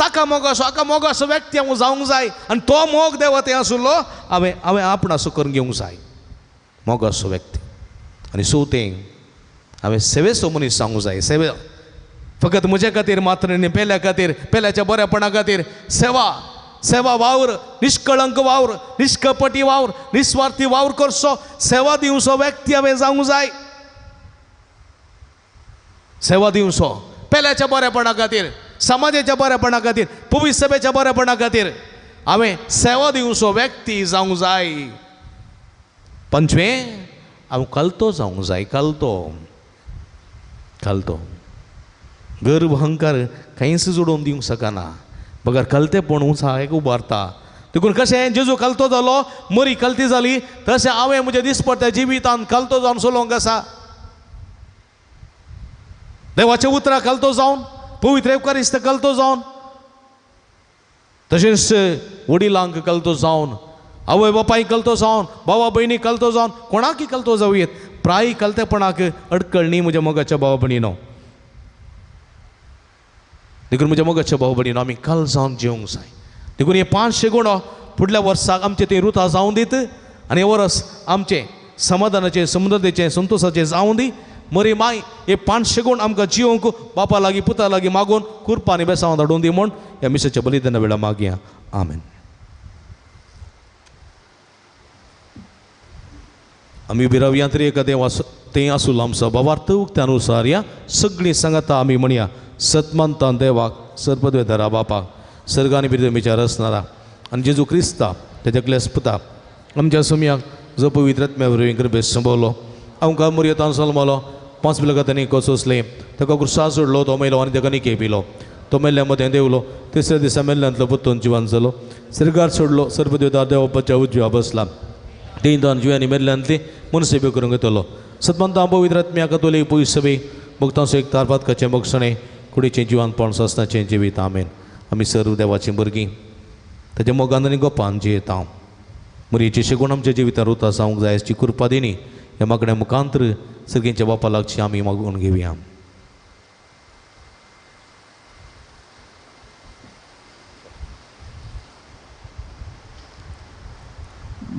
Speaker 1: ताका मोगाचो, हाका मोगाचो व्यक्ती हांव जावंक जाय. आनी तो मोग देवा थंय आशिल्लो हांवें हांवें आपणासो करून घेवंक जाय, मोगाचो व्यक्ती. आनी चवथें, हांवें सेवेचो मनीस जावंक जाय. सेवे फकत म्हज्या खातीर मात्र न्ही, पेल्या खातीर, पेल्याच्या बऱ्यापणा खातीर सेवा, सेवा वावर, निष्कळंक वावर, निष्कपटी वावर, निस्वार्थी वावर करचो, सेवा दिवचो व्यक्ती हांवें जावंक जाय. सेवा दिवचो पेल्याच्या बऱ्यापणा खातीर, समाजाच्या बऱ्यापणा खातीर, पवित्र सभेच्या बऱ्यापणा खातीर हांवें सेवा दिवचो व्यक्ती जावंक जाय. पंचवें, हांव कलतो जावंक जाय. कलतो, कलतो गर्व अहंकार कांयच जोडोवन दिवंक शकना, बगर कलतेपण उंचायेक उबारता. देखून कशें जेजू कलतो जालो, मरी कलती जाली, तशें हांवें म्हज्या दिसपट्ट्या जिवितांत कलतो जावन चलोवंक आसा. देवाच्या उतरां कलतो जावन, पवित्र एवकारिस्त कलतो जावन, तशेंच वडिलांक कलतो जावन, आवय बापायक कलतो जावन, भावा भयणीक कलतो जावन, कोणाकय कलतो जावं येत, प्राय कलतेपणाक अडकळ न्ही म्हज्या मोगाच्या भावा भयणीनो. देखून म्हज्या मोगाच्या भाव भयणीनो आमी कल जावन जिवंक जाय. देखून हे 5 गुण फुडल्या वर्साक आमचें तें रुता जावं दीत आनी हें वरस आमचें समाधानाचें, समृद्धीचें, संतोशाचें जावं दी. मरी माय हे 5 गुण आमकां जिवंक बापा लागीं पुता लागीं मागून कुरपा आनी बेसांव धाडून दी म्हूण ह्या मिसाच्या बलिदाना वेळार मागया. आमेन. आमी उबी रावया तरी एका देवा तें आसूं आमचो भावार्थ उक्त्यान अनुसार या सगळीं सांगाता आमी म्हणया. सतमानतान देवाक सर्पद्वेधरा बापाक सर्गानी बिरदमीच्या रचणारा आनी जेजू क्रिस्ता तेच्या क्लेस पुता आमच्या सोमयाक जो पवित्र आत्म्या वरवीं कृपेस संभवलो, आमकां मुरयतान सलमलो, 5 बिलकांनी कोसोसले, ताका क्रुसार सोडलो, तो मेलो आनी ताका निके पिलो, तो मेल्ल्या मदें देवलो, तिसऱ्या दिसा मेल्ल्यांतलो पुत्तून जिवान जालो, सर्गार सोडलो, सर्पदेवता देवाच्या उजव्या बसला, तीन दान जिव्यांनी मेल्ल्यांतली मनसेबे करूंक येतलो. सतमंता पवित्र आत्म्या कतोलीक पवित्र सभे भक्तांचो एक तारपातकाचें बक्षणें कुडीचें जिवानपण सोंसनाचें जिवीत. आमेन. आमी सर्व देवाचीं भुरगीं ताच्या मोगान आनी गोपान जियेता. मुरयेची शेगूण आमच्या जिवितान रुता जावंक जाय अशी कृपा दिनी ह्या मागण्या मुखांतर सर्गींच्या बापा लागची आमी मागून घेवया.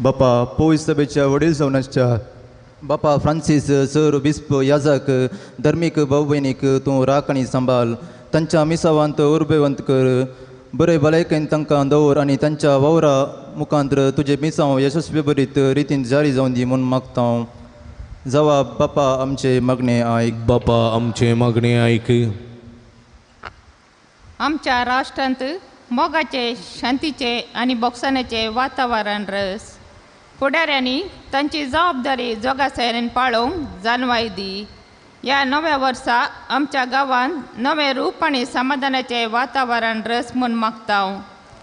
Speaker 8: बापा पवित्र सभेच्या वडील जावन बापा फ्रांसीस सर बिस्प याजक धर्मीक भाव भयणीक तूं राख आनी सांबाळ. तांच्या मिसावांत उर्बेवंत कर, बरे भलायकेन तांकां दवर आनी तांच्या वावरा मुखांत तुजें मिसांव यशस्वी बरीत रितीन जारी जावन दी म्हूण मागता. जवाब बापा आमचे मागणे आयक.
Speaker 1: बापा आमचे मागणे आयक.
Speaker 9: आमच्या राष्ट्रांत मोगाचे शांतीचे आनी बोगसाण्याचे वातावरण रस. फुडाऱ्यांनी तांची जबाबदारी जोगासायेन पाळोवंक जाणवाय दी. ह्या नव्या वर्सा आमच्या गांवांत नवें रूप आनी समाधानाचें वातावरण रस म्हूण मागता.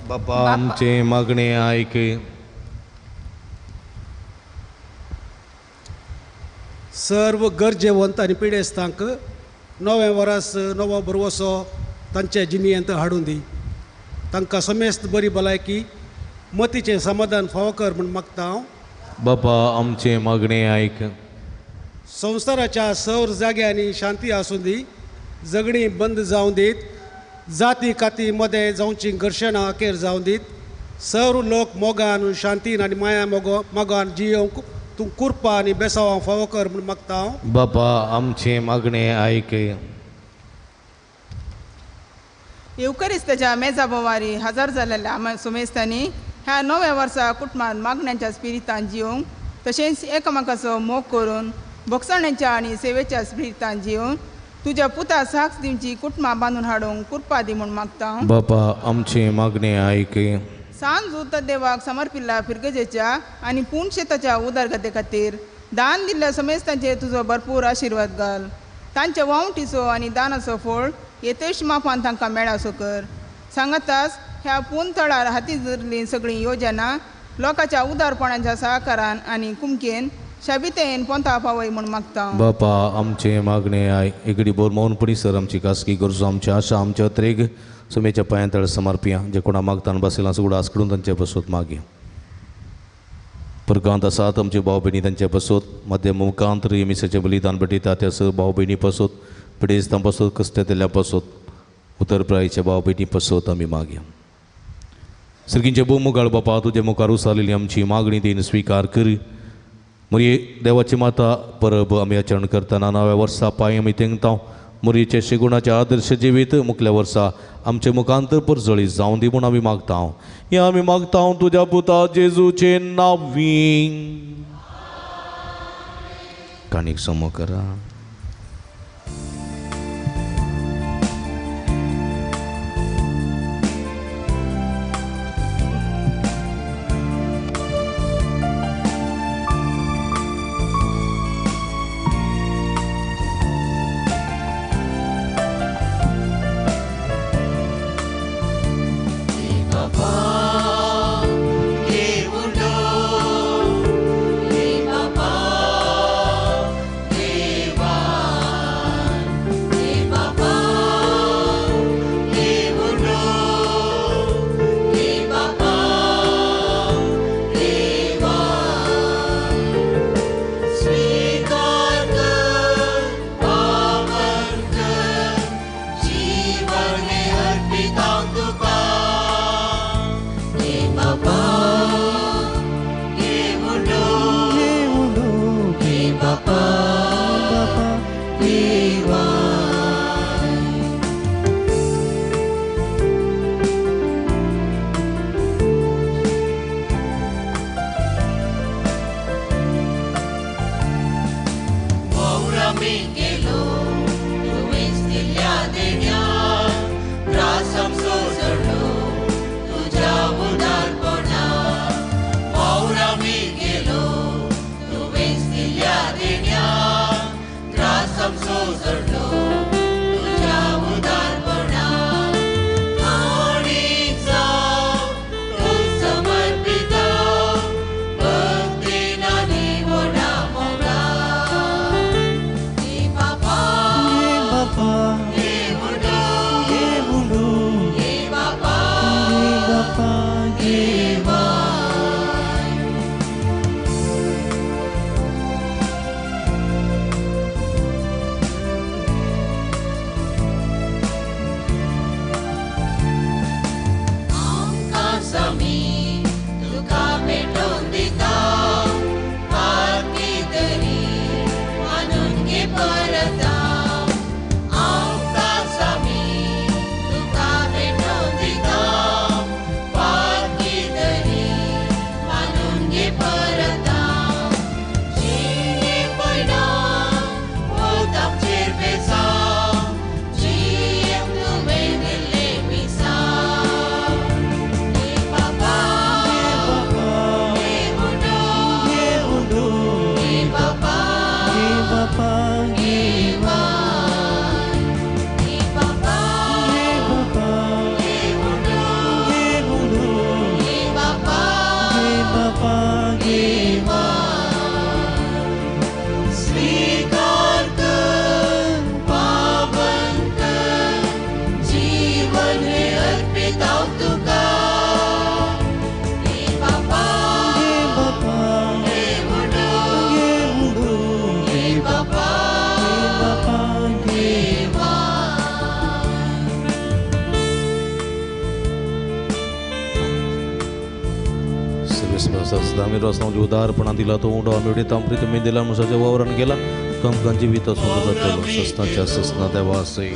Speaker 1: बापा आमचे मागणे आयक.
Speaker 10: सर्व गरजेवंत आनी पिडेस्तांक नवें वर्स नवो भरवसो तांचे जिणेंत हाडून दी. तांकां समेस्त बरी भलायकी मतीचें समाधान फावो कर म्हूण मागता हांव.
Speaker 1: बापा आमचें मागणें आयक.
Speaker 10: संवसाराच्या सौर जाग्यांनी शांती आसूं दी, झगडीं बंद जावं दीत, जाती काती मदें जावचीं घर्शणां अखेर जावं दीत, सर्व लोक मोगान शांतीन आनी माया मोगान जियोवंक तूं कुरपा आनी बेसावां फावो कर म्हूण मागता हांव.
Speaker 1: बापा आमचें मागणें आयक.
Speaker 11: येवकरिस्ताच्या मेजा बोवारी हजर जाल्ल्या आमा सुमेस्तांनी ह्या नव्या वर्सा कुटुंबान मागण्यांच्या स्पिरितान जिवंक तशेंच एकामेकाचो मोग करून भोगसण्याच्या आनी सेवेच्या स्पिरितान जिवन तुज्या पुता साक्ष दिवची कुटुंबां बांदून हाडूंक कुरपा दी म्हूण मागता.
Speaker 1: बापा आमचें मागणें आयक.
Speaker 11: सांज उतर देवाक समर्पिल्ल्या फिरगजेच्या आनी पूण शेताच्या उदरगते खातीर दान दिल्ल्या समेस्तांचेर तुजो भरपूर आशिर्वाद घाल. तांच्या वावटीचो आनी दानाचो फळ येतेश मापान तांकां मेळासो कर. सांगताच ह्या पून थळार हाती धरलीं सगळीं योजना लोकांच्या उदारपणाच्या सहकारान आनी कुमकेन शाबितेन पोंता पावय म्हूण मागता.
Speaker 1: बापा आमचें मागणें आयक. एकडे बोर मौनपणी सर आमची खासगी गरजो आमची आशा आमच्या अत्रेग सुमेच्या पांयां तळ समर्पिया जे कोणा मागतान बसयलां सगळं आसकडून तांचे बसोत मागया. परगांत आसात आमचे भाव भयणी तांचे बसोत मध्य मुखांत मिसाचें बलिदान भेटयता त्या स भाव भयणी पसोत पिडेस्तां पसोत कश्ट पसोत उतर प्रायच्या भाव भयणी पसोत आमी मागया. सर्गींचे भोव मुखार बापा तुजे मुखार उसारलेली आमची मागणी तीन स्विकार कर. मुरये देवाची माता परब आमी आचरण करतना नव्या वर्सा पांय आमी तेंगता. मुरयेचे शेगुणाचे आदर्श जिवीत मुखल्या वर्सा आमचे मुखांतर परजळी जावं दी म्हूण आमी मागता. हें आमी मागता तुज्या पुता जेजूचे नांवी. काणीक समो करा.
Speaker 3: Deva
Speaker 1: सस्ता आमी रस्ता उदारपणा दिला तो उंडो आमी उडयता प्रितमी दिला मनशाच्या वावरान गेला तो आमकां जिवीत आसूं जातलो सस्ताच्या सस्ना देवा आसय.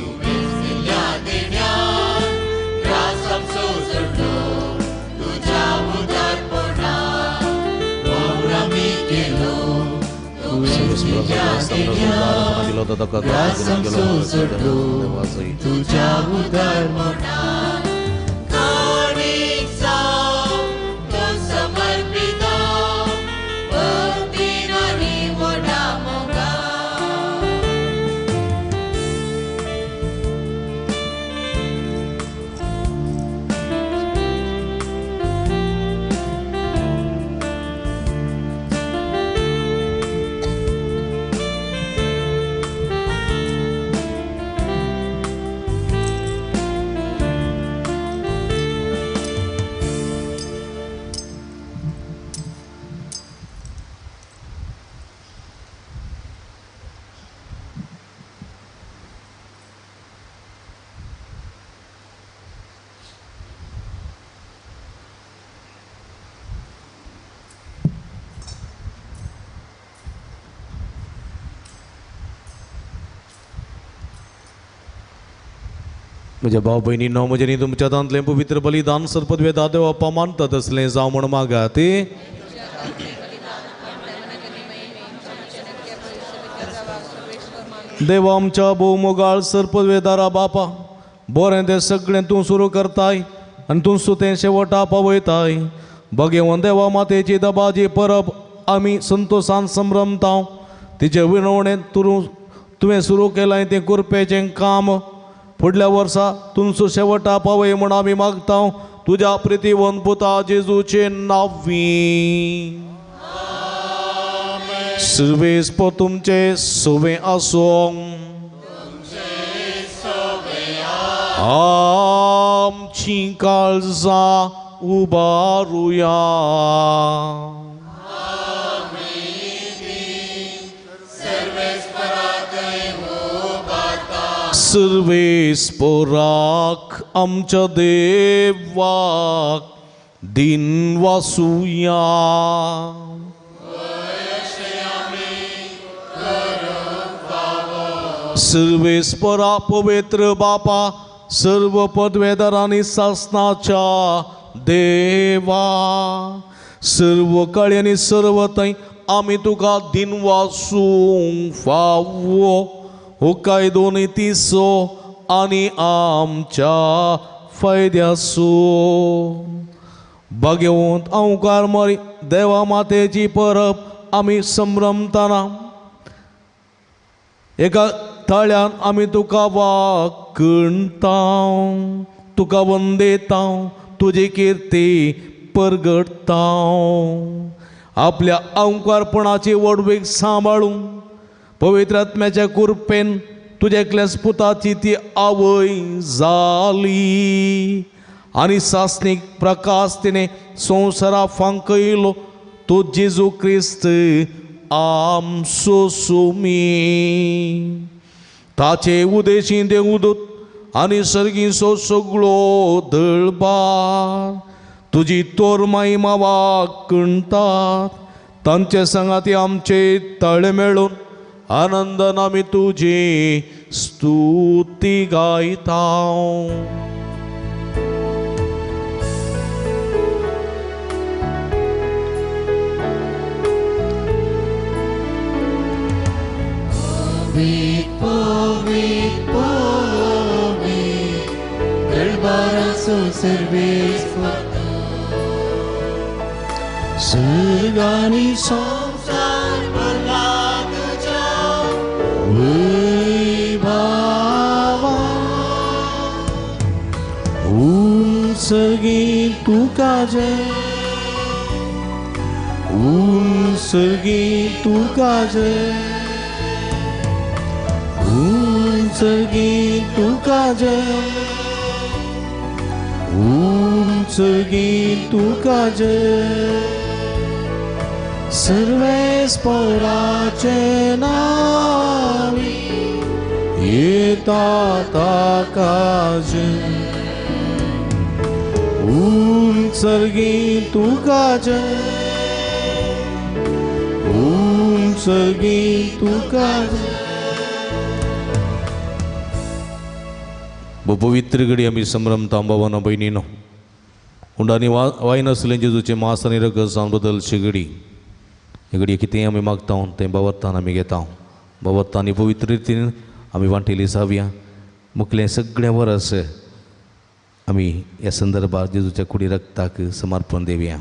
Speaker 3: तुझ्या उदारपणान काणीक जावं तो समर्पिता भक्तीन आनी व्हडा मोगान.
Speaker 1: म्हज्या भाव भयणीनो म्हजें न्ही तुमच्या तांतलें पवित्र बलिदान सरपदवे दादे बाप्पा मानतात तसलें जावं म्हूण मागात. देवा आमच्या भोवमोगाळ सरपदवेदारा बापा बरें तें सगळें तूं सुरू करताय आनी तूं सुतें शेवटा पावयताय. भगेवन देवा मातेची दबाजी परब आमी संतोशान संभ्रमता तिचे विनवणें तुवें सुरू केलां तें कुरपेचें काम फुडल्या वर्सा तुमचो शेवटा पावय म्हूण आमी मागता तुज्या प्रितीवन पुता जेजूचे नांवी. सर्वेस्पर तुमचे सुवे आसूं. आमची काळजां उबारुया. सर्वेस्पराक आमच्या देवाक दिन वासुया. सर्वेस्परा पवित्र बापा सर्व पदवेदारांनी सासनाच्या देवा सर्व काळी आनी सर्व थंय आमी तुका दिन वासूंक फावो हो कायदो नितीचो आनी आमच्या फायद्याचो. भाग्यवंत अंवकार मरी देवा मातेची परब आमी संभ्रमताना एका ताळ्यान आमी तुका वाकणता तुका वंदेता तुजी किर्ती परगडता. आपल्या अंवकारपणाची व्हडवीक सांबाळून पवित्र आत्म्याच्या कुरपेन तुज्या एकल्याच पुताची ती आवय जाली आनी सासणीक प्रकाश तिणें संवसारा फांकयलो तो जेजू क्रिस्त आमचो सुमी. ताचे उदेशी देवदूत आनी सर्गीचो सगळो दळबार तुजी तोरमाई वाकणतात तांचे सांगाती आमचे ताळे मेळून आनंदान आमी तुजी स्तुती गायता.
Speaker 3: पवीत पवीत पवीत दरबाराचो सर्वेस्पर सर्गानी संवसार भरला तुज्या वैभवान.
Speaker 1: उंचगी तुका जय उंचगी तुका जय उंचगी तुका जय उंचगी तुका जय. सर्वेस्पराचे नावी येता ताका जय उंचगी तुका जय उंचगी तुका पवित्र घडी आमी संभ्रमता बाबानो भयणीनो उंडानी वायनासलें जेजूचें मास आनी रगत जावन बदलची घडी. ही घडी कितेंय आमी मागता तें बाबत्तान आमी घेता. बाबत्तान पवित्र रितीन आमी वांटेली जावया. मुखलें सगळें वरस आमी ह्या संदर्भार जेजूच्या कुडी रक्ताक समर्पण दिवया.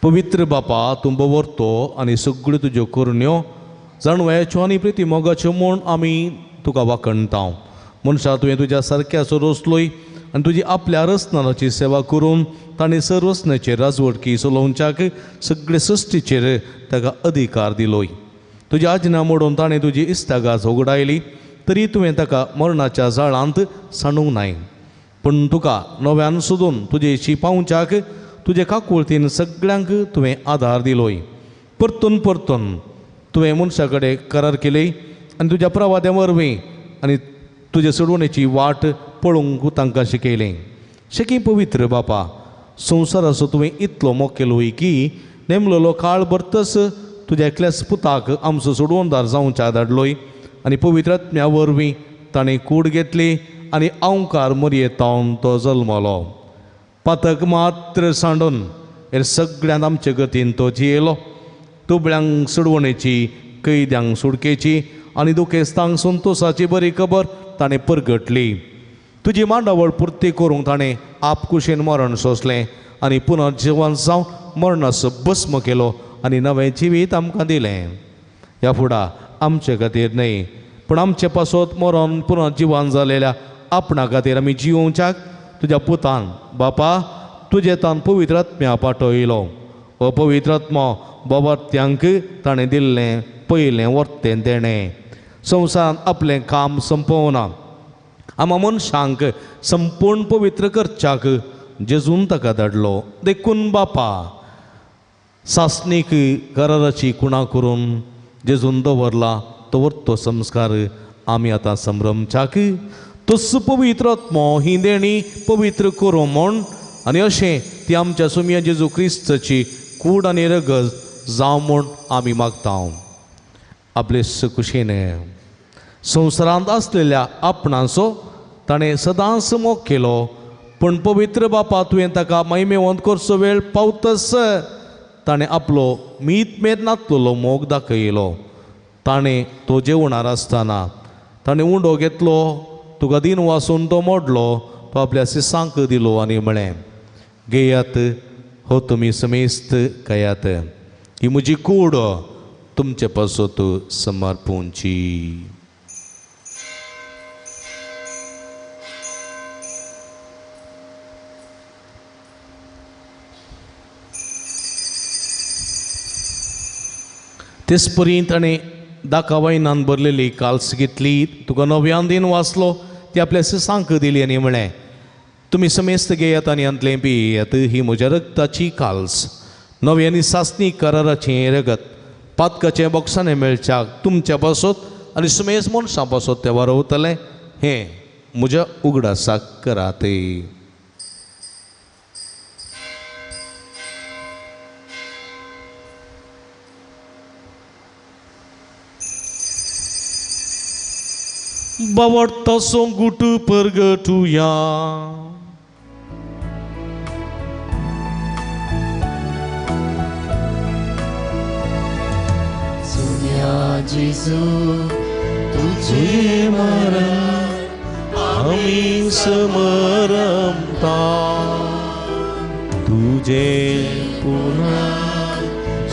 Speaker 1: पवित्र बापा तूं बवरतो आनी सगळ्यो तुज्यो करण्यो जाणवयाच्यो आनी प्रिती मोगाच्यो म्हूण आमी तुका वाखणता. मनशा तुवें तुज्या सारक्याचो रचलोय आनी तुजी आपल्या रचनाची सेवा करून ताणें सर्वस्नाचेर राजवटकी चलोवच्याक सगळे सृश्टीचेर ताका अधिकार दिलोय. तुजी आज्ञा मोडून ताणें तुजी इस्तागाज उगडायली तरी तुवें ताका मरणाच्या जाळांत सांडूंक नाय. पूण तुका नव्यान सोदून तुजेशी पावच्याक तुजे काकुळतीन सगळ्यांक तुवें आदार दिलोय. परतून परतून तुवें मनशा कडेन करार केली आनी तुज्या प्रवाद्या वरवीं आनी तुजे सोडवणेची वाट पळोवंक तांकां शिकयलें. शेकी पवित्र बापा संवसाराचो तुवें इतलो मोग केलोय की नेमलेलो काळ भरतच तुज्या एकल्याच पुताक आमचो सोडवणदार जावच्या धाडलोय आनी पवित्र आत्म्या वरवीं ताणें कूड घेतली आनी अंवकार मरयेतावन तो जल्मलो. पातक मात्र सांडून हे सगळ्यांत आमचे गतीन तो जियेलो. दुबळ्यांक सोडवणेची, कैद्यांक सुडकेची आनी दुखेस्तांक संतोसाची बरी खबर ताणें परगटली. तुजी मांडावळ पुर्ती करूंक ताणें आपकुशेन मरण सोंसलें आनी पुनर्जिवन जावन मरणाचो भस्म केलो आनी नवें जिवीत आमकां दिलें. ह्या फुडा आमचे खातीर न्हय पूण आमचे पासत मरण पुनर्जिवन जालेल्या आपणा खातीर आमी जियोवच्याक तुज्या पुतान बापा तुजे तान पवित्र आत्म्या पाठयलो. हो पवित्र आत्मो बाबात्यांक ताणें दिल्लें पयलें वर्तें देणें. संवसारांत आपलें काम संपोवना आमा मनशांक संपूर्ण पवित्र करच्याक जेजून ताका धाडलो. देखून बापा सासणीक कराराची कुणा करून जेजून दवरला तो वर्तो संस्कार आमी आतां संभ्रमच्याक तस पवित्र आत्मो ही देणी पवित्र करूं म्हूण आनी अशें ती आमच्या सुमया जेजू क्रिस्ताची कूड आनी रगत जावं म्हूण आमी मागता. आपले कुशेन संवसारांत आसलेल्या आपणाचो ताणें सदांच मोग केलो. पूण पवित्र बापा तुवें ताका महिमेवंत करचो वेळ पावतस ताणें आपलो मीत मेत नातलेलो मोग दाखयलो. ताणें तो जेवणार आसतना ताणें उंडो घेतलो, तुका दिन वासून तो मोडलो, तो आपल्या सिसांक दिलो आनी म्हळें, घेयात हो तुमी समेस्त खायात, ही म्हजी कूड तुमचे पासत समर्पूंची. तेच परी ताणें दाका वायनान भरलेली काल्स घेतली, तुका नव्यान दिन वाचलो, ती आपल्या सिसांक दिली आनी म्हळें, तुमी समेस्त घेयात आनी हांतलें पियेयात, ही म्हज्या रक्ताची काल्स, नवी आनी सासणी कराराचें रगत, पातकाचें बोक्साणें मेळच्याक तुमच्या पासत आनी समेस्त मनशां पासत तें वारवतलें, हें म्हज्या उगडासाक करात. बावडता सोंगूट परगटुया.
Speaker 3: सुन्या जेजू तुझे मरण
Speaker 1: आमी समरमता, तुझे पुन्हा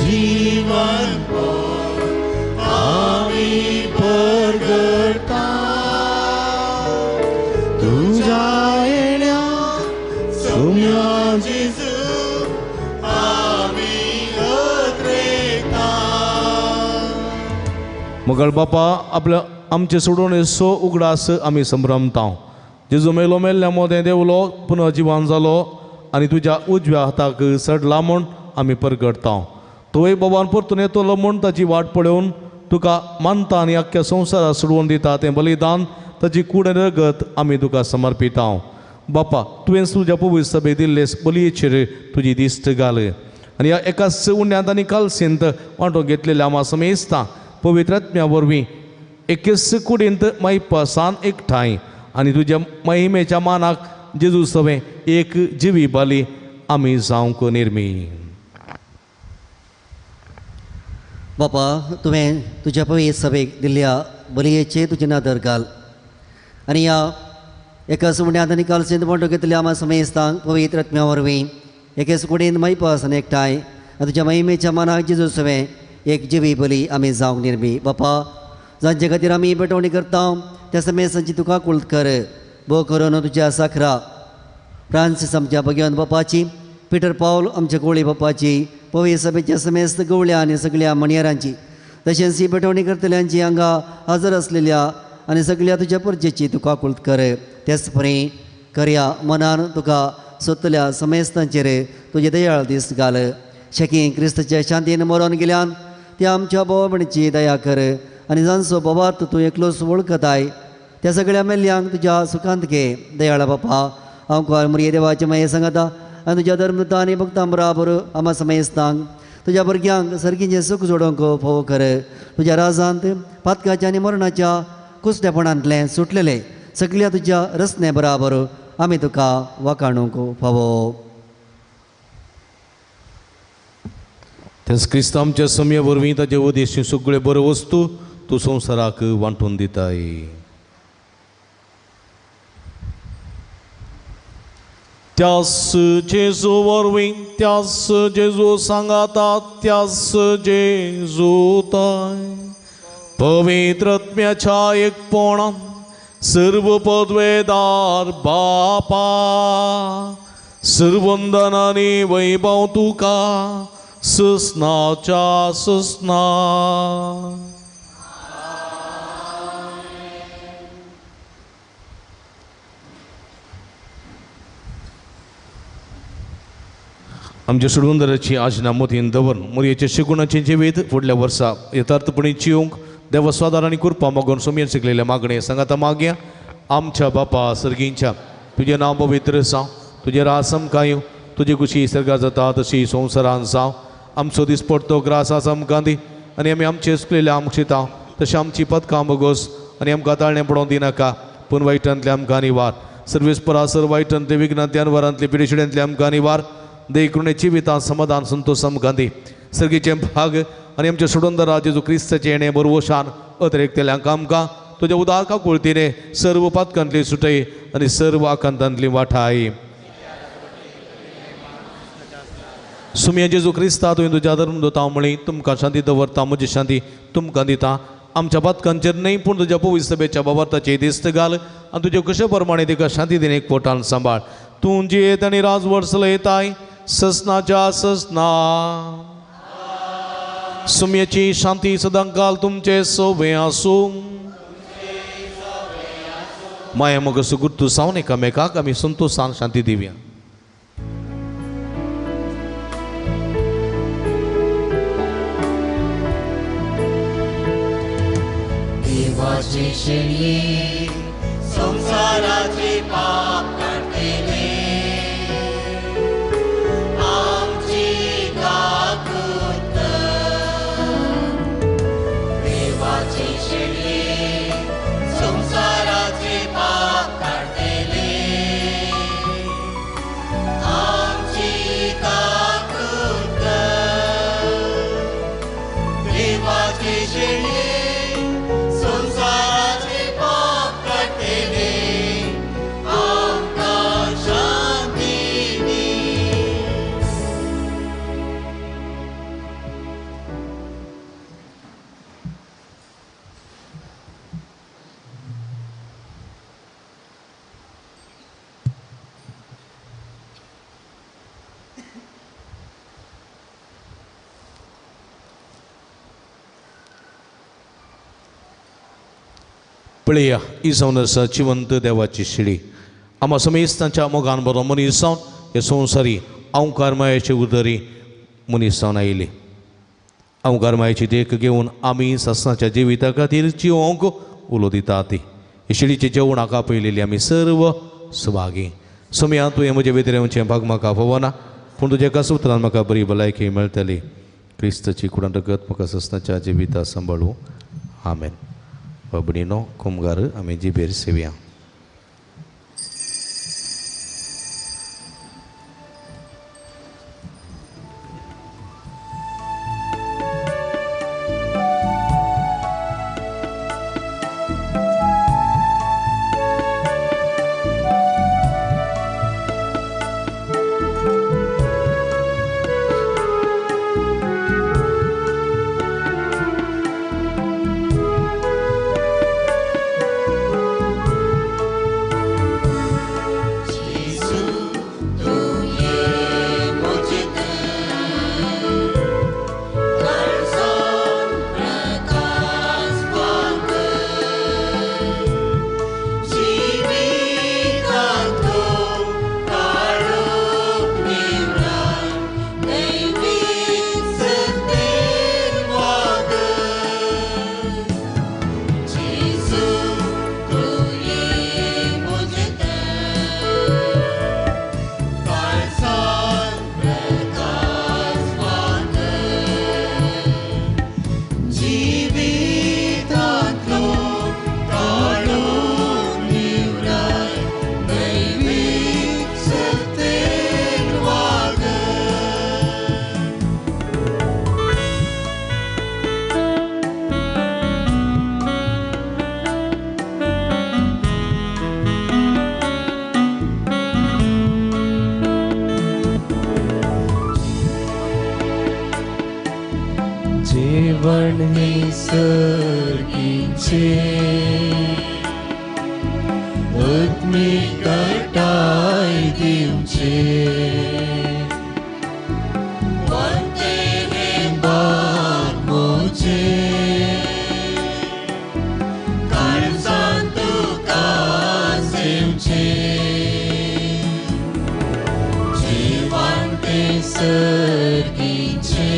Speaker 3: जीवन आमी परगटा, तुझ्या येण्या सुन्या जेजू आमी अत्रेता.
Speaker 1: मगळ बापा आपल्या आमचे सोडवणेचो उगडास आमी संभ्रमता. जेजू मेलो मेल्ल्या मोदें देवलो, पुनर्जिवन जालो आनी तुज्या उजव्या हाताक सडला म्हूण आमी परगटता. तुवें बाबान परतून येतलो म्हूण ताची वाट पळोवन तुका मानता आनी आख्ख्या संवसाराक सोडवून दिता तें बलिदान ताची कूड आनी रगत आमी तुका समर्पिता. बापा तुवें तुज्या पवित्र सभेक दिल्ले बलयेचेर तुजी दिश्ट घाल. आनी ह्या एकाच उण्यांत आनी कालसींत वांटो घेतलेल्या आमा समेस्तां पवित्र आत्म्या वरवीं एकेच कुडींत मायपासान एकठांय आनी तुज्या महिमेच्या मानाक जेजू सवें एक जिवी बाली आमी जावंक निर्मी.
Speaker 7: बापा, तुवें तुज्या पवित्र सभेक दिल्ल्या बलयेचे तुजें नदर घाल आनी ह्या एकाच उण्यांत आनी कालसींत वांटो घेतल्या आमा समेस्तांक पवित्र आत्म्या वरवीं एकेच कुडींत मायपासान एकठांय आनी तुज्या महिमेच्या मानाक जेजू सवें एक जिवी बली आमी जावंक निर्मी. बापा, जांचे खातीर आमी पेटवणी करता त्या समेस्तांची तुका कुळत कर. भो करून तुज्या साखरा फ्रांसीस आमच्या भगवान बापाची, पिटर पावल आमच्या गोळी बापाची, पवित्र सभेच्या समेस्त गवळ्या आनी सगळ्या मणयरांची, तशेंच ही पेटवणी करतल्यांची हांगा हजर आसलेल्या आनी सगळ्या तुज्या परजेची तुका कुळत कर. तेच परी करया मनान तुका सोदतल्या समेस्तांचेर तुजे दयाळ दीस घाल. शकी क्रिस्ताच्या शांतीन मरोन गेल्यान त्या आमच्या भावा भयणीची दया कर आनी जांचो बाबात तूं एकलोच वळखताय त्या सगळ्या मेल्ल्यांक तुज्या सुखांत घे. दयाळा बापा, हांव कुवार मुरये देवाचे माये सांगता आनी तुज्या धर्मदूता आनी भक्तां बराबर आमा समेस्तांक तुज्या भुरग्यांक सर्गीचें सूख जोडोवंक फावो कर. तुज्या राजांत पातकाच्या आनी मरणाच्या कुसडेपणांतलें सुटलेलें सगळ्या तुज्या रचने बराबर आमी तुका वाखाणूंक फावो.
Speaker 1: तेच क्रिस्त आमच्या समया वरवीं ताचे उद्देशी सगळे बऱ्यो वस्तू तूं संवसाराक वांटून दिताय. त्यास जेजू वरवीं, त्यास जेजू सांगाता, त्यास जेजू ताय पवित्र आत्म्याच्या एकपणान सर्व पदवेदार बापा सर्वंदन आनी वैभव तुका ससनाच्या ससना. आमच्या सोडवंदराची आजना मोतीन दवरून मोरयेच्या शिगुणाचें जिवीत फुडल्या वर्सा यथार्थपणी जिवंक देवा स्वादार आनी कृपा मागून सोमयेन शिकलेल्या मागणें सांगाता मागया. आमच्या बापा सर्गींच्या, तुजें नांव पवित्र जावं, तुजें राज आमकां येवं, तुजी खुशी सर्गां जाता तशी संवसारान जावं. आमचो दिसपडतो ग्रास आज आमकां दी आनी आमी आमचे चुकलेले आमकां शिता तशें आमची पदकां बोगोस आनी आमकां ताळणें पडोवंक दिनाका, पूण वायटांतले आमकां निवार. सर्वीस परासर वायटांतले विघ्नांतले अनवरांतले पिडेशिड्यांतले आमकां निवार. देखून जिवितांत समाधान संतोष आमकां दी. सर्गीचें भाग आनी आमच्या सोडवंदरा जेजू क्रिस्ताचें येणें बरवशान अतिरेकतल्यांक आमकां तुज्या उदार काकुळतीने सर्व पातकांतली सुटय आनी सर्व आकांतांतली वाठाय. सुमया जेजू क्रिस्ता तुवें तुज्या धर्म दोता म्हळी तुमकां शांती दवरता, म्हजी शांती तुमकां दिता. आमच्या पातकांचेर न्हय पूण तुज्या पवित्र सभेच्या बाबार्थाचेर दिस्त घाल आनी तुजे कशे प्रमाणे तिका शांती दिवन एक पोटान सांबाळ. तूं जियेत आनी राजवट चलयताय ससनाच्या ससना. सुमयेची शांती सदांकाल तुमचे सोबे आसूं. माया मग सुगुर्तू सावन एकामेकाक आमी संतोशान शांती दिवया.
Speaker 3: देवाचे शेणये संसाराचे पाप काडटले आमची काकूत. देवाचे शेणये संसाराचे पाप काडटले आमची काकूत. देवाचे शेणये संसाराचे पाप काडटले आमकां शांती दी.
Speaker 1: पळया ही जावन आसा जिवंत देवाची शिडी. आमा समेस्तांच्या मोगान बरो मनीस जावन हे संवसारी अवकार मायेचे उदरी मनीस जावन आयली. अवकार मायेची देख घेवन आमी सासणाच्या जिविता खातीर जिवोंक उलो दिता. ती हे शिडीचे जेवण हाका पळयलेली आमी सर्व सुभागी. सोमया तुवें म्हजे भितर येवचें भाग म्हाका फावना. पूण तुज्या एकाच उतरान म्हाका बरी भलायकी मेळटली. क्रिस्ताची कुडान रगत म्हाका ससनाच्या जिविता सांबाळूं. आमेन. बाबडीनो कुमगार आमी जिबेर सेवया.
Speaker 6: जेवण हे सर्गीचे आत्मिकताय दिवचे वरते हे बाग मोजे काळजान तुका सेवचे जेवण ते सर्गीचे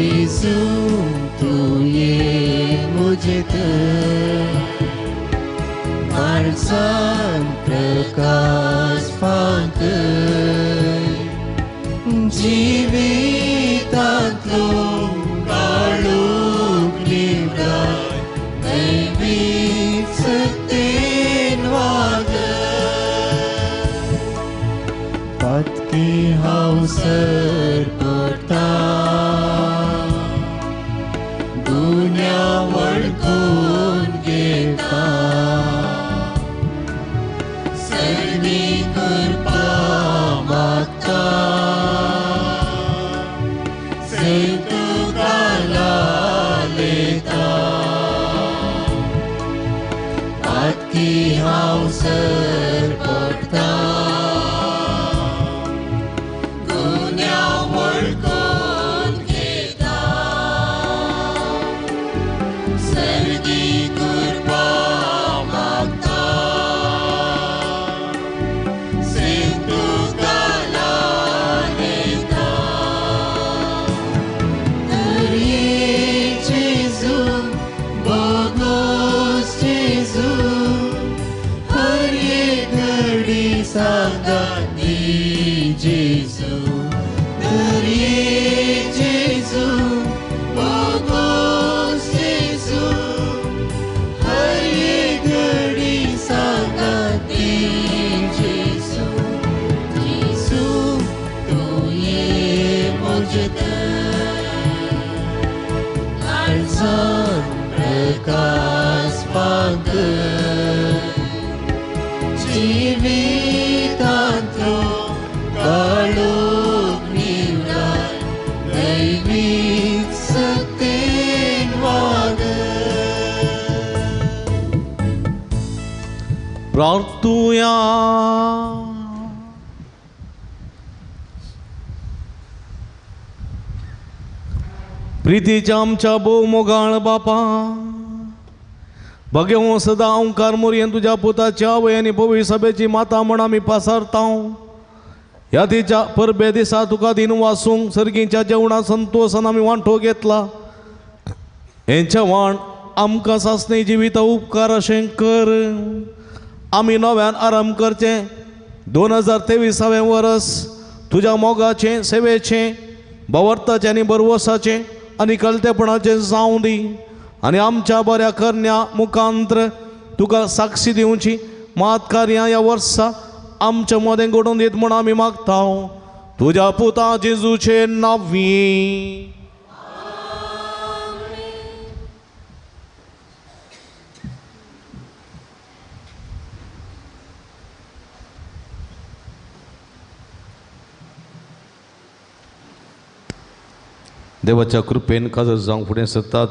Speaker 6: जेसू तू ये मुझे काळजान प्रकाश फांक जिवितांतलो काळोख निवराय दैवीक सत्तेन वाग पातकी हांव सर पडटा गुन्यांव वळखून घेता सर्गी कृपा मागता तुका लालयता पातकी हांव सर पडटा गुन्यांव वळखून घेता सर्गी कृपा मागता तुका लालयता तर ये जेजू बोगोस जेजू हर एक घडी सांगात दी जेजू तर ये जेजू बोगोस जेजू हर एक घडी सांगात दी जेजू जेजू तूं ये म्हजे काळजान प्रकाश फांक जिवितांतलो काळोख
Speaker 1: प्रार्थुया. प्रितीच्या आमच्या भोव मोगाळ बापा, भगेवो सदां ओंकार मोरयेन तुज्या पुताच्या आवय आनी पवित्र सभेची माता म्हण आमी पासारता. ह्या तिच्या परबे दिसा तुका दिन वासूंक सर्गीच्या जेवणा संतोसान आमी वांटो घेतला. हें जेवण आमकां सासणे जिविता उपकार अशें कर. आमी नव्यान आरंभ करचें 2023 वर्स तुज्या मोगाचें, सेवेचें, भावार्थाचें आनी बरवसाचें आनी कलतेपणाचें जावं दी आनी आमच्या बऱ्या करण्या मुखांत्र तुका साक्षी दिवची मात कार्यां ह्या वर्सा आमच्या मदें घडोवन दीत म्हूण आमी मागता तुज्या पुता जेजूचे नांवी. देवाच्या कृपेन काजर जावंक फुडें सरतात.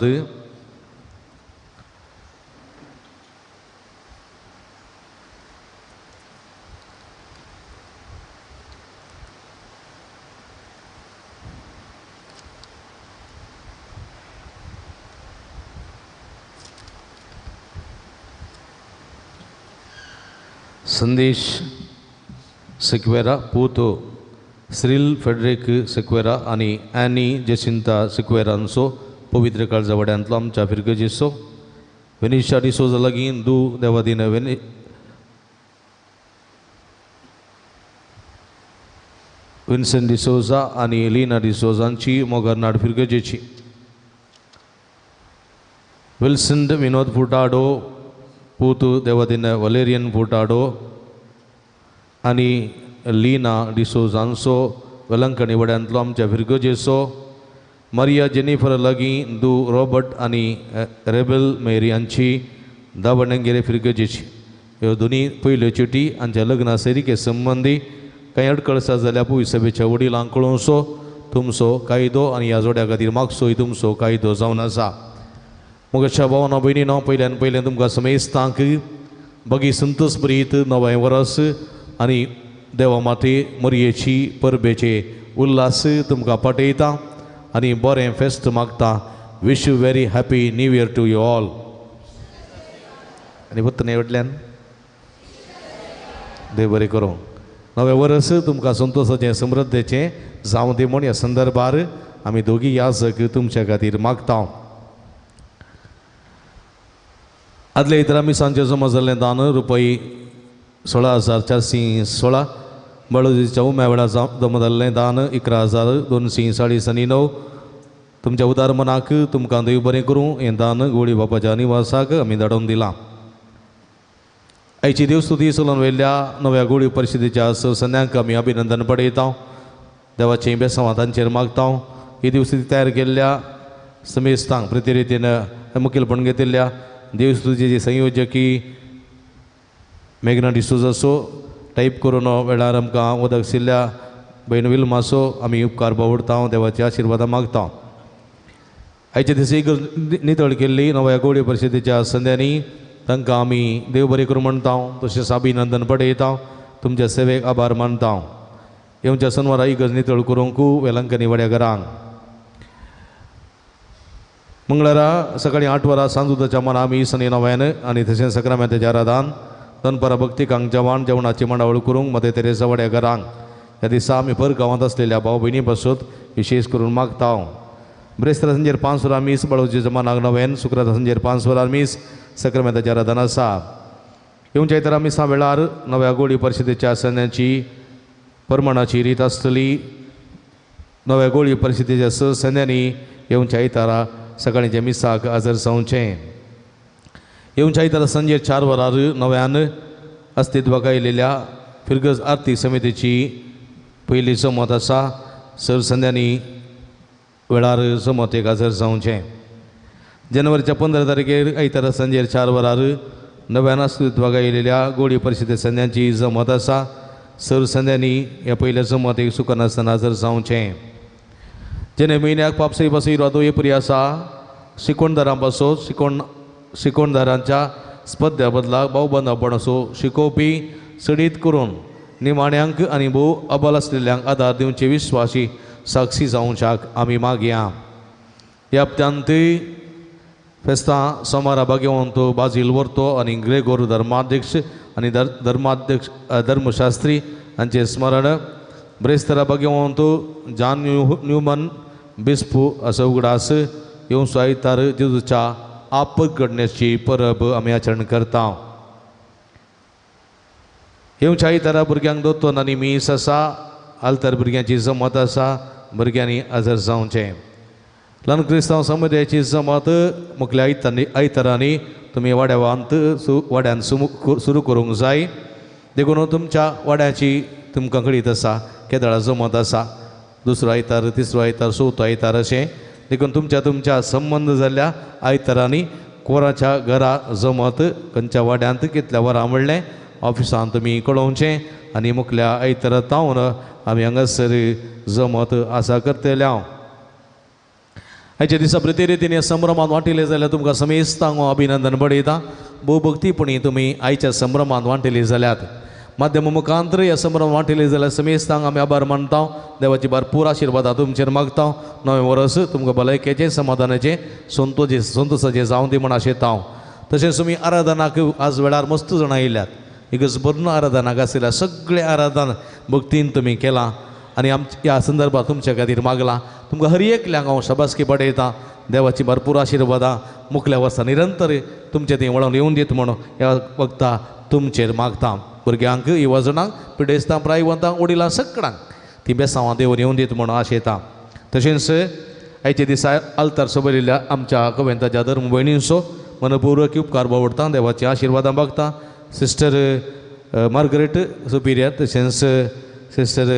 Speaker 1: संदेश सिक्वेरा पूत सिरिल फेडरिक सिक्वेरा आनी एनी जेसिंता सिक्वेरांचो पवित्र काळजा वड्यांतलो आमच्या फिरगजेचो वेनिशा डिसोजा लागीं दू देवादीन विन्सन डिसोजा आनी लीना डिसोजांची मोगरनाड फिरगजेची. विल्सन विनोद फुटाडो पूत देवादीन वलेरियन फुटाडो आनी लीना डिसोजांचो वेलंकणी वड्यांतलो आमच्या फिरगजेचो मारिया जेनिफर लागीं दू रॉबर्ट आनी रेबेल मेरी हांची दावणगेरे फिरगजेची. ह्यो दोनी पयल्यो चिटी हांच्या लग्ना सैरिके संबंदी कांय अडखळ आसा जाल्यार पुय सभेच्या वडिलांक कळोवचो. तुमचो कायदो आनी ह्या जोड्या खातीर मागचोय तुमचो कायदो जावन आसा. मोगाच्या भावानो भयणीनो, पयल्यान पयलें तुमकां समेस्तांक बगी संतोष ब्रीत नवें वरस आनी देवा माते मोरयेची परबेचे उल्हास तुमकां पाठयता आनी बरें फेस्त मागता. Wish you very happy new year to you all. आनी वतने वटल्यान देव बरें करूं. नवें वरस तुमकां संतोशाचें समृद्धेचें जावं दी म्हूण ह्या संदर्भार आमी दोगी याजक तुमच्या खातीर मागता. आदल्या इतरा मिसांचें जमा जाल्लें दान रुपया 16,416, बळोजीच्या उम्या वेळार जमा जाल्लें दान 11,240.09. तुमच्या उदार मनाक तुमकां देव बरें करूं. हें दान गोळी बापाच्या निवासाक आमी धाडून दिलां. आयची देवस्तुती चलोवन वयल्या नव्या गोळी परिशदेच्या संद्यांक आमी अभिनंदन पडयता. देवाचें बेसांव तांचेर मागता. ही देवस्तुती तयार केल्ल्या समेस्तांक प्रतिरितीन मुखेलपण घेतिल्ल्या देवस्तुतीची संयोजकी मेघना डिसोजाचो टायप करून वेळार आमकां उदक शिल्ल्या भयण विल्माचो आमी उपकार बावडता. देवाचे आशिर्वादां मागता. आयच्या दिसा इगर्ज नितळ केल्ली नव्या गोळी परिशदेच्या संद्यांनी तांकां आमी देव बरें करूं म्हणटा. तशेंच अभिनंदन पडयता. तुमच्या सेवेक आभार मानता. येवच्या सनवारा इगर्ज नितळ करूंक वेलंकनी वड्या घरांक. मंगळारा सकाळीं 8 वरां सांजुदाच्या मना आमी सनी नव्यान आनी तशेंच सक्रामेंताच्या आराधान दनपारां भक्तिकांक जेवण जेवणाची मांडावळ करूंक मदे तेरेसा वड्या घरांक. ह्या दिसा आमी भर गांवांत आसलेल्या भाव भयणी पासत विशेश करून मागता. ब्रेस्तारा सांजेर 5 वरां मीस बाळोजी जमानाक नव्यान, शुक्रारा सांजेर 5 वरां मीस सक्रामेंताच्या आराधन आसा. येवच्या आयतारा मिसा वेळार नव्या गोळी परिशदेच्या सैन्याची परमणाची रीत आसतली. नव्या गोळी परिशदेच्या स सैन्यांनी येवच्या आयतारा सकाळींच्या मिसाक हजर जावचें. येवच्या आयतारा सांजेर 4 वरार नव्यान अस्तित्वाक आयिल्ल्या फिरगज आर्थीक समितीची पयली जमत आसा. सर संध्यांनी वेळार जमतेक हजर जावचें. जानेवारीच्या 15 तारखेर आयतारा सांजेर 4 वरार नव्यान अस्तित्वाक आयिल्ल्या गोळी परिशदे संध्यांची जमत आसा. सर संध्यांनी ह्या पयल्या जमतेक चुकनासतना हजर जावचें. जेणे म्हयन्याक पापसई पासून इरादो एप्री आसा. शिकोणदारां पासून शिकोणदारांच्या स्पर्ध्या बदला भावबंदापण असो शिकोवपी सडीत करून निमाण्यांक आनी भोव अबल आसलेल्यांक आदार दिवचे विश्वासी साक्षी जावच्याक आमी मागया. ह्या हप्त्यांत फेस्तां सोमारा भाग्यवंत बाजील वर्तो आनी ग्रेगोर धर्माध्यक्ष आनी धर्माध्यक्ष धर्मशास्त्री हांचें स्मरण, ब्रेस्तरा भाग्यवंत जान न्यूमन बिस्पू असो उगडास येवचो आयतार जेजूच्या आपत घडण्याची परब आमी आचरण करता. येवच्या आयतारा भुरग्यांक दोतोन आनी मीस आसा. आल्तार भुरग्यांची जमत आसा. भुरग्यांनी हजर जावचें. ल्हान क्रिस्तांव समुदायाची जमात मुखल्या आयतारांनी तुमी वाड्यावांत वाड्यान सुरू करूंक जाय. देखून तुमच्या वाड्याची तुमकां कळीत आसा केदळा जमत आसा, दुसरो आयतार, तिसरो आयतार, चवथो आयतार अशें. देखून तुमच्या तुमच्या संबंद जाल्ल्या आयतारांनी कोराच्या घरा जमत खंयच्या वाड्यांत कितल्या वरां म्हणलें ऑफिसांत तुमी कळोवचें आनी मुखल्या आयतारा तावन आमी हांगासर जमत आसा करतले. हांव आयच्या दिसा प्रतिरितीन संभ्रमांत वांटिले जाल्यार तुमकां समेस्तांक हांव अभिनंदन बडयता. भोव भक्तीपणी तुमी आयच्या संभ्रमांत वांटिले जाल्यात. माध्यम मुखांतर ह्या संभ्रम वांटिले जाल्यार समेस्तांक आमी आभार मानता. देवाची भरपूर आशिर्वादां तुमचेर मागता. नवें वर्स तुमकां भलायकेचें, समाधानाचें, संतोषाचें जावं दी म्हूण आशेता हांव. तशेंच तुमी आराधनाक आज वेळार मस्त जाणां येयल्यात. एकच भरून आराधनाक आशिल्ल्या सगळें आराधन भक्तीन तुमी केलां आनी आमच्या ह्या संदर्भात तुमच्या खातीर मागलां. तुमकां हर एकल्यांक हांव शाबासकी बडयतां. देवाची भरपूर आशिर्वादां मुखल्या वर्सा निरंतर तुमचे थंय वळोवन येवन दीत म्हूण ह्या वखता तुमचेर मागता. भुरग्यांक, युवजणांक, पिडेस्तांक, प्रायवंतांक, वडिलांक सगळ्यांक ती बेसांवां देवन येवन दीत म्हूण आशेता. तशेंच आयच्या दिसा आल्तार सोबयिल्ल्या आमच्या कवेंताच्या धर्म भयणींचो मनपूर्वक उपकार बावडटा. देवाची आशिर्वादां मागता. सिस्टर मार्गरेट सुपिरियर तशेंच सिस्टर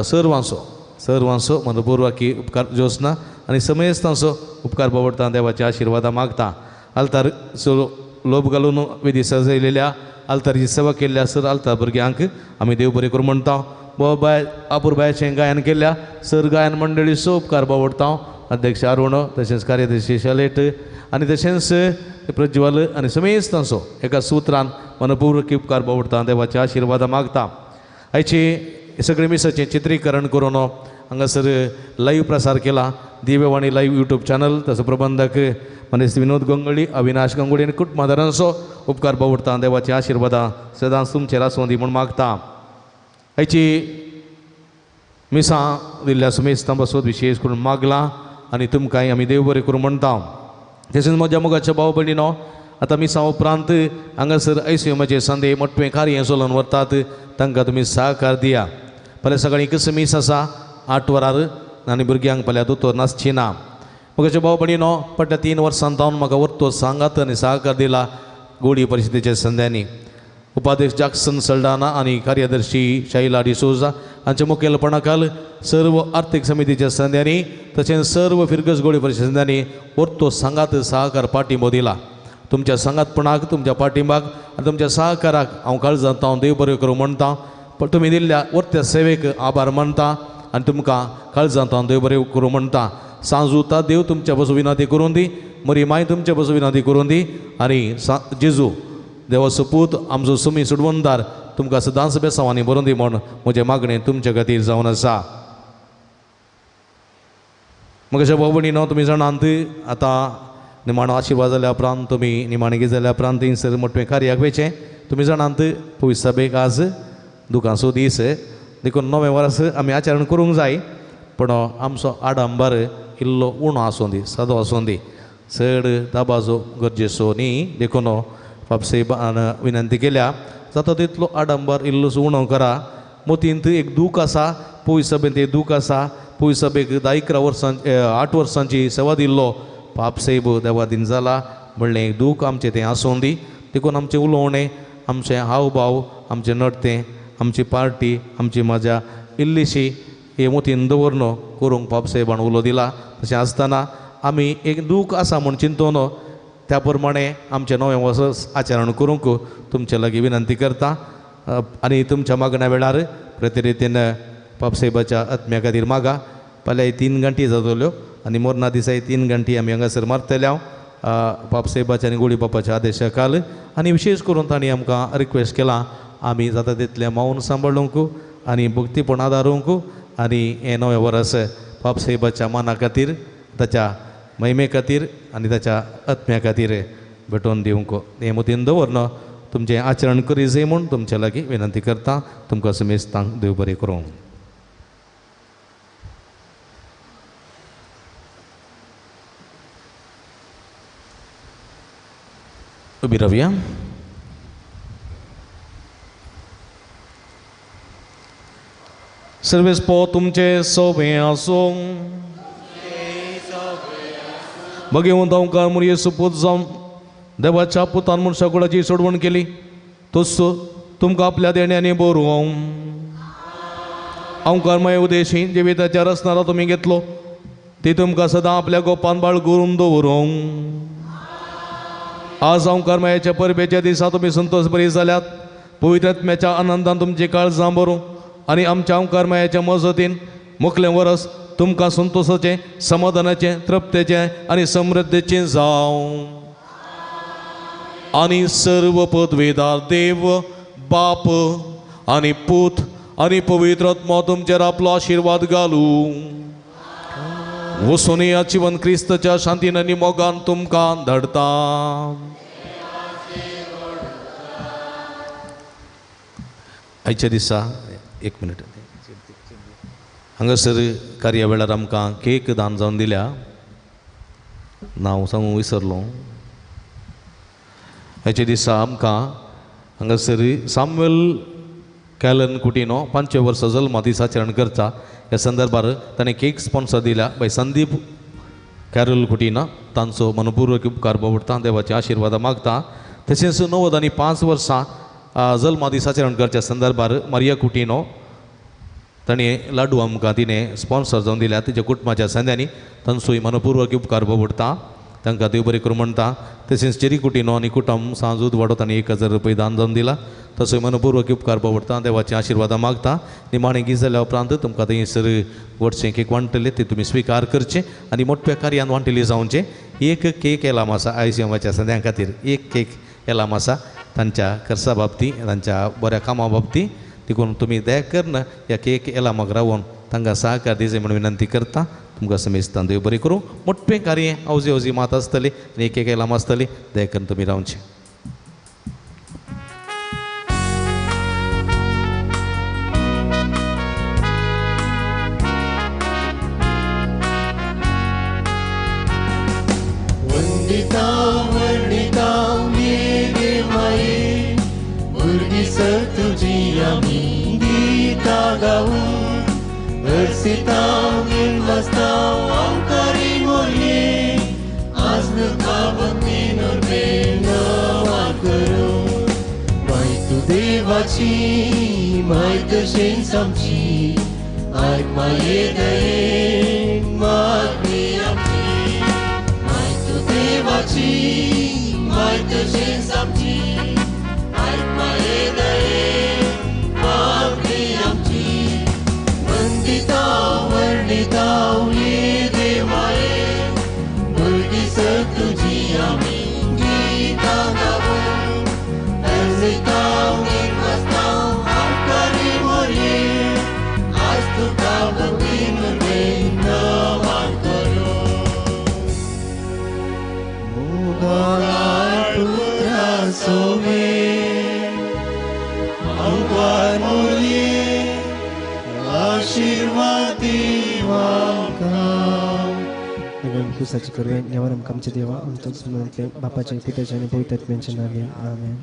Speaker 1: सर्वांचो मनपूर्वकी उपकार जोसना आनी समेस्तांचो उपकार बावडटा. देवाच्या आशिर्वादां मागता. आल्तार लोब घालून विधी सजयलेल्या आल्तारची सेवा केल्ल्या सर आल्तार भुरग्यांक आमी देव बरें करूं म्हणटा. बाय आपुरबायाचें गायन केल्ल्या सर गायन मंडळीचो उपकार बावडटा. अध्यक्ष अरुण तशेंच कार्यदर्शी शलेट आनी तशेंच प्रज्वल आनी समेस्तांचो एका सुत्रान मनपूर्वक उपकार बावडटा. देवाच्या आशिर्वादां मागता. आयची सगळें मिसाचें चित्रीकरण करून हांगासर लायव्ह प्रसार केला दिव्यवाणी लायव्ह यूट्यूब चॅनल. ताचो प्रबंधक मनीस विनोद गंगोळी, अविनाश गंगोळी आनी कुटुंबादारांचो उपकार बावडटा. देवाची आशिर्वादां सदांच तुमचेर आसूं दी म्हूण मागता. आयची मिसां दिल्ल्या सुमेस्तां पासून विशेश करून मागलां आनी तुमकांय आमी देव बरें करूं म्हणटा. तशेंच म्हज्या मोगाच्या भाव भयणीनो, आतां मिसां उपरांत हांगासर आयसीएमाचे संदे मोटवें कार्य चलोवन व्हरतात तांकां तुमी सहकार दिया. फाल्यां सकाळीं एकच मीस आसा 8 वरार आनी भुरग्यांक फाल्यां दोतोर नासची ना. म्हज्या भाव भयणीनो, फाटल्या 3 वर्सां जावन म्हाका वर्तो सांगात आनी सहकार दिला गोडी परिशदेच्या संद्यांनी. उपाध्यक्ष जॅक्सन सल्डाना आनी कार्यदर्शी शैला डिसोजा हांच्या मुखेलपणा खाल सर्व आर्थीक समितीच्या संद्यांनी तशेंच सर्व फिरगज गोडी परिशद संद्यांनी वर्तो सांगात सहकार पाठिंबो दिला. तुमच्या सांगातपणाक, तुमच्या पाठिंबाक आनी तुमच्या सहकाराक हांव काळजांत हांव देव बरें करूं म्हणटा. पण तुमी दिल्ल्या वर्त्या सेवेक आभार मानता आनी तुमकां काळजांत हांव देव बरें करूं म्हणटा. सांजूता देव तुमच्या पासून विनंती करूं दी, मरी माय तुमच्या पासून विनंती करूं दी आनी जेजू देवाचो पूत आमचो सुमी सुडवंदार तुमकां सदांच बेसांवांनी बरोवन दी म्हूण म्हजें मागणें तुमच्या खातीर जावन आसा. म्हज्या भाव भयणीनो, तुमी जाणांत आतां निमाणो आशिर्वाद जाल्या उपरांत तुमी निमाणें जाल्या उपरांत थंयसर मोटवें कार्याक वयचें. तुमी जाणांत पवित्र सभेक आज दुकांचो दीस, देखून नवें वर्स आमी आचरण करूंक जाय, पूण आमचो आडंबर इल्लो उणो आसूं दी, सादो आसूं दी, चड दाबाजो गरजेचो न्ही. देखून बापसाहेबान विनंती केल्या जाता तितलो आडंबर इल्लोसो उणो करा. मोतींत एक दूख आसा, पवित्र सभेंत एक दूख आसा. पवित्र सभेक 10-11 वर्सां 8 वर्सांची सेवा दिल्लो पापसाहेब देवादीन जाला म्हणलें एक दूख आमचें तें आसूं दी. देखून आमचें उलोवणें, आमचें हावभाव, आमचें नडतें, आमची पार्टी, आमची मजा इल्लीशी हे मोतीन दवरन करूंक पापसाहेबान उलो दिला. तशें आसतना आमी एक दूख आसा म्हूण चिंतून त्या प्रमाणे आमचें नवें वर्स आचरण करूंक तुमचे लागीं विनंती करता आनी तुमच्या मागण्या वेळार प्रतिरितीन पापसाहेबाच्या आत्म्या खातीर मागा. फाल्यां 3 घंटी जातल्यो आनी मोरना दिसाय 3 घंटी आमी हांगासर मारतले. हांव पापसाहेबाच्या आनी गोळी बापाच्या आदेशा खाल आनी विशेश करून तांणी आमकां रिक्वेस्ट केला आमी जाता तितलें मौन सांबाळूंक आनी भक्तीपण आदारूंक आनी हें नवें वर्स पापसाहेबाच्या माना खातीर, ताच्या महिमे खातीर आनी ताच्या आत्म्या खातीर भेटोवन दिवंक हें मतीन दवरन तुमचें आचरण करी जाय म्हूण तुमचे लागीं विनंती करता. तुमकां समेस्तांक देव बरें करूं. उबी रावया. सर्वेस पो तुमचे सोबे आसूं. भगवंत ओंकार मुरये सुपूत जावन देवाच्या पुतान मनशा कुळाची सोडवण केली तोच तुमकां आपल्या देण्यांनी बरोवं. ओंकारमय उदेशी जिविताच्या रचणारा तुमी घेतलो ती तुमकां सदां आपल्या गोपान बाळगून दवरूं. आज ओंकारमयाच्या परबेच्या दिसा तुमी संतोष बरी जाल्यात. पवित्र आत्म्याच्या आनंदान तुमची काळजां भरूं आनी आमच्या ओंकारमयाच्या मजतीन मुखलें वरस तुमकां संतोषाचें, समाधानाचें, तृप्तेचें आनी समृद्धीचें जावं. आनी सर्व पदवेदार देव बाप आनी पूत आनी पवित्र आत्मो तुमचेर आपलो आशिर्वाद घालूं. वसोनी जिवन क्रिस्तच्या शांतीन आनी मोगान तुमकां धाडटा. आयच्या दिसा एक मिनट हांगासर कार्या वेळार आमकां केक दान जावन दिल्या, नांव सांगूंक विसरलो. आयच्या दिसा आमकां हांगासर सामुएल कॅलन कुटिनो 5 वर्सां जल्मा दीस आचरण करता ह्या संदर्भार ताणें केक स्पॉन्सर दिल्या बाय संदीप कॅरल कुटिना. तांचो मनपूर्वक उपकार बावडटा, देवाचे आशिर्वाद मागता. तशेंच 95 वर्सां जल्मा दीस आचरण करच्या संदर्भार मारिया कुटिनो ताणें लाडू आमकां तिणें स्पॉन्सर जावन दिल्या तिच्या कुटुंबाच्या संद्यांनी. तांचोय मनपूर्वक उपकार बावडटा, तांकां देव बरें करूं म्हणटा. तशेंच चेरी कुटिनो आनी कुटुंब सांजूद वाडो ताणें 1000 रुपये दान जावन दिला, तसोय मनपूर्वक उपकार बावडटा, देवाचे आशिर्वादां मागता. निमाणें गीत जाल्या उपरांत तुमकां थंयसर गोडशें केक वांट्टलें तें तुमी स्विकार करचें आनी मोठ्या कार्यान वांटिल्लें जावचें. एक केक एलाम आसा आयसीएमाच्या संद्यां खातीर, एक केक एलाम आसा तांच्या खर्चा बाबती, तांच्या बऱ्या कामा बाबती. देखून तुमी दया करून ह्या केक एलामाक रावून तांकां सहकार दिवचें म्हूण विनंती करता. तुमकां समेस्तान देव बरें करूं. मोठें कार्य अवजी अवजी मात आसतली आनी एक एक एलाम आसतली, दया करून तुमी रावचें.
Speaker 6: मायत तशेंच आमची आयक माये दयेन मागणी आमची. माय तूं देवाची माय तशेंच आमची आयक माये दयेन मागणी आमची. वंदिता वर्णिता ये देवाये भुरगीं सर तुजी आमी गितां गावूं अर्जिता.
Speaker 12: कुसाची करूया नेवान आमकां आमच्या देवा आमच्या बापाच्या पित्याच्या आनी पवित्र आत्म्याच्या नांवान आमेन.